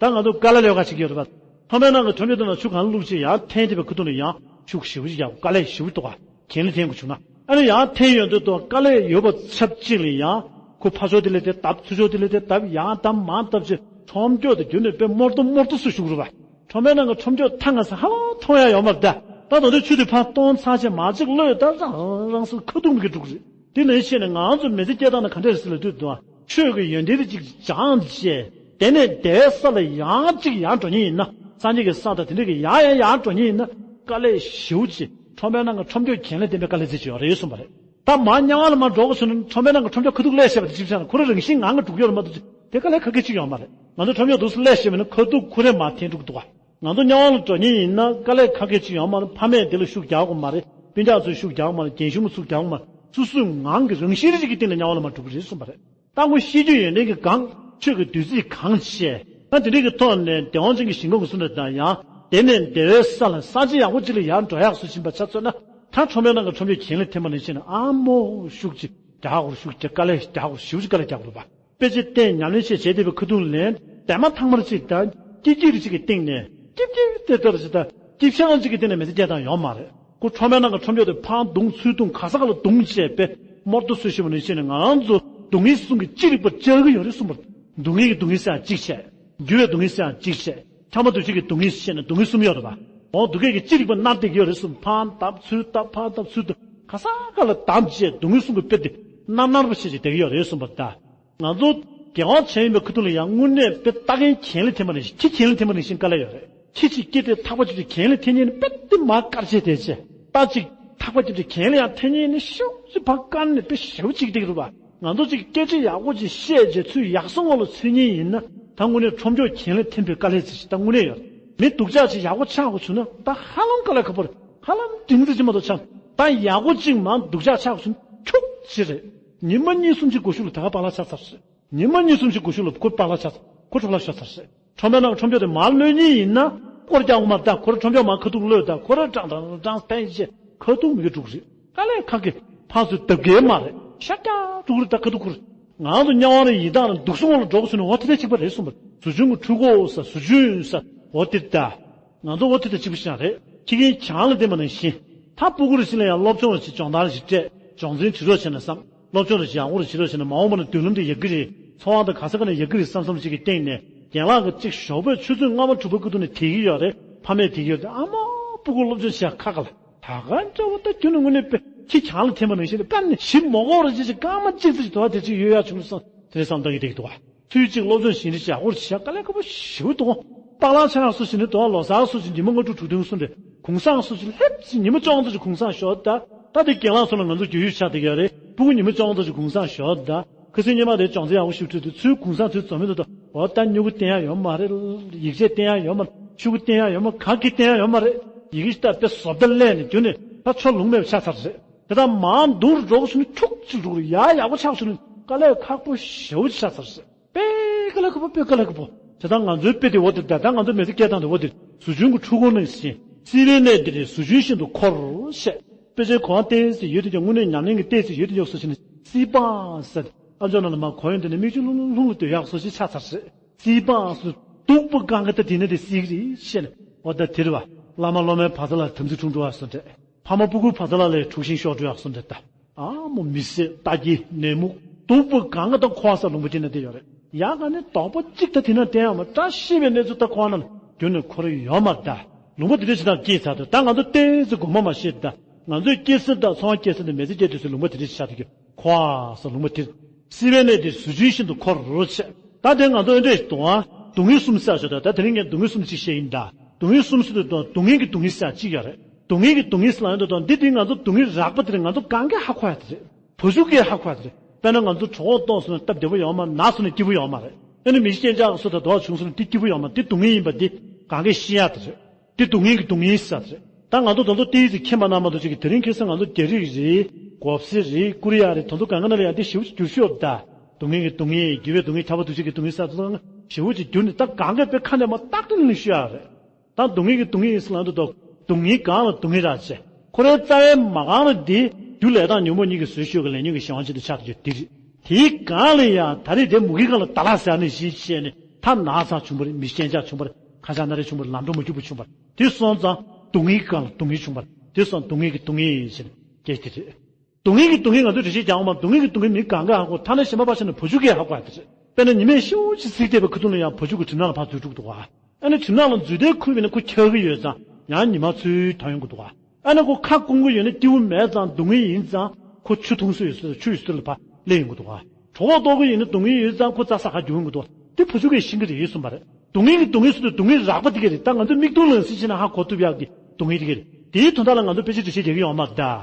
ད་ང་ཚོ་དཀའ་ལས་ལས་ཀ་བྱེད་ཀྱི་ཡོད་རེད་པ། ཁྲོམ་པའི་ནང་གི་ཁྲོམ་སྐྱོག་དེ་ནང་ཆུ་གང་བླུགས་བྱས་ཡར་འཐེན་བྱས་པའི་ཁ་ཐུག་ནས་ཡང་ཤུགས་ཞེ་པོ་ཅིག་ཡག་དཀའ་ལས་ཞེ་པོ་འདུག་ག་གྱེན་ལ་འཐེན་དགོས་བྱུང་ན། ཨ་ནི་ཡང་འཐེན་ཡོང་དུས་ཐོག་དཀའ་ལས་ཡོད་པ་ཆབས་ཅིག་ལ་ཡང་ཁོ་ཕར་ཕྱོགས་དེ་ལ་དེ་བརྡབ་ཚུར་ཕྱོགས་དེ་ལ་དེ་བརྡབ་ཡང་བརྡབ་མར་བརྡབ་བྱས་ཁྲོམ་སྐྱོག་དེ་རྒྱུན་ནས་དཔེ་རྨོར་ཏོ་རྨོར་ཏོ་བཟོས་བཞུགས་རེད་པ། ཁྲོམ་པའི་ནང་གི་ཁྲོམ་སྐྱོག་ཐང་ག་ས་ཧ་ལམ་མཐོང་ཡ་ཡོད་མ་རེད་ད། ད་དོ་དེ་ཆུ་དེ་ཕར་གཏོང་ཚར་བྱས་མར་ཅིག་གློད་ད་རང་རང་སོ་ཁ་ཐུག་མི་གི་འགྲོ་གི་རེད། དེ་ནང་བཞིན་ནས་ང་ཚོ་མི་ཚེ་སྐྱེལ་སྟངས་ནི་ག་འདྲ་རེད་ཟེར་ལབ་དུས་དུ་ཆོས་ཀྱི་ཡོན་ཏན་དེ་ཅིག་སྦྱངས་བྱས་དེ་ནས་དེའི་ས་ལ་ཡང་ཅིག་ཡར་འགྲོ་མཁན་ཡིན་ན་སངས་རྒྱས་ཀྱི་ས་དང་དེ་འདྲ་གི་ཡང་ཡང་ཡར་འགྲོ་མཁན་ཡིན་ན་དཀའ་ལས་ཞེ་པོ་ཅིག་ཁྲོམ་པའི་ནང་གི་ཁྲོམ་སྐྱོག་གྱེན་ལ་འཐེན་པའི་དཀའ་ལས་ཅིག་ཡོད་རེད་གསུངས་པ་རེད། ད་མར་དམྱལ་བ་ལ་མར་འགྲོ་དགོས་བྱུང་ན་ཁྲོམ་པའི་ནང་གི་ཁྲོམ་སྐྱོག་ཁ་ཐུག་གློད་བྱས་པ་དེ་ཅིག་བྱས་ན་ཁོ་རང་རང་བཞིན་ངང་གིས་འགྲོ་གི་ཡོད་རེད་མ་གཏོགས་དེ་དཀའ་ལས་ཁག་གི་ཅིག་ཡོད་མ་རེད། ང་ཚོ་ཁྲོམ་སྐྱོག་འདུག་སེ་གློད་བྱས་པ་ཡིན་ན་ཁ་ཐུག་ཁོ་རང་མར་འཐེན་འགྲོ་གི་འདུག་ག་ང་ཚོ་དམྱལ་བ་ལ་འགྲོ་མཁན་ཡིན་ན་དཀའ་ལས་ཁག་གི་ཅིག་ཡོད་མ་རེད། ཕ་མས་དེ་ལ་ཤུགས་རྒྱག་དགོས་མ་རེད། སྤུན་ཀྱག་ཚོས་ཤུགས་རྒྱག་དགོས་མ་རེད། རྒན་གཞོན་པ་ཚོས་ཤུགས་རྒྱག་དགོས་མ་རེད། སོ་སོའི་ངང་གིས་རང་བཞིན་རེ་ཞིག་གི་སྟེང་ནས་དམྱལ་བ་ལ་མར་འགྲོ་གི་རེད་གསུངས་པ་རེད། ད་ཁོ་ཤེས་རྒྱུ་ཡོན་ཏན་གྱི་གང་ཆོས་ཀྱི་བདུད་རྩི་གང་བྱས། ད་དེ་འདྲ་གི་ཐོག་ནས་བདེ་བ་ཅན་གྱི་ཞིང་ཁམས་ཀྱི་སུ་འདྲ་དང་ཡང་དེ་ནས་བདེ་བའི་ས་ལ་ས་ཆ་ཡག་པོ་ཅིག་ལ་ཡར་འགྲོ་ཡག་སུ་ཕྱིན་པ་ཆ་མཚོན་ན་ད་ཁྲོམ་པའི་ནང་གི་ཁྲོམ་སྐྱོག་གྱེན་ལ་འཐེན་པ་ནང་བཞིན་ཨ་མོ་ཤུགས་ཅིག་རྒྱག་དགོས་རེད། ཤུགས་ཀྱིས་དཀའ་ལས་རྒྱག་དགོས་རེད། ཞེ་པོ་ཅིག་དཀའ་ལས་རྒྱག་དགོས་རེད་པ། དཔེ་ཆ་བལྟས་ཉམས་ལེན་བྱས་བྱས་བསྡད་པའི་ཁ་ཐུག་ལ་དེ་མ་ཐང་མར་ཅིག་དང་སྐྱིད་སྐྱིད་རེ་ཅིག་གི་སྟེང་ནས་སྐྱིད་སྐྱིད་དེ་ལྟར་ཅིག་དང་སྐྱིད་ཤང་ཅིག་གི་སྟེང་ནས་མི་ཚེ་སྐྱེལ་སྟངས་ཡོད་མ་རེད། ཁོ་ཁྲོམ་པའི་ནང་གི་ཁྲོམ་སྐྱོག་དེ་ཕར་བརྡུངས་ཚུར་བརྡུངས་ག་ས་ག་ལ་བརྡུངས་བྱས་པས་རྨོར་ཏོ་བཟོས་ཤེས་པ་ནང་བཞིན་ནས་ང་རང་ཚོ་སྡུག་བསྔལ་གསུམ་གྱི་ཅི་རིགས་པ་བཅག་གི་ཡོད་རེད་གསུངས་པ་རེད། སྡུག་བསྔལ་གྱི་སྡུག་བསྔལ་ཟེར་ཡང་གཅིག་བྱས། འགྱུར་བའི་སྡུག་བསྔལ་ཟེར་ཡང་གཅིག་བྱས། ཁྱབ་པ་འདུ་བྱེད་ཀྱི་སྡུག་བསྔལ་ཟེར་ནས་སྡུག་བསྔལ་གསུམ་ཡོད་རེད་པ། འོ་སྡུག་བསྔལ་གྱི་ཅི་རིགས་པ་མནར་བསྡད་ཀྱི་ཡོད་རེད་གསུངས། ཕར་བརྡབ་ཚུར་བརྡབ་ཕར་བརྡབ་ཚུར་བརྡབ་ག་ས་ག་ལ་བརྡབས་བྱས་སྡུག་བསྔལ་གསུམ་གྱི་དཔེ་དེ་མནར་མནར་པོ་བྱས་བྱས་བསྡད་ཀྱི་ཡོད་རེད་གསུངས་པ་རེད་ད། ང་ཚོ་རྒྱལ་བ་བྱས་ཡིན་པའི་ཁ་ཐུག་ལ་ཡང་དངོས་གནས་དཔེ་རྟ་རྒན་གྱེན་ལ་འཐེན་པ་ནང་བཞིན་ཁྱི་གྱེན་ལ་འཐེན་པ་ནང་བཞིན་དཀའ་ལས་ཡོད་རེད། ཁྱི་གཅིག་སྐྱེ་དེ་ཐག་པ་གཅོད་དེ་གྱེན་ལ་འཐེན་ཉེན་དཔེ་དེ་མར་དཀར་ཆེ་དེ་ཆེ། རྟ་གཅིག་ཐག་པ་གཅོད་དེ་གྱེན་ལ་ཡང་འཐེན་ཉེན་ནི་ཤུགས་ཀྱིས་ཕར་དཀར་ནས་དཔེ་ཞེ་པོ་གཅིག་སྟེགས་རུ་བ། ང་ཚོ་གཅིག་སྐད་ཆ་ཡག་པོ་ཅིག་བཤད་རྗེས་ཚུར་ཡག་སོང་བ་ལ་ཚུད་ཉེན་ཡིན་ན་ད་དངོས་གནས་ཁྲོམ་སྐྱོག་གྱེན་ལ་འཐེན་པའི་དཀའ་ལས་ཅིག་ད་དངོས་གནས་ཡོད་རེད། མི་སྡུག་ཅག་ཅིག་ཡག་པོ་ཆགས་དགོས་བྱུང་ན་ད་ཧ་ལམ་དཀའ་ལས་ཁག་པོ་རེད། ཧ་ལམ་འབྲིང་ཙམ་ཅིག་མ་གཏོགས་ཆགས་ད་ཡག་པོ་གཅིག་མར་སྡུག་ཅག་ཆགས་དགོས་བྱུང་ཁྱུག་ཅིག་རེད། ཉི་མ་གཉིས་གསུམ་གྱི་སྒོ་ཤུགས་ལ་ད་ག་པཱ་ལགས་ཆགས་ཚར་རེད། ཉི་མ་གཉིས་གསུམ་གྱི་སྒོ་ཤུགས་ལ་ཁོ་པཱ་ལགས་ཆགས་ཚར། ཁོ་འཕྲོ་བརླག་ཤོར་ཚར་རེད། ཁྲོམ་པའི་ནང་ཁྲོམ་སྐྱོག་དེ་མར་གློད་ཉེན་ཡིན་ན་སྐོར་རྒྱག་དགོས་མ་རེད་ད། ཁོ་རང་ཁྲོམ་སྐྱོག་མར་ཁ་ཐུག་གློད་ད། ཁོ་རང་ཀྲང་ཀྲང་ཀྲང་བསྟན་བྱས་ཁ་ཐུག་མི་གི་འགྲོ་གི་རེད། དཀའ་ལས་ཁག་གི་ཕར་ཚུར་བརྡབ་གི་མ་རེད། ཤར་རྒྱག་འགྲོ་གི་རེད་ད། ཁ་ཐུག་ཁུར། ང་ཚོ་དམྱལ་བ་རེད་ཡིན་སྟངས་རེད། སྡུག་སོང་ལ་འགྲོ་དགོས་བྱུང་ན་འོ་དེ་འདྲ་གཅིག་པ་རེད་གསུངས་པ་རེད། ཟུར་ཆུན་གྱི་འཁྲུལ་འཁོར་ས་ཟུར་ཆུན་ས་འོ་དེ་ད། ང་ཚོ་འོ་དེ་དང་གཅིག་པ་ཞིག་རེད། ཁྱི་རྒན་གྱེན་ལ་འཐེན་པ་ནང་བཞིན། ད་སྤུ་གུ་རེ་ཞིག་ལ་ཡང་སློབ་སྦྱོང་རེ་ཞིག་སྦྱོང་བརྡར་རེ་ཞིག་སྤྲད། སྦྱོང་ཚན་བྲིས་རོགས་བྱས་ན་བསམ། སློབ་སྦྱོང་རེ་ཞིག་ཡག་པོ་རེ་བྱེད་རོགས་བྱས་ན་མ་འོངས་པ་ན་མདུན་ལམ་དེ་ཡག་གི་རེད། འཚོ་བ་དང་ག་ས་ག་ནས་ཡག་གི་རེད་བསམ་བསམ་ཞིག་གི་སྟེང་ནས་རྒན་ལགས་ཀྱིས་གཅིག་ཞོགས་པའི་ཆུ་ཚོད་ལྔ་པ་དྲུག་པ་ཀུ་ཏུ་ནས་དེད་ཀྱི་ཡོད་རེད། ཕ་མས་དེད་ཀྱི་ཡོད་རེད། ཨ་མ་སྤུ་གུ་སློབ་སྦྱོང་བྱེད་ཡག་ཁག་ག་ལ། ད་ག་འདྲ་བོ་ད་ཁྱོད་ནི་དངོས་གནས་དཔེ་ཁྱི་གྱེན་ལ་འཐེན་པ་ནང་བཞིན་དཀའ་ནས་ཞིབ་མོ་གོ་རེ་བྱེད་ཅིག་སྐར་མ་གཅིག་ཙམ་ཞིག་དོ་བ་དེ་ཅིག་ཡོད་ཡག་བྱུང་སོང་དེ་འདྲ་བསམ་བཏང་གི་བསྡད་ཀྱི་འདུག་བ། ཚུལ་གཅིག་སློབ་སྦྱོང་ཞིང་རེ་བྱས་ཧོར་བྱས་དཀའ་ལས་ཁག་པོ་ཞེ་པོ་འདུག་པཱ་ལགས་ཆ་ཡག་སུ་ཞིག་ནི་དོ་བ་ལོ་གསར་སུ་ཞིག་ཉི་མ་ལྔ་དྲུག་དྲུག་བདུན་གསུམ་རེད། གུང་སེང་སུ་ཞིག་ལྷེབ་ཅིག་ཉི་མ་བཅོ་ལྔ་ཙམ་ཞིག་གུང་སེང་ཞོག་ད། ད་དེ་རྒན་ལགས་ཚོ་ལ་ང་ཚོ་རྒྱུས་ཡོད་ཆགས་བསྡད་ཀྱི་ཡོད་རེད། སྤུ་གུ་ཉི་མ་བཅོ་ལྔ་ཙམ་ཞིག་གུང་སེང་ཞོག་ད། ཁ་སང་ཉི་མ་དེ་སྦྱོང་ཚན་ཡག་པོ་ཞིག་ཁྲིད་དུས་ཚུར་གུང་སེང་ཚུར་འཛོམས་མི་འདུག་ད་འོ་ད་སྨྱུ་གུ་བསྟན་ཡག་ཡོད་མ་རེད། ཡིག་ཆ་བསྟན་ཡག་ཡོད་མ་རེད། ཤོག་གུ་བསྟན་ཡག་ཡོད་མ་རེད། ག་གི་བསྟན་ཡག་ཡོད་མ་རེད། ཡི་གེ་ཞིག་ད་དཔེ་བཟོ་ལྟ་ལས་ནས་རྒྱུ་ནས་ད་ཕྱོགས་ལྷུང་མེད་པ་ཆགས་ཚར་རེད། དེ་དག་མར་འདུག་རོགས་སུ་ནི་འཁྱུག་ཅིག་འགྲོ་གི་རེད། ཡག་ཡག་པོ་ཆགས་སུ་ནི་དཀའ་ལས་ཁག་པོ་ཞེ་པོ་ཅིག་ཆགས་ཚར་རེད། དཔེ་དཀའ་ལས་ཁག་པོ་དཔེ་དཀའ་ལས་ཁག་པོ། དེ་དག་ང་ཚོའི་དཔེ་དེ་འོ་དེ་ད་ལྟ་ང་ཚོ་མི་ཚེ་སྐྱེལ་སྟངས་དེ་འོ་དེ་ཟུར་ཆུན་གྱི་འཁྲུལ་འཁོར་ནང་བཞིན་སྲིད་པའི་གནས་འདི་ནས་ཟུར་ཆུན་བཞིན་དུ་འཁོར་བཤད། དཔེ་ཆའི་གོ་བ་གཏད་ཚེ་ཡོད་དེ་ཀྱང་དངོས་གནས་ཉམས་ལེན་གྱི་གཏད་ཚེ་ཡོད་དེ་ཀྱང་སུ་ཞིག་ནི་སྲིད་པ་ཟེར་ཨ་མཆོག་ནང་ལ་མ་གོ་ཡོང་དེ་ནས་མིག་ཆུ་ལྷུང་ལྷུང་ལྷུང་ལ་སྡོད་ཡག་སུ་ཞིག་ཆགས་ཚར་རེད། སྲིད་པ་སུ་སྡུག་པོ་གང་ག་ད་དེ་ནས་དེ་སྲིད་རེད་བཤད་ནས་འོ་ད་དེ་རེད་བ། བླ་མ་སློབ་མའི་བར་མཚམས་ལ་དམ་ཚིག་འཁྲུག་འགྲོ་བ་བཟོ་འདྲ། ཕ་མ་སྤུ་གུའི་བར་མཚམས་ལ་ལས་འཁྲུག་ཤིང་ཤོར་འགྲོ་བ་བཟོ་འདྲ་ད། ཨ་མོ་མི་བཟད་ལྟ་སྐྱིད་ནད་མུག་སྡུག་པོ་གང་ག་དང་འཁོར་བ་ས་ལུང་པ་དེ་ན་བསྡད་ཡོད་རེད། ཡག་ག་ནི་དོགས་པ་གཅིག་ད་དེ་ན་བསྟན་ཡོད་མ་བཀྲ་ཤིས་པའི་གནས་ཚུལ་ད་འཁོར་བ་ན་རྒྱུན་ནས་འཁོར་ཡོད་མ་རེད་ད། ལུང་པ་དེ་འདྲ་ཞིག་དང་སྐྱེས་ཚར་དུས་ད་ང་ཚོ་ཏོག་ཙམ་དགོངས་པ་མ་བཞེས་ད། ང་ཚོས་སྐྱེ་ས་དང་ཚོང་སྐྱེ་ས་དང་མི་ཚེ་སྐྱེ་དུས་སུ་ལུང་པ་དེ་འདྲ་ཞིག་ཆགས་འདུག་གི། འཁོར་བ་ས་ལུང་པ་དེ། སྲིད་པའི་གནས་དེ་གཟུགས་ཅན་ཤིན་ཏུ་འཁོར་རོ་ཆེ། ད་དེ་ང་ཚོ་ཨེ་འདྲས་ཤིག་འདུག་ཨ། སྡུག་བསྔལ་གསུམ་ཟེར་ཞོར་ད་ད་དེ་རིང་ངས་སྡུག་བསྔལ་གསུམ་ཅིག་བཤད་ཡིན་ད། སྡུག་བསྔལ་གསུམ་ཟེར་དུས་དང་སྡུག་བསྔལ་གྱི་སྡུག་བསྔལ་ཟེར་གཅིག་ཡོད་རེད། སྡུག་བསྔལ་གྱི་སྡུག་བསྔལ་ཟེར་ལ་ཡོང་དུས་དང་འདི་དེ་ང་ཚོ་སྡུག་བསྔལ་རགས་པ་དེ་རེད། ང་ཚོ་གང་གས་ཧ་གོ་ཡ་དེ་རེད། བུ་ཕྲུག་གིས་ཧ་གོ་ཡ་དེ་རེད། དཔེར་ན་ང་ཚོ་གྲོད་ཁོག་ལྟོགས་སོང་ན་སྟབས་བདེ་པོ་ཡོད་མ་རེད། ན་སོང་ན་སྐྱིད་པོ་ཡོད་མ་རེད། ཨ་ནི་མི་ཤི་རྐྱེན་ཆག་སོ་ད་དོགས་བྱུང་སོང་ན་དེ་སྐྱིད་པོ་ཡོད་མ་རེད། དེ་སྡུག་བསྔལ་ཡིན་པ་འདི་གང་གས་ཤེས་ཡ་དེ་རེད། དེ་སྡུག་བསྔལ་གྱི་སྡུག་བསྔལ་ཟེར་རེད། ད་ང་ཚོ་དེ་ཚོ་ཏོག་ཙམ་མཁྱེན་པ་གནང་མ་གཏོགས་ཅིག་གི་དེ་རིང་ཁ་སང་ང་ཚོ་རྒྱ་རིགས་རེད། གོ་སི་རེད། ཀོ་རི་ཡ་རེད། དེ་ཚོ་གང་ག་ན་ལ་ཡང་དེ་ཞེ་པོ་ཅིག་འགྱུར་ཤོར་ད། སྡུག་བསྔལ་གྱི་སྡུག་བསྔལ། སྐྱིད་པའི་སྡུག་བསྔལ། ཁྱབ་པ་འདུ་བྱེད་ཀྱི་སྡུག་བསྔལ་ཟེར་དེ་ཚོ་ཞེ་པོ་ཅིག་འགྱུར་ནས་ད་གང་ག་དཔེ་ཁ་ནས་མ་ཏག་ཏག་ལིང་ལིང་ཤོད་ཡ་རེད། ད་སྡུག་བསྔལ་གྱི་སྡུག་བསྔལ་ཟེར་ལ་འདུག་དོ། སྡུག་བསྔལ་གང་ལ་སྡུག་བསྔལ་རག་བྱས། ཁོ་རའི་རྩ་བའི་མ་གང་ལ་འདི་རྒྱུ་ལས་དང་ཉོན་མོངས་གཉིས་ཀྱིས་བཟོས་ཤོས་ཀྱི་ལས་ཉོན་གྱི་གཞན་དབང་ཅན་དུ་ཆགས་ཡོད་འདི་རེད། དེའི་སྒང་ལ་ཡང་ད་རེས་དེ་མུ་གེའི་སྒང་ལ་ད་ལག་ཟ་ནས་གཞི་བྱས་ནས་ད་ན་ཚ་བྱུང་བ་རེད། མི་རྐྱེན་ཆག་བྱུང་བ་རེད། ཁ་ཆག་སྣ་རལ་བྱུང་བ་རེད། ལམ་འགྲོ་མ་རྒྱུག་པ་བྱུང་བ་རེད། དེ་སོང་ཙང་སྡུག་བསྔལ་གྱི་སྒང་ལ་སྡུག་བསྔལ་བྱུང་བ་རེད། དེ་སོང་སྡུག་བསྔལ་གྱི་སྡུག་བསྔལ་ཡིན་ཟེར་ནས་སྐད་དེ་རེད། སྡུག་བསྔལ་གྱི་སྡུག་བསྔལ་ང་ཚོས་འགྲེལ་བཤད་རྒྱག་འོང་བ། སྡུག་བསྔལ་གྱི་སྡུག་བསྔལ་མི་གང་ག་ཧ་གོ། ཐ་ན་གཞན་པ་ཕར་བཞག་ན་བུ་ཕྲུག་གིས་ཧ་གོ་ཡ་དེ་རེད། དཔེར་ན་ཉི་མས་ཤིའུ་ཅིག་ཚིག་བལྟས་པའི་ཁ་ཐུག་ལ་ཡང་བུ་ཕྲུག་གི་གྲིབ་ནག་ལ་ཕར་འཛུལ་འགྲོ་གི་འདུག་ག། ཨ་ནི་གྲིབ་ནག་ལ་འཛུལ་དེ་ཁུར་བས་ན་ཁོ་འཁྱག་གི་ཡོད་ཙང་ཡང་ཉི་མ་ཚུར་ཐོན་ཡོང་གི་འདུག་ག། ཨ་ནི་ཁོ་ཁ་སྐོམ་གི་ཡོད་ན་སྐྱིད་པོ་མེད་ཙང་སྡུག་བསྔལ་ཡིན་ཙང་ཁོ་ཆུ་འཐུང་སྲོལ་ཡོད་ས་ཆུ་ཡོད་ས་ལ་ཕར་སླེབས་ཡོང་གི་འདུག་ག། གྲོད་ཁོག་ལྟོགས་ཀྱི་ཡོད་ན་སྡུག་བསྔལ་ཡོད་ཙང་ཁོ་རྩྭ་ས་ཁར་རྒྱུག་ཡོང་གི་འདུག་ག། དེ་བུ་ཕྲུག་གིས་ཤེས་ཀྱི་རེད་གསུངས་པ་རེད། སྡུག་བསྔལ་གྱི་སྡུག་བསྔལ་ཟེར་དུས་སྡུག་བསྔལ་རགས་པ་དེ་ག་རེད། ད་ང་ཚོ་མིག་མཐོང་ལག་ཟིན་བྱས་ན་ཧ་གོ་ཐུབ་ཡག་གི་སྡུག་བསྔལ་དེ་ག་རེད། དེའི་དོན་དག་ལ་ང་ཚོ་དཔེ་ཆ་འགྲེལ་བཤད་རྒྱག་གི་ཡོད་མ་རེད་ད།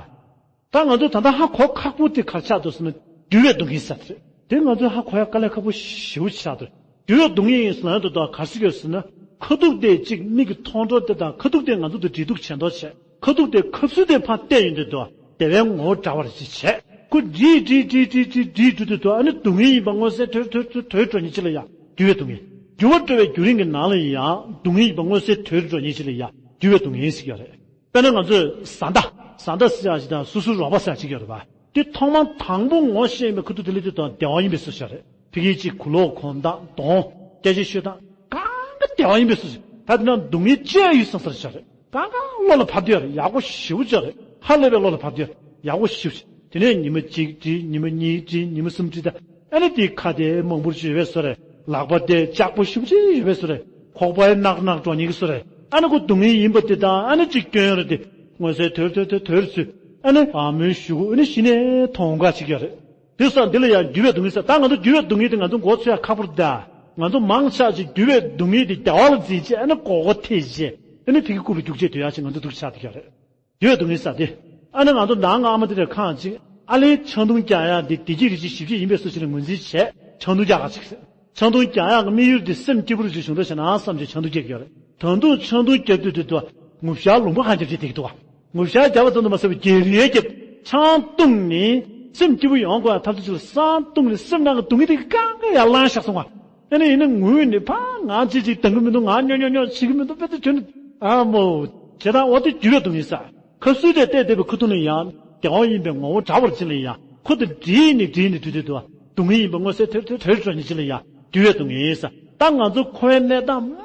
ད་ང་ཚོ་ད་ལྟ་ཧ་གོ་ཁག་པོ་དེ་ག་རེ་ཆགས་འདུག་ཟེར་ན་འདུལ་བའི་སྡུག་བསྔལ་ཟེར་དེ་རེད། དེ་ང་ཚོས་ཧ་གོ་ཡ་དཀའ་ལས་ཁག་པོ་ཞེ་པོ་ཆགས་འདུག་འདུལ་བའི་སྡུག་བསྔལ་ཡིན་ཟེར་ན་འདུག་ད་ག་རེ་ཟེར་གྱི་ཡོད་ཟེར་ན་ཁ་ཐུག་དེ་གཅིག་མིག་གིས་མཐོང་འགྲོ་དེ་དང་ཁ་ཐུག་དེ་ང་ཚོ་དང་འདྲིས་སྡུག་བྱེད་མདོག་བྱས། ཁ་ཐུག་དེ་ཁ་ཚུལ་དེ་ཕར་བལྟས་ཡོང་དུས་དོ་བདེ་བའི་ངོ་བོ་འདྲ་བར་ཅིག་བྱས། ཁོ་འདྲིས་འདྲིས་འདྲིས་འདྲིས་འདྲིས་འདྲིས་འགྲོ་དུས་དོ་ཨ་ནི་སྡུག་བསྔལ་ཡིན་པ་མངོན་གསལ་དོད་དོད་དོད་དོད་འགྲོ་ཉིན་གཅིག་ལ་ཡང་འདུལ་བའི་སྡུག་བསྔལ། འགྱུར་བ་འགྲོ་བའི་བརྒྱུད་རིམ་གྱི་ནང་ལ་ཡང་སྡུག་བསྔལ་ཡིན་པ་མངོན་གསལ་དོད་འགྲོ་ཉིན་གཅིག་ལ་ཡང་འདུལ་བའི་སྡུག་བསྔལ་ཟེར་གྱི་ཡོད་རེད། དཔེར་ན་ང་ཚོས་བཟའ་ཟླ། བཟའ་ཟླ་ཟེར་ཡག་ཅིག་དང་སོ་སོའི་རོགས་པ་ཟེར་ཡག་ཅིག་ཡོད་རེད་པ། དེ་ཐོག་མར་དང་པོ་ངོ་ཤེས་ཡིན་པའི་ཁ་ཐུག་དེ་ལ་དེ་དང་བདེ་བ་ཡིན་པའི་བཟོ་ཞིག་རེད། ཕ་གི་གཅིག་གུ་ལོག་གོམ་སྟངས་གདོང་སྐད་ཆ་ཤོད་སྟངས་གང་ག་བདེ་བ་ཡིན་པའི་བཟོ་ཞིག་ད་དེ་ན་སྡུག་བསྔལ་ཅི་ཡང་ཡོད་བསམ་ས་རེད་ཤག་རེད། གང་ག་བློ་ལ་བབས་བསྡད་ཡོད་རེད། ཡག་པོ་ཞེ་པོ་ཅིག་རེད། ཧ་ལས་པའི་བློ་ལ་བབས་བསྡད་ཡོད་རེད། ཡག་པོ་ཞེ་པོ་ཅིག་དེ་ནས་ཉི་མ་གཅིག་བསྒྲིལ། ཉི་མ་གཉིས་བསྒྲིལ། ཉི་མ་གསུམ་བསྒྲིལ། ད་ཨ་ནི་དེའི་ཁ་དེ་མང་པོར་ཅིག་ཡོད་པའི་བཟོ་རེད། ལག་པ་དེ་ལྕགས་པོ་ཞེ་པོ་ཅིག་ཡོད་པའི་བཟོ་རེད། ཁོག་པ་ཡང་ནག་ནག་འགྲོ་ཉེན་གྱི་བཟོ་རེད། ཨ་ནི་ཁོ་སྡུག་བསྔལ་ཡིན་པ་དེ་དང་ཨ་ནི་གཅིག་སྐྱོན་རེད་དེ། མངོན་གསལ་དོད་དོད་དོད་དོད་ཚུལ། ཨ་ནི་ཨ་མོའི་གཞུག་གུ་ཨ་ནི་གཞི་ནས་མཐོང་ག་ཅིག་ཡོད་རེད། དེ་སོགས་འདི་ལ་ཡང་འདུལ་བའི་སྡུག་བསྔལ་ཟེར། ད་ང་ཚོ་འདུལ་བའི་སྡུག་བསྔལ་དེ་ང་ཚོ་མགོ་ཚོས་ཡ་ཁག་པོ་རེད་ད། ང་ཚོ་མང་ཆེ་ཅིག་འདུལ་བའི་སྡུག་བསྔལ་དེ་བདེ་བ་ལ་འཛིན་བྱས་ཨ་ནི་མགོ་སྐོར་ཐེབས་བྱས་ཨ་ནི་ཕ་གི་རྐུབ་ལ་རྒྱུག་བྱས་སྡོད་ཡ་ཅིག་ང་ཚོ་འདུག་ཆགས་བསྡད་ཀྱི་ཡོད་རེད། འདུལ་བའི་སྡུག་བསྔལ་ཟེར་དེ། ཨ་ནི་ང་ཚོ་ནང་ང་ཨ་མ་དེ་འདྲ་ཁང་ཅིག་ཨ་ལས་ཆང་འཐུང་རྒྱག་ཡ་འདི་བདེ་སྐྱིད་རེ་ཅིག་ཞིབ་དཔྱད་ཡིན་པའི་བཟོ་ཞིག་ལ་ངོས་འཛིན་བྱས་ཆང་འཐུང་རྒྱག་ག་ཅིག་ཟེར། ཆང་འཐུང་རྒྱག་ཡག་གི་དམིགས་ཡུལ་འདི་སེམས་སྐྱིད་པོ་རུ་ཅིག་བྱུང་འགྲོ་ཞེ་ན་བསམ་བྱས་ཆང་འཐུང་རྒྱག་གི་ཡོད་རེད། ད་དུང་ཆང་འཐུང་རྒྱབ་དུས་དུས་དུ་ངུ་ཤག་ལུང་པ་གང་རྒྱབ་བྱས་བསྡད་ཀྱི་འདུག་ག། ངུ་ཤག་རྒྱབ་པ་ཙམ་དུ་མ་ཟད་པར་རྒྱལ་རིའི་རྒྱབ་ཆང་བཏུངས་ནས་སེམས་སྐྱིད་པོ་ཡོང་དགོས་ཡ་ཐབས་ཚུལ་ཅིག་ལ་སང་བཏུངས་ནས་སེམས་ནང་གི་སྡུག་བསྔལ་དེ་གང་ག་ཡར་ལངས་བཞག་སོང་བ། ཨ་ནི་ཡིན་ན་ངུས་ནས་ཕར་ང་ཅིག་ཅིག་འདང་གི་མི་འདུག་ང་ཉོ་ཉོ་ཉོ་བྱེད་ཀྱི་མི་འདུག་དཔེ་དེ་དོན་ཨ་མོ། བྱེད་སྟངས་འོ་དེ་འདུལ་བའི་སྡུག་བསྔལ་ཟེར། ཁ་ཚུལ་དེ་བལྟས་བསྡད་པའི་ཁ་ཐུག་ནས་ཡང་བདེ་བ་ཡིན་པའི་ངོ་བོ་འདྲ་བར་ཅིག་ལ་ཡང་ཁོ་དང་འདྲིས་ནས་འདྲིས་ནས་འདུལ་དུས་དུ་སྡུག་བསྔལ་ཡིན་པ་མངོན་གསལ་དོད་དོད་དོད་འགྲོ་ཉིན་ཅིག་ལ་ཡང་འདུལ་བའི་སྡུག་བསྔལ་ཟེར། ད་ང་ཚོ་འཁོར་བའི་གནས་སྟངས་མང་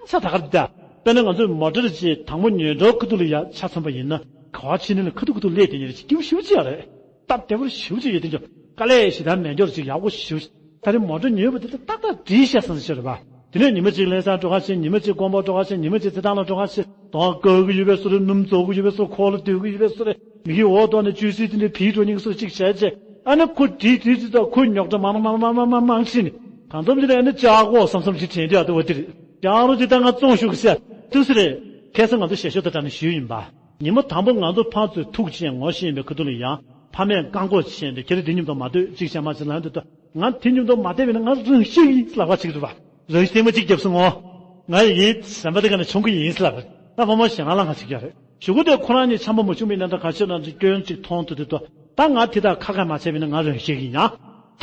ཆེ་ད་ག་རེ་ད། དཔེར་ན་ང་ཚོས་མོ་ཊ་ཅིག་དང་པོ་ཉོས་འགྲོ་ཁ་ཐུག་ལ་ཡ་ཆ་མཚོན་པ་ཡིན་ན་ག་བ་ཕྱིན་ནས་ལ་ཁ་ཐུག་ཁ་ཐུག་སླེབས་བསྡད་ཉེ་རེ་ཅིག་སྐྱིད་པོ་ཞེ་པོ་ཅིག་ཡ་རེད། སྟབས་བདེ་པོ་ཞེ་པོ་ཅིག་ཡོད་དེ་འཇོག་དཀའ་ལས་ཞེ་དྲག་མེད་འཇོག་ཅིག་ཡག་པོ་ཞེ་པོ་ཅིག་ད་རེས་མོ་ཊ་ཉོས་པ་དེ་ཏག་ཏག་བསྒྲིལ་བཞག་ཟིན་ཟེར་བ། དེ་ནས་ཉི་མ་གཅིག་ལྷ་སར་འགྲོ་ག་བྱེད། ཉི་མ་གཅིག་དགོན་པར་འགྲོ་ག་བྱེད། ཉི་མ་གཅིག་རྩེད་ཐང་ལ་འགྲོ་ག་བྱེད། གདོང་དགའ་གི་ཡོད་པའི་བཟོ་རེད། སྣུམ་རྫོགས་གི་ཡོད་པའི་བཟོ། འཁོར་ལོ་སྡོད་གི་ཡོད་པའི་བཟོ་རེད། མི་གི་འོག་ཐོག་ནས་བཅོས་སྲིད་དེ་འདྲ་བིས་འགྲོ་ཉིན་གི་བཟོ་གཅིག་བྱས་བྱས། ཨ་ནི་ཁོ་བསྒྲིལ་བསྒྲིལ་ཅིག་ད་ཁོའི་རྙོག་དྲ་མང་མང་མང་མང་མང་ཕྱིན་ནས་གང་འཚམ་ཅིག་ལ་ཨ་ནི་ལྕགས་སྒོ་བསམ་བསམ་ཅིག་དྲན་དུས་ཨ་ད་འོ་དེ་རེད། ལྕགས་རོ་ཅིག་ད་ང་བཙོང་ཞུགས་ཟེར་དུས་སུ་རེད། ཁ་སང་ང་ཚོ་ཞལ་ཤོག་ད་དྲ་ནས་ཞུས་ཡིན་པ། ཉི་མ་དང་པོ་ང་ཚོ་ཕར་ཚུར་ཐུག་ཅིང་ངོ་ཤེས་ཡིན་པའི་ཁ་ཐུག་ལ་ཡང་ཕ་མས་བཀག་འགོག་བྱས་ཏེ་ཁྱེད་རང་འདི་མཉམ་དུ་མ་སྡོད་ཅིག་བྱས་མ་ཅིག་ལབ་འདུག་ད་ང་དེ་མཉམ་དུ་མ་བསྡད་པས་ན་ང་རང་ཤི་ཡིན་ལབ་པ་ཅིག་རེད་པ། རང་ཤི་མ་ཅིག་རྒྱབ་སོང་ངོ་། ང་ཡིན་ཟམ་པ་དེ་ག་ནས་མཆོང་གི་ཡིན་ལབ་པ། ད་ཕ་མ་ཞེ་ང་ལ་ང་ཅིག་རྒྱབ་རེད། གཞུག་གུ་དེ་ཁོ་རང་གཉིས་འཆམ་པོ་མ་བྱུང་བའི་གནས་སྟངས་ག་ཆེ་ན་ཅིག་སྐྱོན་ཅིག་མཐོང་ཐུབ་དུས་ད་ད་ང་དེ་དག་ཁ་ཁ་མ་བྱས་པས་ན་ང་རང་ཤི་ཡིན་ཡང་།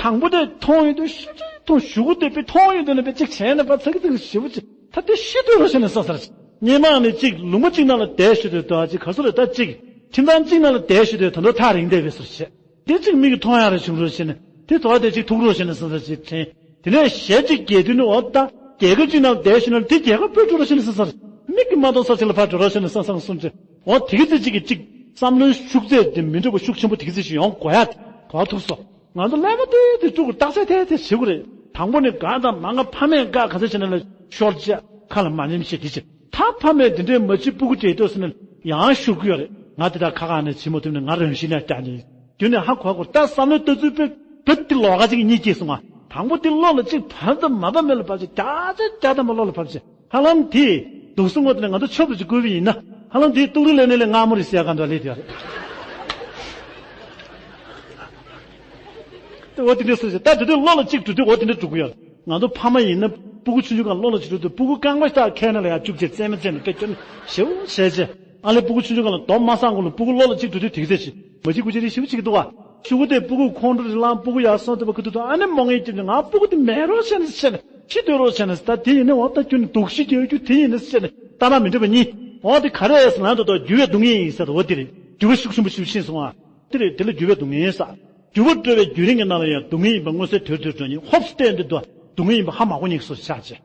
དང་པོ་དེ་མཐོང་ཡོང་དུས་ཤི་ཅིག་མཐོང་གཞུག་གུ་དེ་དཔེ་མཐོང་ཡོང་དུས་ནས་དཔེ་ཅིག་བྱས་ན་པ་ཚ་གི་ཚ་གི་ཞེ་པོ་ཅིག་ད་དེ་ཤི་དུས་རོ་ཞེ་ན་ས་སར་ཅིག་སྔོན་མ་ནས་ཅིག་ལུང་པ་གཅིག་ནང་ལ་བསྡད་ཤི་དུས་ད་ཅིག་ག་སུ་རེད་ད་ཅིག་ཁྱིམ་ཚང་གཅིག་ནང་ལ་བསྡད་ཤི་དུས་ད་དུང་ཐག་རིང་བསྡད་པའི་སུ་བྱས་དེ་ཅིག་མིག་གིས་མཐོང་ཡ་རེ་བྱུང་རོ་ཞེ་ན་དེ་ཐོག་དེ་ཅིག་ཐུག་རོ་ཞེ་ན་ས་སར་ཅིག་དྲན། དེ་ནས་གཞས་ཅིག་རྒྱག་དུས་ནི་འོ་ད་རྒྱལ་ཁབ་ཅིག་ནང་ལ་བསྡད་ཤི་ན་དེ་རྒྱལ་ཁབ་སྤོས་འགྲོ་རོ་ཞེ་ན་ས་སར། མིག་གིས་མ་མཐོང་ས་ཅིག་ལ་ཕར་འགྲོ་རོགས་བྱས་ནས་བསམ་བསམ་གསུམ་བྱས། འོ་དེ་གི་ཚེ་གཅིག་གིས་གཅིག་བསམ་བློའི་ཤུགས་ཚད་དེ་མི་འདྲ་བ་ཤུགས་ཆེན་པོ་དེ་གི་ཚེ་ཞིག་ཡོང་དགོས་ཡ་དེ་གོ་ཐུབ་སོང་། ང་ཚོ་ཀླད་པ་དེ་དེ་དཀྲུག་དགོས། རྟགས་གསལ་དེ་དེ་བྱེད་དགོས་རེད། དང་པོ་ནས་དགའ་དང་མ་དགའ། ཕ་མས་དགའ་ག་ཚོད་བྱས་ན་ལ་ཤོར་བྱས་ཁ་ལ་མ་ཉན་བྱས་དེ་བྱས། ད་ཕ་མས་དེ་འདྲའི་མ་བྱེད། སྤུ་གུ་བགྲེས་འགྲོ་ཟེར་ནས་ཡང་ཤོར་གི་ཡོད་རེད། ང་དེ་དག་ཁ་ཁ་ནས་བྱེད་མ་ཐུབ་ནས་ང་རང་བཞིན་ནས་བསྐྱངས་ནས། རྒྱུ་ནས་ཧ་གོ་གོ། ད་བསམ་བློའི་ལྟ་ཚུལ་དཔེ་བོད་དེ་ལོགས་ཀ་ཅིག་གཉིས་སྐྱེས་སོང་ང་། དང་པོ་དེ་བློ་ལ་གཅིག་བབས་ཙམ་མ་བབས་མེད་ལ་བབས་ཅིག་རྒྱ་ཆེ་རྒྱ་དམ་པ་བློ་ལ་བབས་ཅིག་ཧ་ལམ་དེ་དུག་སུ་ངོ་དེ་ནས་ང་ཚོ་ཆོབ་རུ་ཅིག་བསྐུར་བ་ཡིན་ན། ཧ་ལམ་དེ་ཏུག་རི་ལས་ནས་ལས་སྔ་མོ་རེད་ཟེར་ཡ་ག་འདྲ་ལས་དེ་རེད། དེ་འོ་དེ་འདྲ་སུ་ཞིག་ད་དེ་དུས་བློ་ལ་གཅིག་འགྲོ་དུས་འོ་དེ་འདྲ་འགྲོ་གི་ཡོད། ང་ཚོ་ཕ་མ་ཡིན་ན་སྤུ་གུ་ཆུང་ཆུང་སྒང་བློ་ལ་གཅིག་འགྲོ་དུས་སྤུ་གུ་རྐང་པ་ཞིག་ཁྱེར་ན་ལ་ཡ་བཅུག་བྱས་རྩེད་མོ་རྩེ་ནས་དཔེ་སྐྱོན་ཞེ་པོ་བྱས་རྗེས། ཨ་ལས་སྤུ་གུ་ཆུང་ཆུང་སྒང་ལ་དོ་མ་སང་གོང་ལ་སྤུ་གུ་བློ་ལ་གཅིག་འགྲོ་དུས་དེ་ཚེ་ཞིག་མ་གཅིག་དགུ་གཅིག་རེ་ཞེ་པོ་བྱེད་ཀྱི་འདུག་བ། ཤུ་གུ་དེ་སྤུ་གུ་ཁོང་ཁྲོ་རེ་ལངས། སྤུ་གུ་ཡར་སོང་དུས་པ་ཁུ་ཐུག་ཐུག་ཨ་ནི་མོ་ངའི་ཁྱིམ་ནས་ང་སྤུ་གུ་དེ་མེད་རོགས་བྱས་ནས་བྱས་ནས་ཕྱི་སྡོད་རོགས་བྱས་ནས། ད་དེ་ཡིན་ནས་འོ་ད་ཁྱོད་ནི་སྡུག་ཤི་རྒྱག་རྒྱུ་དེ་ཡིན་ནས་བྱས་ནས་ལྟ་ན་མི་འགྲིག་པ་གཉིས། འོ་དེ་ག་རེ་ཟེར་ན་ད་དོ་འགྱུར་བའི་སྡུག་བསྔལ་ཡིན་ཟེར། འོ་དེ་རེད། འགྱུར་བ་ཤུགས་ཆེན་པོ་ཞིག་ཕྱིན་སོང་ཨ། དེ་རེད། དེ་ལ་འགྱུར་བའི་སྡུག་བསྔལ་ཟེར། འགྱུར་བ་སྤྲོ་བའི་བརྒྱུད་རིམ་གྱི་ནང་ལ་ཡང་སྡུག་བསྔལ་ཡིན་པ་མངོན་གསལ་དོད་དོད་འགྲོ་ཉིན་ཧོབ་སྟེ་འདི་དོ་སྡུག་བསྔལ་ཡིན་པ་ཧ་མ་གོ་ཉིག་སོ་ཆགས་བྱས།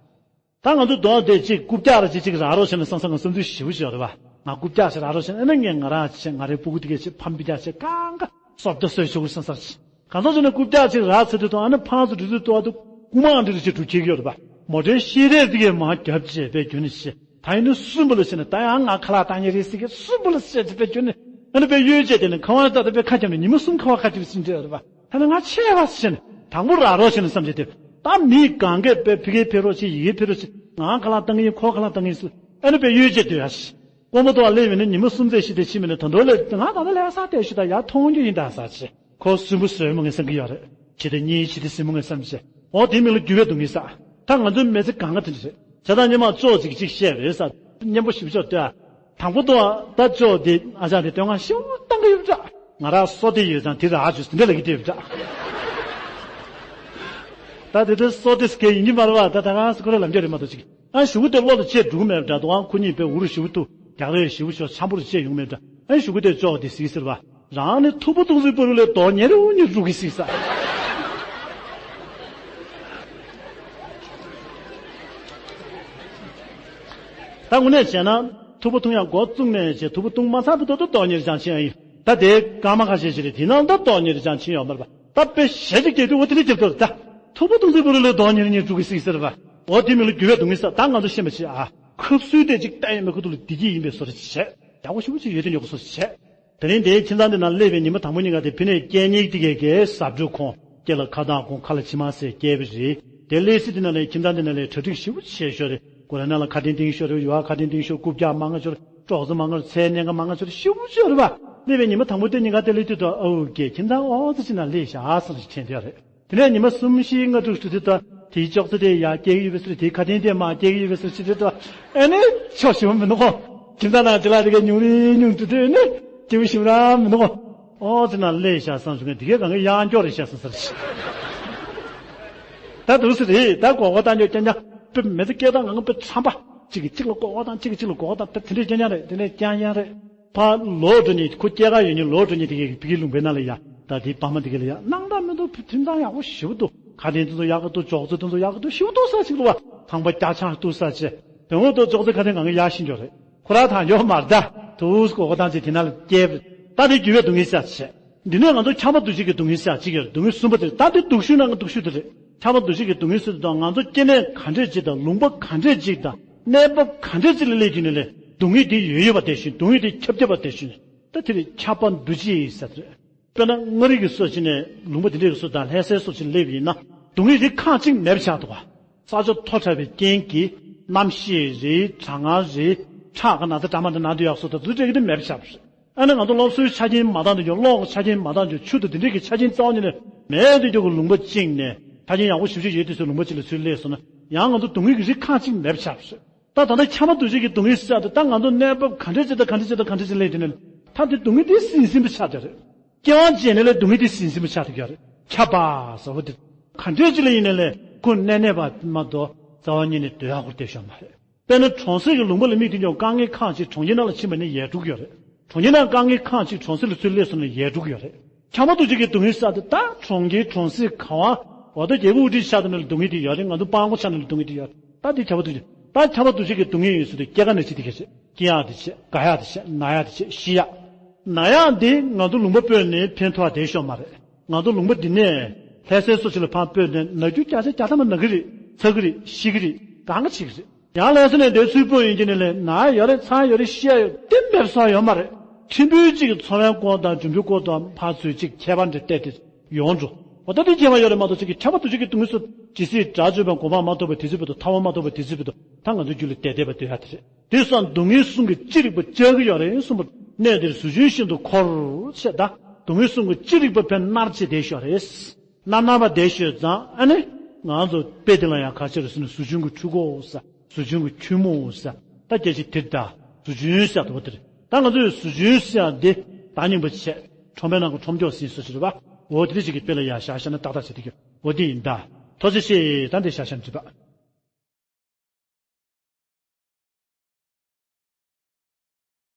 ད་ང་ཚོ་དོན་དེ་གཅིག་རྐུབ་བཀྱག་ར་གཅིག་གཅིག་རག་རོགས་བྱས་ནས་བསམ་བསམ་ང་བསམ་ཚུལ་ཞེ་པོ་ཞིག་ཡོད་རེད་བ། ང་རྐུབ་བཀྱག་ཞིག་རག་རོགས་བྱས་ན་ཨ་ནི་ངས་ང་རང་བྱས། ང་རའི་སྤུ་གུ་དེ་གས་བྱས། ཕ་མ་བརྒྱ་བྱས། གང་ག་སོབ་ད་སོས་ཆོག་གི་བསམ་བསམ་བྱས། གང་ཟག་ཅིག་ནས་རྐུབ་བཀྱག་ཅིག་རག་ཚར་དུས་དང་ཨ་ནི་ཕར་ཚུར་འགྲོ་དུས་ཏོ་ཨ་ཏོ་རྐུ་མ་འདྲ་རེ་ཞིག་འགྲོ་ཁྱེར་གྱི་ཡོད་རེད་པ། མོ་ཊའི་ཤེལ་རས་དེ་གས་མར་བརྒྱབ་བྱས་པའི་རྒྱུ་ནི་བྱས། ད་ཡིན་ནི་སུན་པོ་ལ་བྱས་ནས་ད་ཡང་ང་ཁ་ལག་བཏང་ཉེ་རེད་ཟེར་གི་སུན་པོ་ལ་བྱས་བྱས་པའི་རྒྱུ་ནི་ཨ་ནི་པའི་གཡོལ་བྱས། དེ་ནི་ཁ་བ་ད་ད་པའི་ཁ་བརྒྱབ་ནས་ཉི་མ་གསུམ་ཁ་བ་ཁ་བརྒྱབ་ཟིན་འདྲ་ཡོད་རེད་པ། ད་ནི་ང་ཆད་པ་བྱས་ནས་དང་པོ་རག་རོགས་བྱས་ནས་བསམ་བྱས་ཏེ། ད་མི་གང་གས་པའི་ཕི་གེ་ཕེ་རོགས་བྱས། ཡི་གེ་ཕེ་རོགས་བྱས། ང་ཁ་ལག་བཏང་གི་ཡིན། ཁོ་ཁ་ལག་བཏང་གི་ཡིན་ཟེར་ཨ་ནི་པའི་གཡོལ་བྱས་སྡོད་ཡ་ཞིག་དཀོན་པོ་ཏོ་ཨ་ལེ་བས་ནི་ཉི་མ་གསུམ་ཚེས་བཞི་དེ་ཕྱིན་མིན་ནས་ད་དོ་ལས་ང་ད་ལྟ་ལས་ས་དེ་ཞུ་ད་ཡར་མཐོང་རྒྱུ་ཡིན་ད་ས་ཆེ། ཁོ་སུན་པོ་བཟོས་མོ་ངས་བསམ་གི་ཡོད་རེད། ཇི་ལྟར་གཉིས་ཇི་ལྟར་སྲིན་མོ་ངས་བསམ་བྱས། འོ་དེ་མིང་ལ་འགྱུར་བའི་སྡུག་བསྔལ་ཟེར། ད་ང་ཚོའི་མི་ཚེ་གང་ག་དེ་འདྲ་རེད། བྱས་ཙང་སྔོན་མ་ཅོག་ཅིག་ཅིག་བཤད་རེད་ཟེར། སྙན་པོ་ཞིབ་ཆོག་ལྟོས་ཨ། དང་པོ་དུ་ད་ཅོག་དེ་ཨ་ཅག་དེ་སྟོན་ཁ་ཞིབ་བཏང་གི་ཡོད་འདྲ། ང་རང་སོ་དེ་ཡོད་ཙང་དེ་རག་བཅུག་ཟིན་འདྲ་ལ་གི་དེ་ཡོད་འདྲ། ད་དེ་དེ་སོ་དེ་སྐད་ཡིན་གྱི་མ་རེད་བ། ད་ད་གང་སྐོར་ལམ་རྒྱ་རེད་མ་གཏོགས་ཅིག་ཨ་གཞུག་གུ་དེ་བློ་ལ་ཆེས་འགྲོ་གི་མེད་པ་འདྲ། དུ་ཨང་ཁོ་གཉིས་པའི་འུ་རུ་ཞིབ་ཏུ་རྒྱག་རེས་ཞིབ་ཤོག་འཆམ་པོ་རུ་ཆེས་ཡོང་མེད་འདྲ། ཨ་གཞུག་གུ་དེ་ཅོག་དེ་ཟིག་ཟེར་བ། རང་ནི་ཐུབ་པ་ཐུབ་ཚོད་པ་རུ་ལས་དོག་ཉེར་འུ་ཉེར་འགྲོ་གི་ཟིག་ས། ད་དངོས་གནས་བྱས་ན་ཐུབ་པ་ཐུབ་ཡང་འགོ་བཙུགས་ནས་བྱས་ཐུབ་པ་ཐུབ་མ་ཚར་བར་དུ་ད་དོག་ཉེར་ཅང་ཕྱིན་ཡ་ཡིན། ད་དེ་སྐར་མ་ཁ་ཤས་ཤིག་རེད། དེ་ནང་ད་དོག་ཉེར་ཅང་ཕྱིན་ཡོད་མ་རེད་པ། ད་དཔེ་ཞེ་ཅིག་སྐྱེས་དུས་འོ་དེ་ནས་རྒྱབ་ཐོག་ད་ཐུབ་པ་ཐུབ་ཚོད་པ་རུ་ལས་དོག་ཉེར་ཉེར་འགྲོ་གི་ཟིག་ཟེར་བ། འོ་དེ་མིང་ལ་འགྱུར་བའི་སྡུག་བསྔལ་ཟེར། ད་ང་ཚོ་ཤེས་མ་བྱེད་ཨ། ཁབ་སུལ་དེ་ཅིག་བལྟས་ཡོད་མེད་ཁུ་ཐུག་ལ་བདེ་སྐྱིད་ཡིན་པའི་བཟོ་འདྲ་བྱས། ཡག་པོ་ཞེ་པོ་ཅིག་ཡོད་དེ་ཉོ་གི་བཟོ་འདྲ་བྱས། དེ་རིང་དེའི་ཁྱིམ་ཚང་འདི་ནང་སླེབས་པའི་ཉི་མ་དང་པོ་ཉིན་ཀ་དེ་ཕི་ནས་སྐད་སྙིགས་དེ་གས་གས་ཟབ་འགྲོས་ཁོང་སྐེ་ལ་ཁ་གདང་ཁོང་ཁ་ལ་མཆིལ་མ་ཟེར་སྐྱེས་པ་རེད། དེ་སླེབས་སྲིད་དེ་ནང་ལས་ཁྱིམ་ཚང་འདི་ནང་ལས་གྲ་སྒྲིག་ཞེ་པོ་བྱས་ཤོར་རེད། སྒོ་ར་ནང་ལ་ཁ་ཏིང་ཏིང་ཤོར་རེད། ཡོ་ཁ་ཏིང་ཏིང་ཤོར། རྐུབ་བཀྱག་མང་ང་ཤོར། ཀྲོག་ཙེ་མང་ང་ཤོར། ཚལ་སྙན་ཁ་མང་ང་ཤོར། ཞེ་པོ་ཤོར་རེད་པ། སླེབས་པའི་ཉི་མ་དང་པོ་དེ་ཉིན་ཀ་དེ་སླེབས་དུས་དུ་ཨའུ་གས་ཁྱིམ་ཚང་འོག་ཏུ་ཕྱིན་ན་སླེབས་ཤག་བསམ་ཞིག་དྲན་བསྡད་རེད། དེ་ནས་ཉི་མ་གསུམ་བཞི་ལྔ་དྲུག་འགྲོ་དུས་ད་དེའི་ཅོག་ཙེ་དེ་ཡར་སྐྱེལ་གི་ཡོད་པའི་ཟེར། དེའི་ཁ་ཏིང་དེ་མར་སྐྱེལ་གི་ཡོད་པའི་ཟེར། ཅི་རེད་དོ། ཨེ་ནས་ཆོག་ཞིག་མི་འདུག་གོ། ཁྱིམ་ཚང་ནང་དེ་ལ་དེ་ག་ཉུང་རིང་ཉུང་དུ་དེ་ནས་སྐྱེ་བོ་ཞིག་རང་མི་འདུག་གོ། ཨོ་ཙི་ན་ལས་བྱ་བསམ་བྱུང་ངས་དེ་གས་གང་གི་ཡང་སྐྱོ་རེད་བྱ་བསམ་ཟེར། ད་དུས་སུ་རེད། ད་གོ་གོ་བཏང་རྒྱུ་རྐྱང་རྐྱང་དཔེ་མི་ཚེ་སྐྱེལ་སྟངས་གང་གི་དཔེ་ཁྲམ་པ། གཅིག་གིས་གཅིག་ལ་གོ་གོ་བཏང་། གཅིག་གིས་གཅིག་ལ་གོ་གོ་བཏང་། དེ་དེ་འདྲས་རྐྱང་རྐྱང་རེད། དེ་ནས་རྐྱང་རྐྱང་རེད། ཕར་ལོག་འགྲོ་ཉིན་ཁོ་སྐྱེས་སྐར་ཡོད་ཉིན་ལོག་འགྲོ་ཉིན་དེ་གའི་ཕ་གིའི་ལུང་པའི་ནང་ལ་ཡ། ད་དེའི་ཕ་མ་དེ་གའི་ལ་ཡ་སྣང་དག་མི་འདུག་ཁ་ཏོན་དེ་ཚོ་ཡག་གི་འདུག་ཅོག་ཙེ་དེ་ཚོ་ཡག་གི་འདུག་ཞེ་པོ་འདུག་ས་ཅིག་འདུག་བ། ཁང་པ་རྒྱ་ཆེན་འདུག་ས་ཅིག་དེ་འོག་ཏུ་ཅོག་ཙེ་ཁ་ཏོན་གང་གི་ཡར་ཕྱིན་འགྱོ་རེད། ཁོ་རང་ཐང་འགྱོ་མར་ད་དུས་གོ་གོ་བཏང་ཅིག་དེ་ན་ལ་སྐྱེས། ད་དེ་འགྱུར་བའི་སྡུག་བསྔལ་ས་ཅིག་འདི་ནས་ང་ཚོ་ཁྱབ་པ་འདུ་བྱེད་ཀྱི་སྡུག་བསྔལ་ཟེར་ཡག་ཅིག་ཡོད་རེད། སྡུག་བསྔལ་གསུམ་པ་དེ་རེད། ད་དེ་སྡུག་ཤོས་ནང་གི་སྡུག་ཤོས་དེ་རེད། ཁྱབ་པ་འདུ་བྱེད་ཀྱི་སྡུག་བསྔལ་ཟེར་དུས་ང་ཚོ་སྐྱེ་གནས་ག་འདྲས་ཅིག་དང་ལུང་པ་ག་འདྲས་ཅིག་དང་གནས་བབ་ག་འདྲས་ཅིག་ལ་སླེབས་དུས་ནས་ལས་སྡུག་བསྔལ་དེ་ཡོད་ཡོད་པ་དེ་བཞིན་སྡུག་བསྔལ་དེ་ཁྱབ་ཁྱབ་པ་དེ་བཞིན། ད་དེ་རེད་ཁྱབ་པ་འདུ་བྱེད་ཟེར་དེ་རེད། དཔེར་ན་མངའ་རིས་ཀྱི་སོ་ཅིག་ནས་ལུང་པ་དེ་འདྲས་ཀྱི་སོ་དང་ལྷ་སའི་སོ་ཅིག་སླེབས་ཡིན་ན་སྡུག་བསྔལ་དེ་ཁག་ཅིག་མེད་པ་ཆགས་འདུག་བ། ས་ཕྱོགས་མཐོ་དྲགས་པའི་རྐྱེན་གྱིས་གནམ་གཤིས་རེད། གྲང་ངར་རེད། ཁྲག་གི་ན་ཚ་འདྲ་མི་འདྲ་ན་དུས་ཡག་སོ་དང་དེ་ཚོ་འདྲ་གི་དེ་མེད་པ་ཆགས་པ་རེད། ཨ་ནི་ང་ཚོ་སློབ་གསོའི་ཆ་རྐྱེན་མ་འདང་དུས་ཀྱང་གློག་གི་ཆ་རྐྱེན་མ་འདང་དུས་ཆུ་དང་དེ་འདྲའི་གི་ཆ་རྐྱེན་རྩ་བ་ཉིད་ནས་མེད་དུས་ཀྱང་གི་ལུང་པ་གཅིག་ནས་ཆ་རྐྱེན་ཡག་པོ་ཞེ་པོ་ཅིག་ཡོད་དུས་སུ་ལུང་པ་གཅིག་ལ་ཚུར་སླེབས་སོང་ན་ཡང་ང་ཚོ་སྡུག་བསྔལ་གྱི་རིགས་ཁག་གཅིག་མེད་པ་ཆགས་པ་རེད། ད་ད་ལྟ་ཁྱབ་པ་འདུ་བྱེད་ཀྱི་སྡུག་བསྔལ་ཟེར་ཡག་དེ་ད་ང་ཚོ་གནས་བབ་ག་འདྲས་ཅིག་དང་ག་འདྲས་ཅིག་དང་ག་འདྲས་ཅིག་སླེབས་དུས་ནས་ད་དེ་སྡུག་བསྔལ་དེ་ཟིན་ཟིན་པ་ཆགས་བསྡད་རེད། སྐྱེ་བ་བྱས་ནས་ལས་སྡུག་བསྔལ་དེ་ཟིན་ཟིན་པ་ཆགས་བསྡད་ཀྱི་ཡོད་རེད། ཁྱབ་པ་ཟེར་བ་དེ་ག་འདྲས་ཅིག་ལ་ཡིན་ནའི་ལས་ཁོ་གནས་གནས་པ་མ་གཏོགས་རྩ་བ་ཉིད་ནས་སྡོད་ཡག་ཁོ་བསྡད་ཤོག་མ་རེད། དཔེར་ན་གྲོང་གསེབ་ཀྱི་ལུང་པ་ལ་དམིགས་དུས་ཀྱང་དཀའ་ངལ་ཁག་ཅིག་གྲོང་ཁྱེར་ནང་ལ་ཕྱིན་པ་ནི་ཡལ་འགྲོ་གི་ཡོད་རེད། གྲོང་ཁྱེར་ནང་དཀའ་ངལ་ཁག་ཅིག་གྲོང་གསེབ་ལ་ཚུར་སླེབས་སོང་ན་ཡལ་འགྲོ་གི་ཡོད་རེད། ཁྱབ་པ་འདུ་བྱེད་ཀྱི་སྡུག་བསྔལ་ཟེར་ཡག་དེ་ད་གྲོང་ཁྱེར་གྲོང་གསེབ་ག་བ་འོ་ད་རྒྱལ་པོ་དབུ་ཁྲིད་ཆགས་དུས་ནས་ལ་སྡུག་བསྔལ་དེ་ཡོད་རེད། ང་ཚོ་སྤྲང་པོ་ཆགས་ནས་ལ་སྡུག་བསྔལ་དེ་ཡོད་རེད། ད་དེ་ཁྱབ་པ་འདུ་བྱེད། ད་ཁྱབ་པ་འདུ་བྱེད་ཀྱི་སྡུག་བསྔལ་ཡིན་ཟེར་དུས་སྐྱེ་རྒ་ན་འཆི་དེ་ག་རེད། སྐྱེ་ཡག་དེ་བྱས། རྒ་ཡག་དེ་བྱས། ན་ཡག་དེ་བྱས། ཤི་ཡག་ན་ཡག་འདི་ང་ཚོ་ལུང་པ་སྤོས་ནས་ཕན་ཐོགས་བསྡད་ཤོག་མ་རེད། ང་ཚོ་ལུང་པ་འདི་ནས་ལྷ་སའི་སོ་ཕྱི་ལ་ཕར་སྤོས་ནས་ན་རྒྱུ་བརྒྱ་ཆ་བརྒྱ་ཐམ་པ་ན་གི་རེད། ཚ་གི་རེད། ཤི་གི་རེད། གང་ག་བྱེད་གི་རེད། ཡང་ལྷ་ས་ནས་འདིར་ཚུར་སྤོས་ཡིན་གྱི་ནི་ལས་ན་ཡོད་རེད། ཚ་ཡོད་རེད། ཤི་ཡག་ཡོད་དེ་འབེབས་ས་ཡོད་མ་རེད། ཕྲན་བུ་གཅིག་གི་འཚོ་བའི་སྐོར་དང་འགྲུལ་འཕྲིན་སྐོར་དང་ཕར་ཚུར་གཅིག་ཁྱད་པར་འདྲ་བལྟས་ཏེ་ཡོང་འགྲོ། འོ་ད་དེ་སྐྱེ་བ་ཡོད་རེད་མ་གཏོགས་ཅིག་གི་ཁྱབ་པ་འདུ་བྱེད་ཀྱི་སྡུག་བསྔལ་སོགས་ཇི་སྲིད་དགྲ་བཅོམ་པའི་གོ་འཕང་མ་ཐོབ་པ་དེ་སྲིད་བར་དུ། ཐར་པ་མ་ཐོབ་པ་དེ་སྲིད་བར་དུ་ད་ང་ཚོའི་རྒྱུད་ལ་དད་དད་པ་སྡོད་ཡ་དེ་རེད། དེ་སོགས་སྡུག་བསྔལ་གསུམ་གྱི་ཅི་རིགས་པ་བཅག་གི་ཡོད་རེད་གསུངས་པ། གནས་འདིར་གཟུགས་ཅན་ཤིན་ཏུ་འཁོར་ཞེས། ད་སྡུག་བསྔལ་གསུམ་གྱི་ཅི་རིགས་པ་ཕན་མནར་བྱས་བསྡད་ཤོག་རེད། མནར་མནར་བ་བསྡད་ཤོག་ཙང་ཨ་ནི་ང་ཚོ་དཔེ་དེ་ལ་ཡང་ག་ཅི་རེད་ཟེར་ན་གཟུགས་ཅན་གྱི་འཁྲུལ་འཁོར་ཟེར། གཟུགས་ཅན་གྱི་ཁྱུད་མོ་ཟེར། ད་སྐད་ཆ་དེ་ད་གཟུགས་ཅན་ཟེར་དུ་བ་དེ་རེད། ད་ང་ཚོས་གཟུགས་ཅན་ཟེར་ཡ་འདི་བརྡ་རྙིང་པ་བྱས། ཁྲོམ་པའི་ནང་གི་ཁྲོམ་སྐྱོག་ཟིན་སོ་ཞིག་རེད་བ། འོ་དེ་རིགས་ཅིག་གི་དཔེ་ལ་ཡ་བཞག་བཞག་ན་ཏག་ཏག་བྱེད་དུ་འགྱུར། འོ་དེ་ཡིན་ད། ཐུགས་རྗེ་ཆེ། ད་འདི་བཞག་བཞག་ན་འགྲིག་པ།